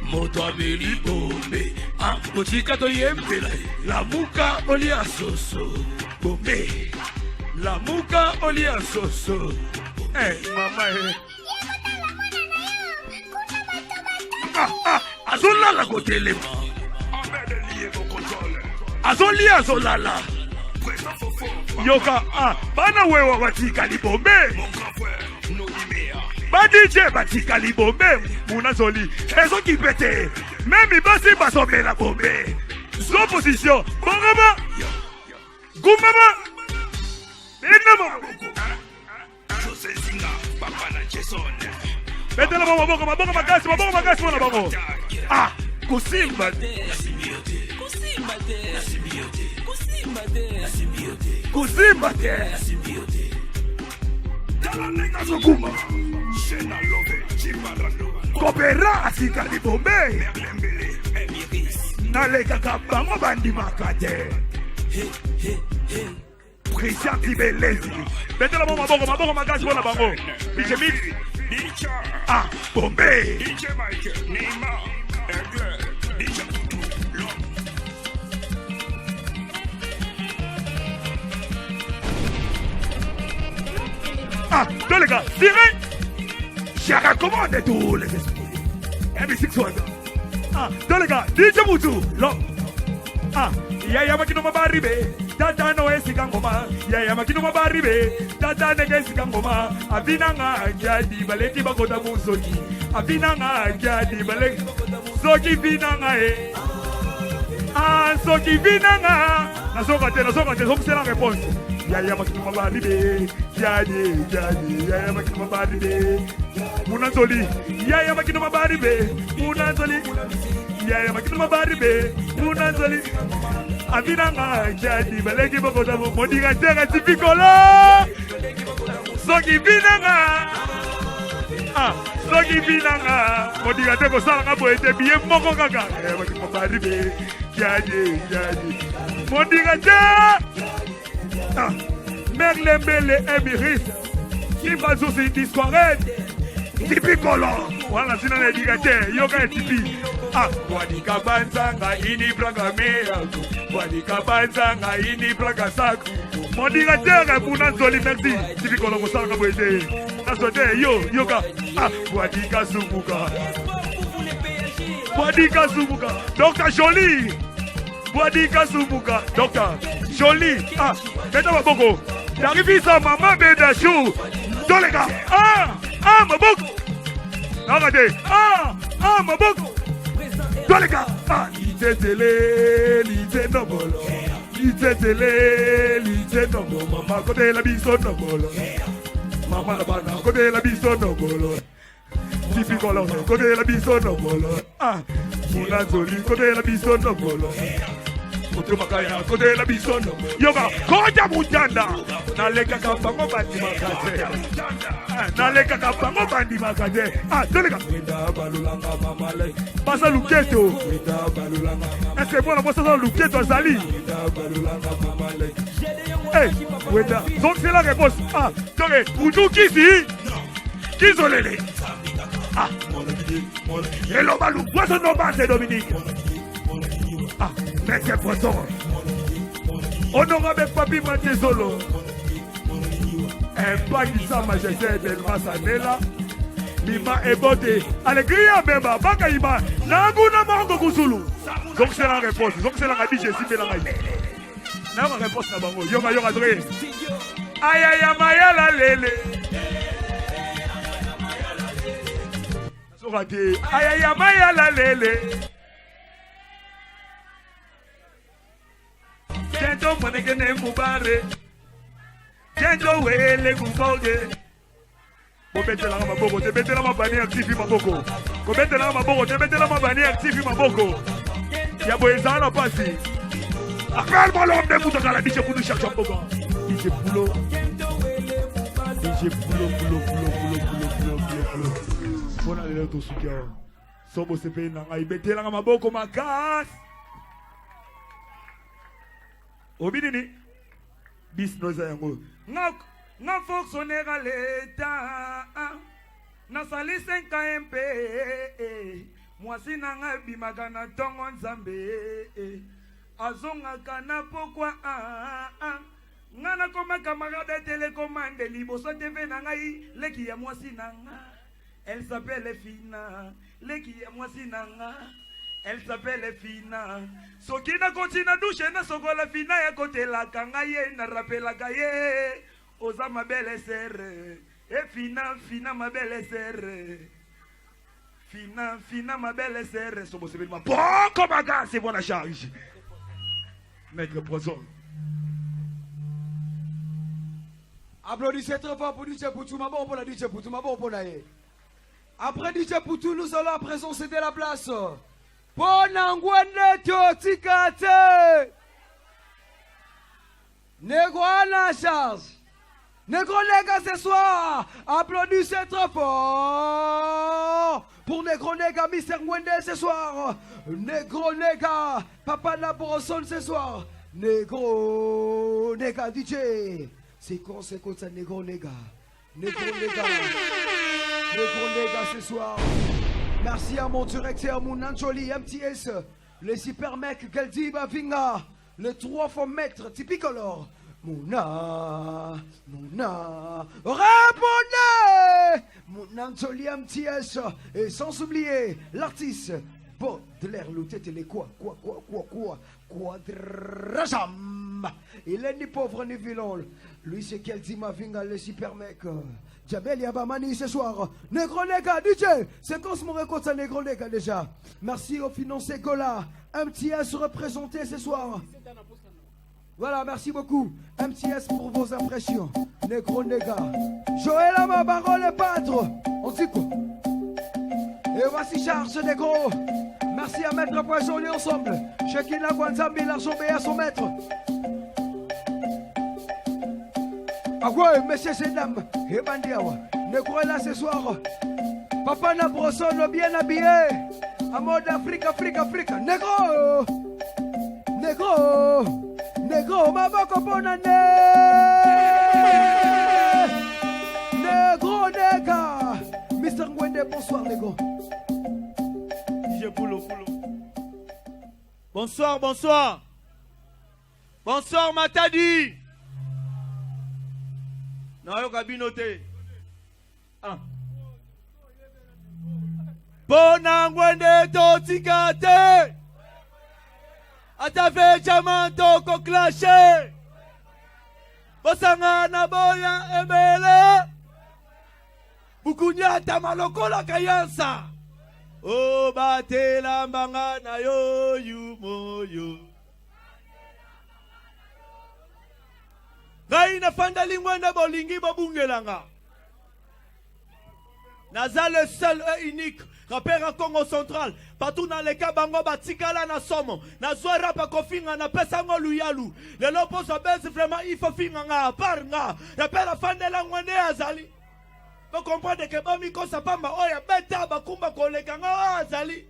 moto ameli bombe akotika toyembela ye lamuka olia soso bombe lamuka olia soso eh, mama eh. Ah, ah, azolala kotelema azolia azolala yoka ah, bana wewa batikali bombe ba DJ batikali bombe munazoli ezokipe te memi basi bazomela bombe zo position bongama gumbama benda maboko betela bango maboko maboko makasi maboko makasi mpo na bango ah kosimba te kosimba te tala ndenge azokuma kopera asikali bombe nalekaka bango bandimaka te Christian Tibelezi. Betela bango maboko, maboko makasi mpo na bango. DJ Mix. Ah, Bombe. DJ Mike, Neymar, Aigle, DJ Toutou, l'homme. Ah, toleka, sirène. Je recommande tous les esprits. MC Soda. Ah, toleka DJ Mutu lo ah yaya makino mabaribe tata no esika ngoma yaya makino mabaribe tata neke esika ngoma abinanga jadi baleki bakota musoki abinanga jadi baleki soki binanga e ah soki binanga nazoka te nazoka te zokisela réponse yaya makino mabaribe jadi jadi yaya makino mabaribe munanzoli yaya makino mabaribe munanzoli yaya makino mabaribe munanzoli abinanga jadi baleki bokota modirateur tipikolo soki binanga ah, soki binanga modirateur kosalanga boye te biye moko kaka yaya makino mabaribe jadi jadi modirateur ah, merle mbele emiris kibazusi discoret tipikolo wana ntina na edika te yoka etipi ah, bwadika banzanga ini plaka meyaku bwadika banzanga ini plaka saku modirateur kuna nzoli merci tipikolo kosalaka boye te naso te yo yoka ah, bwadika sumbuka bwadika sumbuka dr jolie Bwadika Sumbuka, Docteur Jolie, ah, beta maboko. Darivisa mama beda chou. Toleka. Ah, ah maboko. Nanga te. Ah, ah maboko. Toleka. Ah, litetele, lite nombolo. Litetele, lite nombolo. Mama kotela biso nombolo. Mama na bana kotela biso nombolo. Tipi kolongo kotela biso nombolo ah muna nzoli kotela biso nombolo moto makaya kotela biso nombolo yoka kota mutanda nalekaka bango bandimaka te ah, nalekaka bango bandimaka te ah toleka baza luketo eske mwana mwasi aza luketo azali Eh, wenda donc c'est la réponse ah donc utukisi kizolele ah eloba lubwaso nobase dominique ah meke poisson honorable papi matezolo impakisa majesté delmasanela bima ebote alegria bemba bakayima nanguna mongo kusulu donc c'est la réponse donc c'est la dj esimbela ngai nayoka réponse na bango yoka yoka toke ayaya mayala lele nazoka te ayaya mayala lele kento mwanekene mubare kento wele kuboge bobetelanga maboko te betela mabani ya tv maboko kobetelanga maboko te betela mabani ya tv maboko ya boye ezala na mpasi appelle-moi l'homme de mutakala dj kudu cherche mboka dj pulo dj pulo pulo pulo pulo pulo pulo pulo pulo mpona lelo tosuki awa so bosepeli na ngai betelanga maboko makasi obi nini bis no eza yango nga nga fonctionnaire à l'état nasali 5 ans mpe mwasi na nga ebimaka na ntongo nzambe azongaka na pokwa nga nakoma camarade telecommande liboso tv na ngai leki ya mwasi na nga elle s'appelle fina leki ya mwasi na nga elle s'appelle Fina soki nakoti na douche nasokola Fina yakotelaka ngai ye narapelaka ye oza mabele sere e Fina Fina mabele sere Fina Fina mabele sere sobosebeli maboko makasi mpo na charge maître poison. Applaudissez très fort pour DJ Poutou, maboko pour la DJ Poutou, maboko pour la ye. Après DJ Poutou, nous allons à présent céder la place. Pona ngwende totika te. Negro à la charge. Negro Nega ce soir. Applaudissez très fort. Pour Negro Nega, Mister Ngwende ce soir. Negro Nega, Papa de la Brossonne ce soir. Negro Nega DJ. C'est quoi, c'est quoi ça, Negro Nega? Negro Nega. Negro Nega ce soir. Merci à mon directeur, mon Anjoli, MTS, les super mecs, Galdi Bavinga, les trois fois maîtres, Typicolor. Mouna, Mouna, répondez! Mon Anjoli MTS, et sans oublier l'artiste Baudelaire Lutete, quoi, quoi, quoi, quoi, quoi, Quadrajam. Il est ni pauvre ni vilain. Lui, c'est quel dit Mavinga, le super mec. Djabel Yabamani ce soir. Negro Nega, DJ. Séquence mon récolte à Negro Nega déjà. Merci au financier Gola. MTS représenté ce soir. Voilà, merci beaucoup. MTS pour vos impressions. Negro Nega. Joël Amabaro, le pâtre. On dit quoi? Et voici Charles Negro. Merci à Maître Poisson, on est ensemble. Chacun la Guanzambi, l'argent à son maître. Ah ouais, messieurs et dames, et bandiawa. Negro est là ce soir. Papa Nabrosson, bien habillé. À mode Afrique, Afrique, Afrique. Negro! Negro! Negro, maboko bonne année! Negro, nega! Mr. Ngwende, bonsoir, Negro. DJ Poulo, Poulo. Bonsoir, bonsoir. Bonsoir, Matadi. Nayoka bino te. Ah. Pona ngwende totika te. Ata ve jama toko clashe. Bosanga na boya ebele. Bukunyata malokola kayansa. O batela mbanga na yo yumoyo. Ngai nafandali ngwende bolingi bobungelanga. Naza le seul et unique rappeur à Congo central. Partout dans les cas bango batikala na somo. Nazwa rap kofinga na pesa ngo luyalu. Lelo poso base vraiment il faut finga nga par nga. Rappeur afandela ngwende azali. Vous comprenez que bami kosa pamba oya beta bakumba koleka nga azali.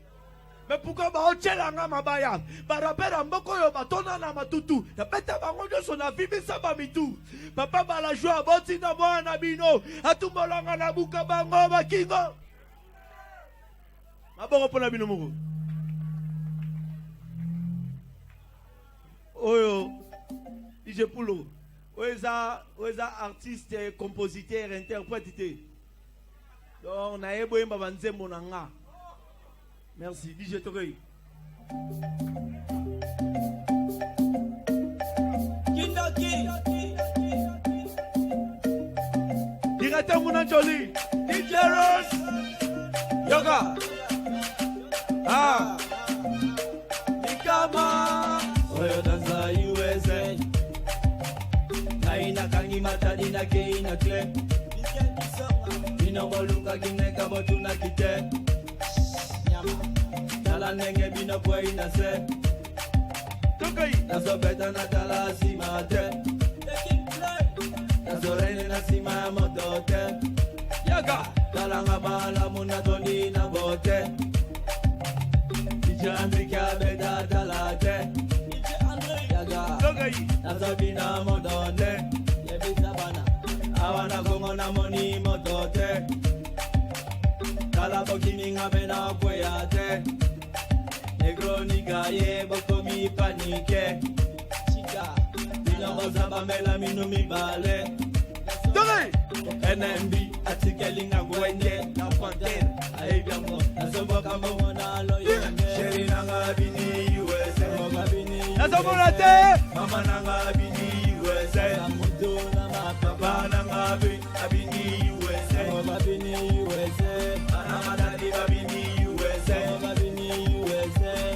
Mais pourquoi ba ochela nga mabaya? Ba rappeur mboko yo batona na matutu. Na beta bango nyonso na vibisa ba mitu. Papa bala joie boti na mwana bino. Atumbolanga na buka bango bakingo. Maboko pona bino moko. Oyo DJ Poulo. Oyo eza artiste, compositeur, interprète te. Donc na yebo yemba ba nzembo na nga. Merci DJ Tokoy. Kindoki. Directeur Mouna Joli. DJ Rose. Yoga. Ah. Likama. Oyo danza USA. Ngai nakangi matadi nakei na clé. Bino bolukaki ndenge botunaki te. Tala ndenge bino kwei na se. Nazobeta na tala nsima te. Nazorene na nsima ya moto te. Yaga. Talanga malamu natondi na bote. DJ Andrike abeta tala te. Yaga. Nazobina mondone. Yebisa bana. Awa na Kongo namoni moto te. Tala bokininga mpe na kweya te. Negro niga ye bokomi panike. Bino boza bamela minu mibale. NMB atikelinga ngwende na pantere ayebi yango nazomboka mbongo na loyenge. Sheri nanga bini USA. Nazomona te. Mama nanga bini USA. Papa nanga abini USA. Bana madadi babini USA.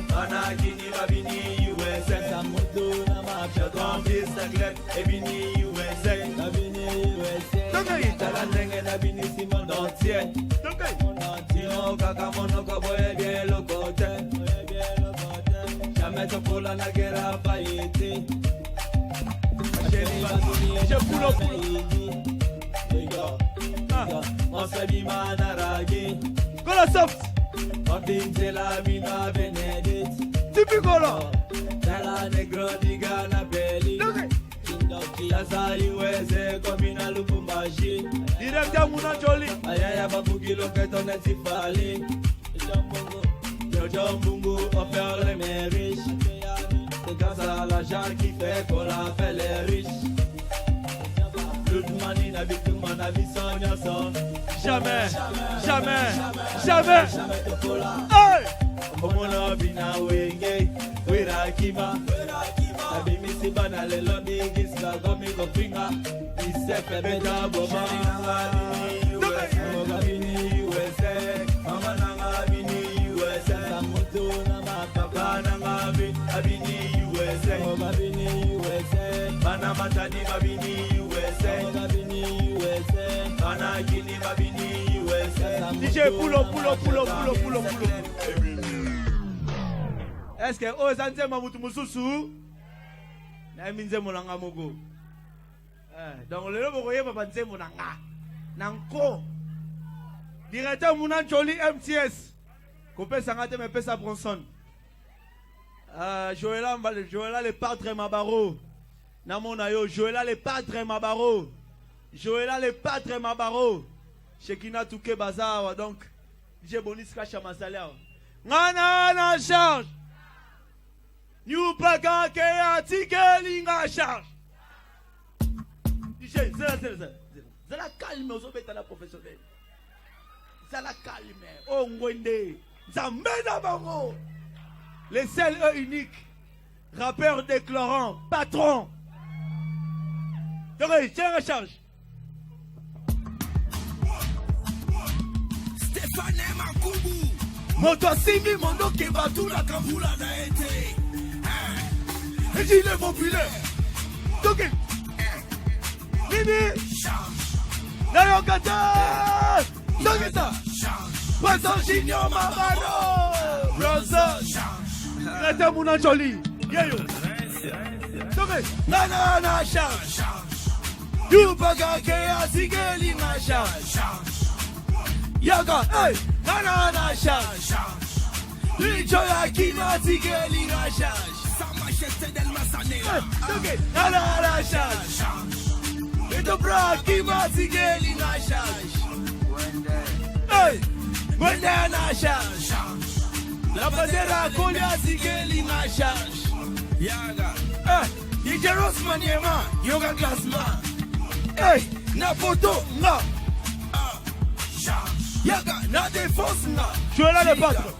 Bana kini babini USA. J'adore sa club ebini USA. Tala ndenge nabinisi monde entier. Bino kaka monoko boyebi eloko te. Jamais tokola na gera faillite. Je pulo pulo. Mosebima na ragi. Gola soft. Obinzela bino Benedict. Tipikolo. Tala negro diga na beli. Sasa USA komi na Lubumbashi. Directeur Mouna Joli. Ayaya babuki loketo neti fali. Jojo Mbungu offert les mais riches. C'est grâce à l'argent qui fait qu'on a fait les riches. Ludmani na bituma na biso nyonso. Jamais, jamais, jamais. Jamais tokola. Hey! Omona bina wenge werakima. Nabimisi bana lelo mingi sikakomi kofinga. Isefe beta boma. Bini USA. Mama nanga bini USA. Moto na mapapa nanga bini USA. Bini USA. Bana matadi babini USA. Bini USA. Bana Guinea babini USA. DJ pulo pulo pulo pulo pulo pulo. Est-ce que oyo eza nzembo mutu mususu? Nayebi nzembo na nga moko. Eh, donc lelo bokoyeba banzembo na nga na nko. Directeur Muna Njoli MTS. Kopesa nga te mais pesa Bronson. Joëla, Joëla le padre Mabaro. Namona yo Joëla le padre Mabaro. Joëla le padre Mabaro. Shekina Touke Bazawa donc DJ Bonis Kasha Mazali awa. Ngana na charge. New Paka ke atikeli nga charge. DJ zela zela zela. Zela calme ozobeta na professionnel. Zala calme. Oh ngwende. Nzambe na bango. Les seuls eux uniques. Rappeur déclarant, patron. Donc, tiens la charge. Stéphane Makubu. Moto asimbi mondoki batulaka mbula na ye te. Gilet populaire. Toki. Nini? Nayoka te. Tokita. Bronson Junior Mabaro. Bronson. Directeur Mouna Jolie. Yeyo. Toki. Nana na charge. Yupaga ke asigeli na charge. Yaga, hey, nana na charge. Licho ya kina asigeli na charge. Sa majesté Delma Sanela. Toki. Nana na charge. Eto bra kima asigeli na charge. Hey, Mwende na charge. La bandera koli asigeli na charge. Yaga. Eh, DJ Rosman Yema, Yoga Classman. Hey, na photo nga. Yaga, na défense nga. Joëla le padre.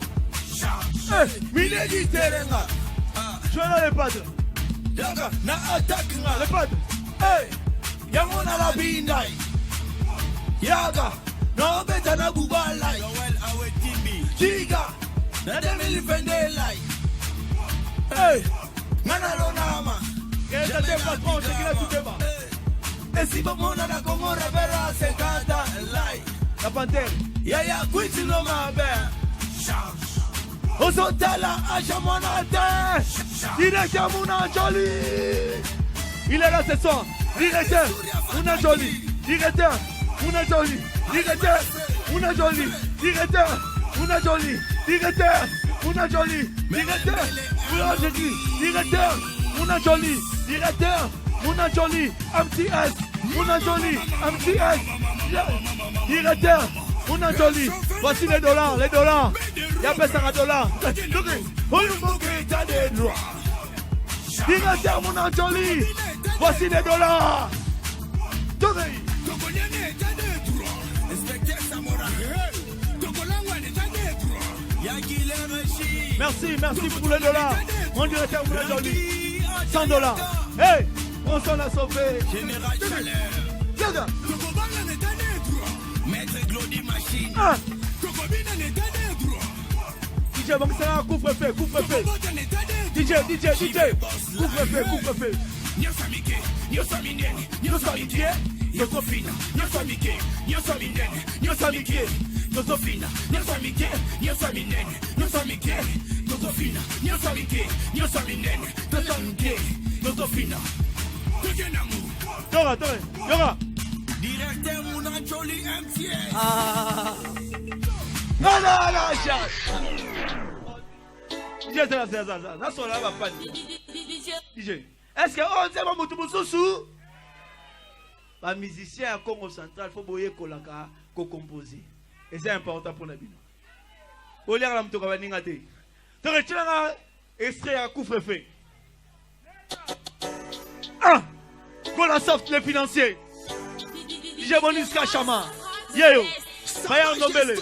Eh, milieu du terrain nga. Joëla le padre. Yaga, na attaque nga. Le padre. Hey, yango na la bindai. Yaga, na obeta na bubalai. Noël Awetimbi. Giga, na 2022 lai. Hey, nga na lonama. Eza te patron, Shekina Tuteba. Esi bomona na Congo rebera 50 lai. La panthère. Yaya kwiti no mabe. Ozotala aja mwana te. Directeur Mouna Jolie. Il est là ce soir. Directeur Mouna Jolie. Directeur Mouna Jolie. Directeur Mouna Jolie. Directeur Mouna Jolie. Directeur Mouna Jolie. Directeur Mouna Jolie. Directeur Mouna Jolie. Directeur Mouna Jolie. MTS Mouna Jolie. MTS. Directeur Mouna Jolie. Voici les dollars, les dollars. Il y a personne à dollars. Directeur Mouna Jolie. Voici les dollars. Merci, merci pour les dollars. Mon directeur Mouna Jolie. 100 dollars. Hey, on s'en a sauvé. Général Chaleur. Tokobanga na état de droit. Maître Glody Machine. Ah. Tokobina na état de droit. DJ Bangisana, couvre-feu, couvre-feu. DJ, DJ, DJ. Couvre-feu, couvre-feu. Nyonso mike, nyonso minene, nyonso mike, tozofina, nyonso mike, nyonso minene, nyonso mike, tozofina, nyonso mike, nyonso minene, nyonso mike, tozofina, nyonso mike, nyonso minene, nyonso mike, tozofina. Tokende Tora, tora, tora. Directeur Mouna Jolie MTS. Ah. Non, non, non, charge. DJ, zala, zala, zala, zala. Nasola ba fan. DJ. Est-ce que on nzembo mutu mususu? Ba musicien ya Congo Central faut boyekolaka ko composer. Et c'est important pour na bino. Boliaka na mutu baninga te. Donc tielanga extrait ya couvre-feu. Ah! Gola Soft le financier. DJ Bonis Kachama. Yeyo. Bayern Ndombele.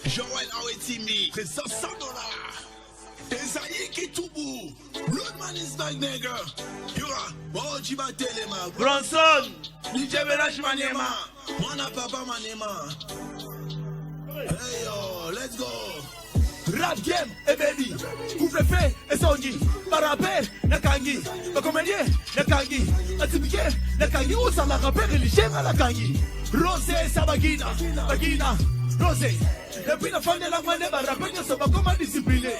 Joël Awetimi, présent 100 dollars. Esaïe Kitubu, Bloodman is my nigga. Yura, Bojiba Telema. Bronson. DJ Belash Maniema. Mwana Papa Maniema. Hey yo, let's go. Rap game ebebi couvre-feu esongi barape nakangi bacomédien nakangi batibike nakangi ozalaka mpe religie nga nakangi rose esa bagina bagina rose epuis nafandela nga nde barape nyonso bakoma discipline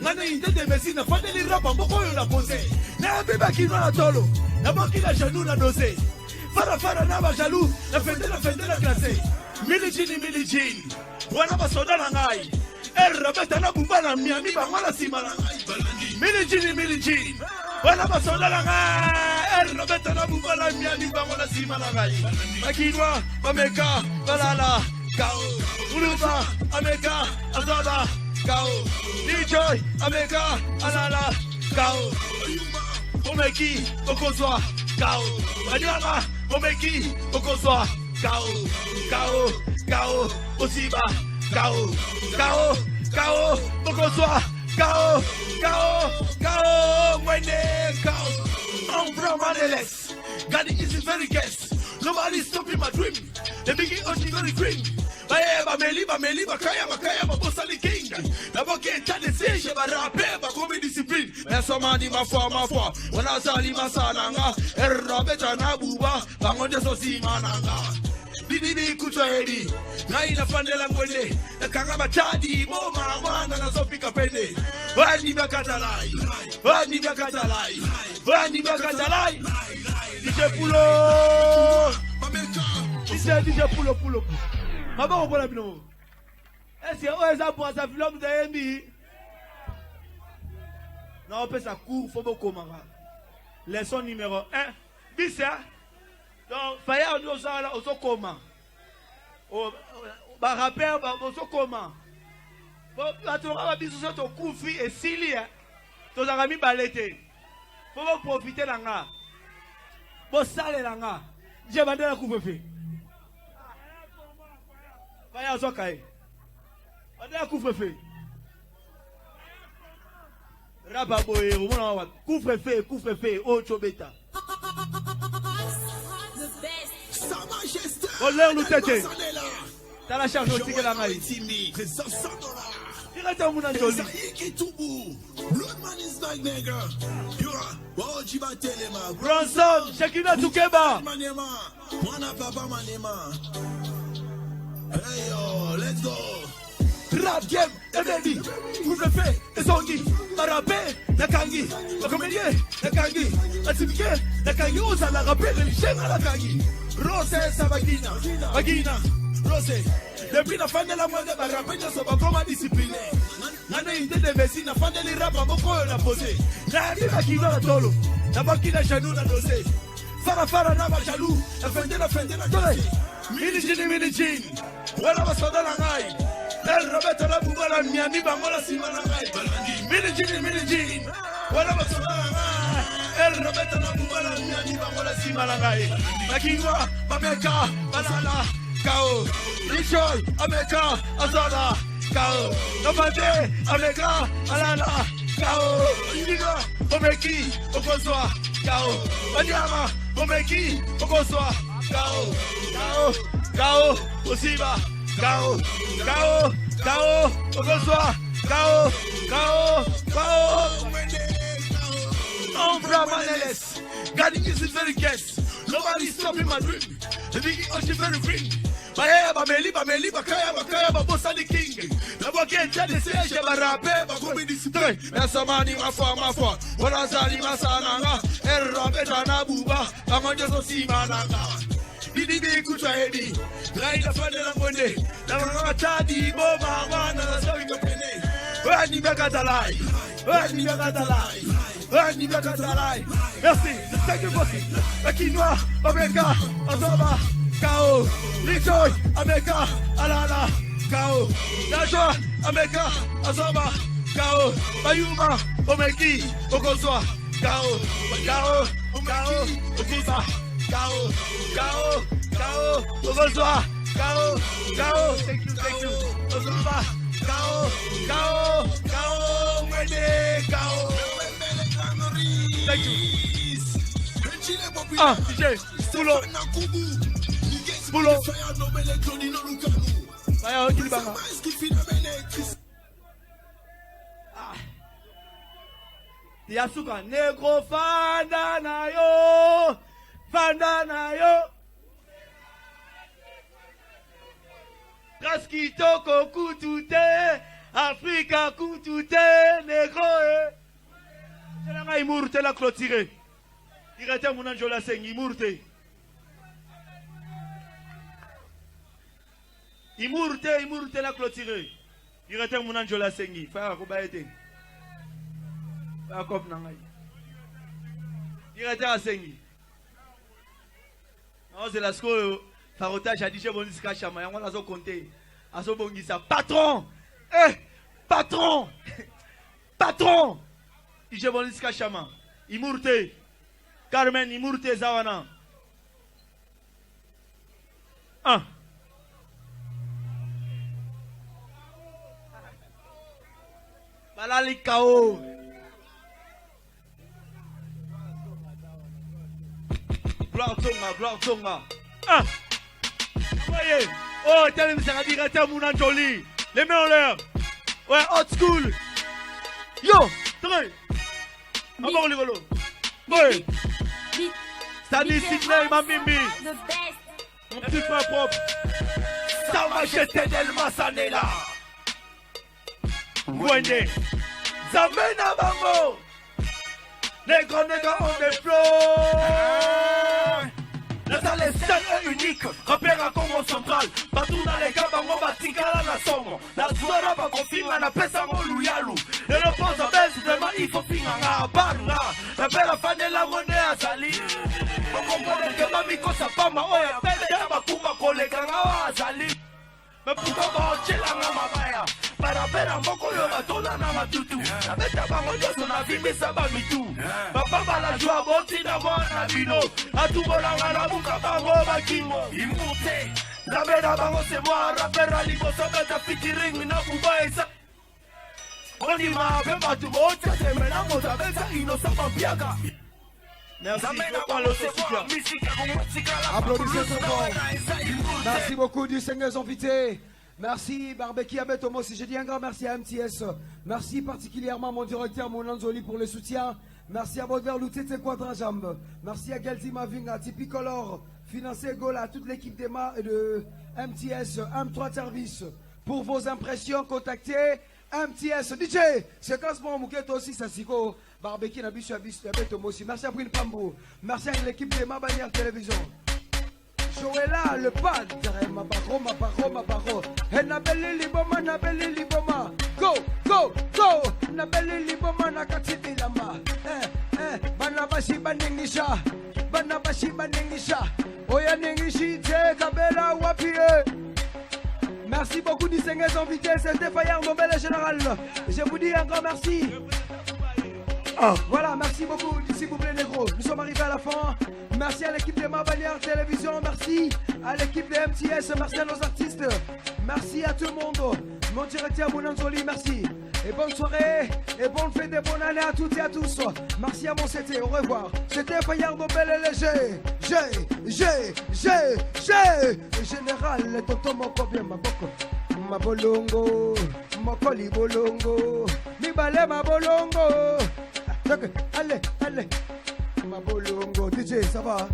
nga na ide de mesi nafandeli rapa moko oyo na pose nayebi bakino na tolo naboki na genou na dose farafara na bajalou na fende na fende na classe milijini milijini wana basoda na ngai erabeta na bumba na miami bango na nsima na ngai milijini milijini wana basoda na ngai erabeta na bumba na miami bango na nsima na ngai bakinwa bameka balala kao uluba ameka azala kao lijoy ameka alala kao omeki okozwa kao banyama omeki okozwa kao kao kao osiba kao kao kao okozwa kao kao kao mwene kao I'm from Maneles God is very guest Nobody stopping my dream. The big ocean very green. Baye bameli bameli bakaya bakaya babosali king. Naboke état de siège barape bakomi discipline. Mesomani mafwa mafwa. Wanazali masananga. Errabeta na buba. Bango ndeso simananga. Bibibi kutwa hedi. Ngai nafandela ngwende. Nakanga machadi boma wana nazopika pende. Wani bakatalai. Wani bakatalai. Wani bakatalai. DJ Pulo. DJ DJ Pulo Pulo. Maboko mpona bino. Est-ce que oyo eza Brazzaville moto ayembi? Naopesa cours fo bokomaka. Leçon numéro 1. Bisa. Donc faya ozosala ozokoma. Ba rappeur bozokoma. Bato lokola biso so tokufi esili tozalaka mibale te. Fo boprofite na nga. Bosalela nga. Je bandela couvre-feu. Faya azwaka ye. Bandela couvre-feu. Raba boye omona wapi couvre-feu couvre-feu oyo tobeta. Sa Majesté. Oleur Lutete. Tala charge otikela ngai. Présent 100 dollars. Tirata muna njoli. Esaïe Kitubu, Bloodman is my nigga. Yura, Bojiba Telema. Bronson, Shekina Tukeba. Maniema, Mwana Papa Maniema. Hey yo, let's go. Rap game, ebebi, couvre-feu, esongi, barape, nakangi, bacomédien, nakangi, batibike, nakangi, ozalaka mpe religie nga nakangi. Rose sa bagina, bagina, Rose. Depuis nafandela mwende barape nyonso bakoma discipline. Nga na ide de mesi nafandeli rapa moko oyo na pose. Nayebi bakino na tolo, nabaki na genou na dose. Fara fara na bajalou, na fende na fende na dose. Milijini milijini, wana basoda na ngai. El Roberto na buba na Miami bango na nsima na ngai. Milijini milijini, wana basoda na ngai. El Roberto na buba na Miami bango na nsima na ngai. Bakingwa, bameka, balala, kao. Richoy, ameka, azala, kao. Nobande, ameka, alala, kao. Ndiga, omeki, okozwa, kao. Banyama, omeki, okozwa, kao. Kao, kao, osiba. Kao, kao, kao, okozwa, kao, kao, kao. Ombra Maneles, God is very guest. Nobody stopping my dream. The big ocean very green. Baye, bameli, bameli, bakaya, bakaya, babosali king. Naboke état de siège, barape, bakomi discipline. Mesomani, mafwa, mafwa. Wanazali, masananga. Errabeta na buba, bango nyoso simananga. Bibibi kutwa hedi. Ngai nafandela ngwende. Nabanga chadi, boma, wana, nasawi kapene. Wani bakatalai. Wani bakatalai. Wani bakatalai. Merci. Thank you, bossy. Bakinoa, Babeka, Azoba, Kao, Lichoy, Ameka, Alala, Kao, Najwa, Ameka, Azoba, Kao, Bayuma, Omeki, Okozwa, Kao, Kao, Kao, Okuza, Kao, Kao, Kao, Okozwa, Kao, Kao. Thank you, thank you. Tozoba Kao Kao Kao Mwene Kao. Thank you. Ah, DJ, Boulot. Boulot. Baya, Okilibanga. Ah. Ya suka negro fanda na yo fanda na yo Trace kitoko kutu te Afrika kutu te negro e Tela ngai mur tela clôturer Directeur Munanjola asengi mur te Imuru te imuru te na clôturer Directeur Munanjola asengi faya kobaye te Faya cop na ngai Directeur asengi naozela sikoyo farotage ya DJ Bonisi Kashama yango nazo compter azobongisa patron eh patron patron DJ Bonisi Kashama imuru te Carmen imuru te eza wana ah balali kao Gloire Tonga, Gloire Tonga. Ah Voyez Oh, telemisaka directeur Mouna Jolie. Les mains en l'air. Ouais, hot school. Yo, très. Maboko likolo. Ouais. Sani Sidney Mamimbi. Mon petit frère propre. Ça va jeter del Massanela. Wende. Nzambe na bango. Négro, négro, on est flow. Naza le seul et unique rappeur à Congo central. Bato naleka bango batikala na somo. Nazwara bakofinga napesa ngo luyalu. Lelo poza base vraiment il faut finga nga bar nga. Napela fanela ngo nde azali. Bokomprendre ke bamikosa pamba oyo abeta bakumba koleka nga oyo azali. Mais pourquoi baotyelanga mabaya barapera moko oyo batonda na matutu nabeta bango nyonso navimbisa bamitu papa balajwa botinda mwana bino atubolanga nabuka bango bakingo imute nzambe na bango se mwa rapera liboso beta fitiring na buba eza kondima mpe bato botya tembe na moto abeta inosa bampiaka. Merci. Applaudissez très fort. Merci beaucoup du Seigneur invité. Merci Barbecue Abetomo. Si je dis un grand merci à MTS. Merci particulièrement à mon directeur Monanzoli pour le soutien. Merci à Baudelaire Loutete Quadrajambe. Merci à Gelti Mavinga, Tipi Color, Financier Gola, toute l'équipe d'EMA et de MTS, M3 Service. Pour vos impressions, contactez MTS. DJ, séquence bon Mouketo aussi, ça siko. Barbecue na biso ya biso ya beto mosi. Merci à Bril Pambo. Merci à l'équipe de Ma Bannière Télévision. Joëla le padre, mabaro mabaro mabaro. Hey, nabeli liboma nabeli liboma. Go go go. Nabeli liboma na kati bilamba. Eh eh bana basi baningisha. Bana basi baningisha. Oya ningishi te kabela wapi eh. Merci beaucoup distingués invités, c'était Fayard Nobel Général. Je vous dis un grand merci. Ah. Voilà, merci beaucoup, s'il vous plaît, négro. Nous sommes arrivés à la fin. Merci à l'équipe de Mabalière Télévision, merci à l'équipe de MTS, merci à nos artistes, merci à tout le monde. Mon directeur Mounanzoli, merci. Et bonne soirée, et bonne fête et bonne année à toutes et à tous. Merci à mon CT, au revoir. C'était Fayard Nobel et Léger. G, G, G, G. Général, tonton Moko bien Maboko. Mabolongo, Mokoli Bolongo, Mibale Mabolongo. Donc, allez, allez. Mabolongo, DJ, ça va?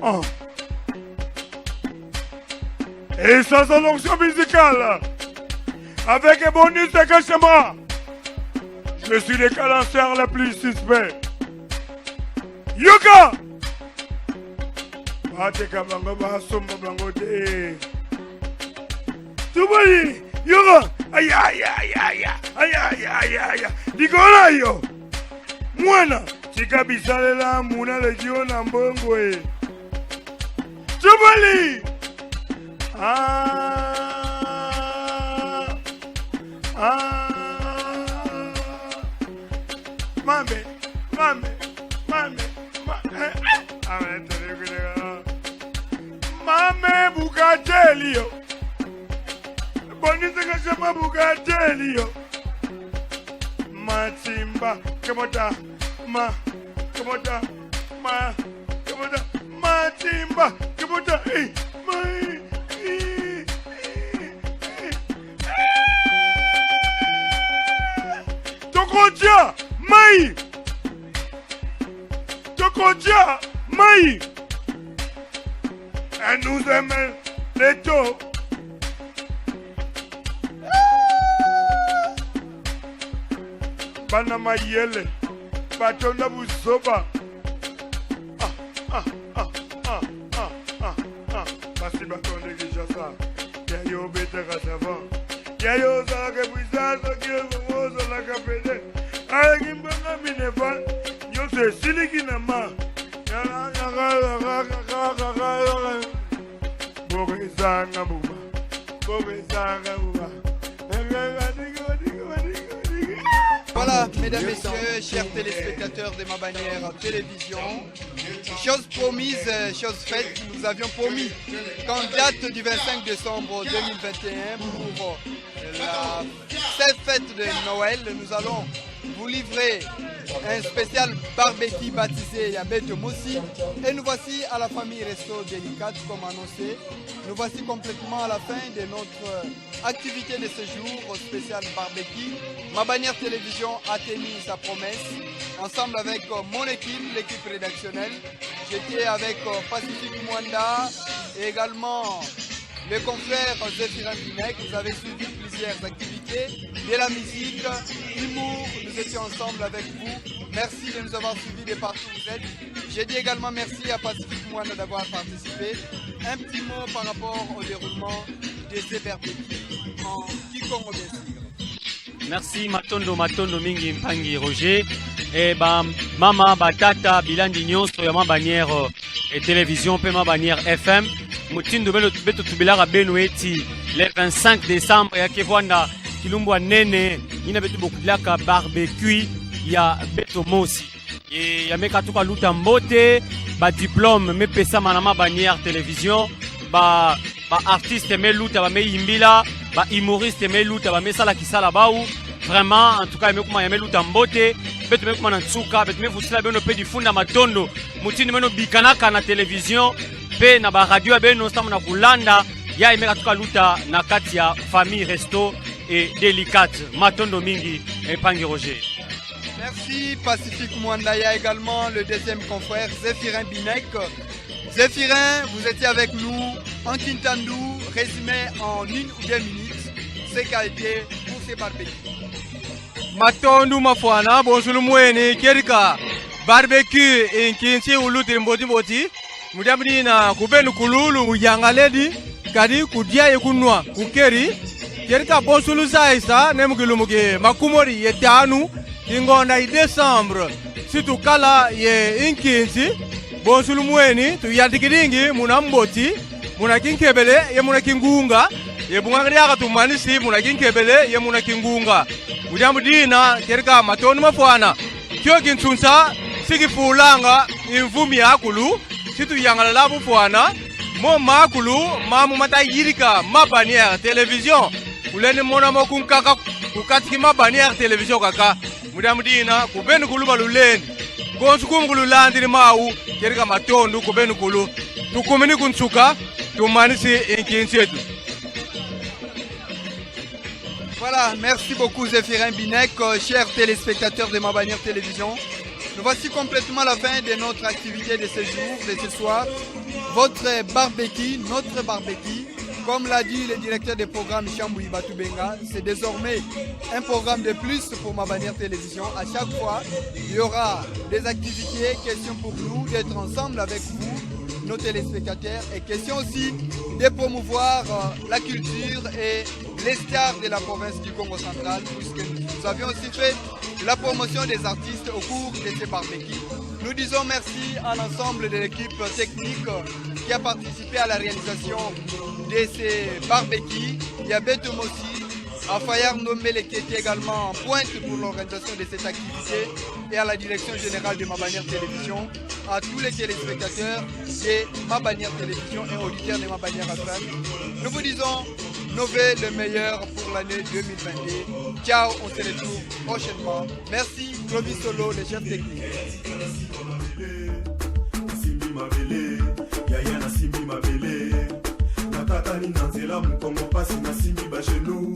Oh. Et ça, c'est l'onction musicale. Avec un bonus de cachement. Je suis le calanceur le plus suspect. Yoka! Bateka bango basomba bango te. Tubali! Yoka! Aya aya aya aya aya aya aya aya. Likolo yo! Mwana tika bisalela muna leki yo na mbongo e. Tubali! Ah! Ah! Mame, mame, mame, ma, eh, ah, mame Bugatelli yo. Bonisaka shama Bugatelli yo. Matimba, kamota, ma, kamota, ma, kamota, matimba, kamota, eh, ma, eh, eh, eh, eh. Tokotia, mai. Tokotia, mai. Elle nous aime les taux. Bana mayele batonda buzoba. Ah, ah, ah, ah, ah, ah, ah. Basi batonde Kinshasa ya yo obetaka savon ya yo ozalaka puisa soki ozalaka pede alaki mbanga mineval nyonso esiliki na ma bokezanga mbuma bokezanga mbuma. Voilà, mesdames, messieurs, chers téléspectateurs de ma bannière télévision, chose promise, chose faite, nous avions promis qu'en date du 25 décembre 2021, pour la cette fête de Noël, nous allons vous livrer un spécial barbecue baptisé Yabete Mossi. Et nous voici à la famille Resto Délicate, comme annoncé. Nous voici complètement à la fin de notre activité de ce jour, au spécial barbecue. Ma bannière télévision a tenu sa promesse. Ensemble avec mon équipe, l'équipe rédactionnelle. J'étais avec Pacifique Mwanda et également le confrère Zéphirin Binek. Vous avez suivi plusieurs activités, de la musique, humour. Nous étions ensemble avec vous. Merci de nous avoir suivis de partout où vous êtes. J'ai dit également merci à Pacifique Mwanda d'avoir participé. Un petit mot par rapport au déroulement de ces barbecues en Kikongo, bien sûr. Merci Matondo, Matondo mingi Mpangi Roger. E ba mama batata bilandi nyonso ya ma bannière e télévision pe ma bannière FM motindo belo beto tubelaka beno eti le 25 décembre ya kevwanda kilumbu nene ina beto bokudilaka barbecue ya beto mosi e ya meka tuka luta mbote ba diplôme mepesama na ma bannière télévision ba ba artiste meluta ba meyimbila ba humoriste meluta ba mesala kisala bau. Vraiment, en tout cas, mekuma ya meluta mbote beto mekuma na nsuka beto mefusila beno pe difunda matondo mutindo meno bikanaka na télévision pe na ba radio ya beno sambo na kulanda ya emeka tuka luta na kati ya famille Resto et Délicate. Matondo mingi Epangi Roger. Merci Pacifique Mwanda. Il y a également le deuxième confrère Zéphirin Binek. Zéphirin, vous étiez avec nous en Kintandu, résumé en 1 ou 2 minutes ce qu'a été pour ces barbecues. Matondo mafwana bonsulu mweni kerika barbecue inkinsi ulutiri mboti mboti mudiamudina kubenu kululu uyangaledi kadi kudia yekunwa kukeri kerika bonsulu zaisa nemukilumuki makumori yetanu ingonda i décembre situkala ye inkinsi bonsulu mweni tuyatikiringi muna mboti muna kinkebele ye muna kingunga ye bungangiriaka tumanisi muna kinkebele ye muna kingunga mudiamudina kerika matonu mafwana kyo kintsunsa sikifulanga imvumi yakulu situyangalala bufwana mo makulu mamu matayirika mabanière télévision kuleni monamo kunkaka kukatiki mabanière télévision kaka mudiamudina kubeni kulu baluleni konsu kumu kululandili mawu kerika matondu kubeni kulu tukumini kuntsuka tumanisi inkinsi yetu. Voilà, merci beaucoup Zéphirin Binek, chers téléspectateurs de ma bannière télévision. Nous voici complètement à la fin de notre activité de ce jour, de ce soir. Votre barbecue, notre barbecue, comme l'a dit le directeur des programmes Chamboui Batoubenga, c'est désormais un programme de plus pour ma bannière télévision. À chaque fois, il y aura des activités, questions pour nous d'être ensemble avec vous, nos téléspectateurs, et question aussi de promouvoir la culture et les stars de la province du Congo central, puisque nous avions aussi fait la promotion des artistes au cours de ces barbecues. Nous disons merci à l'ensemble de l'équipe technique qui a participé à la réalisation de ces barbecues. Il y a Beto Mossi, à Fayard Ndombele qui était également en pointe pour l'organisation de cette activité et à la direction générale de Ma Bannière Télévision, à tous les téléspectateurs de Ma Bannière Télévision et auditeurs de Ma Bannière FM. Nous vous disons nos vœux le meilleur pour l'année 2022. Ciao, on se retrouve prochainement. Merci Clovis Solo, le chef technique. Nasimbi mabele, yaya, nasimbi mabele, nakatani na nzela, mokongo mpasi, nasimbi bagenou.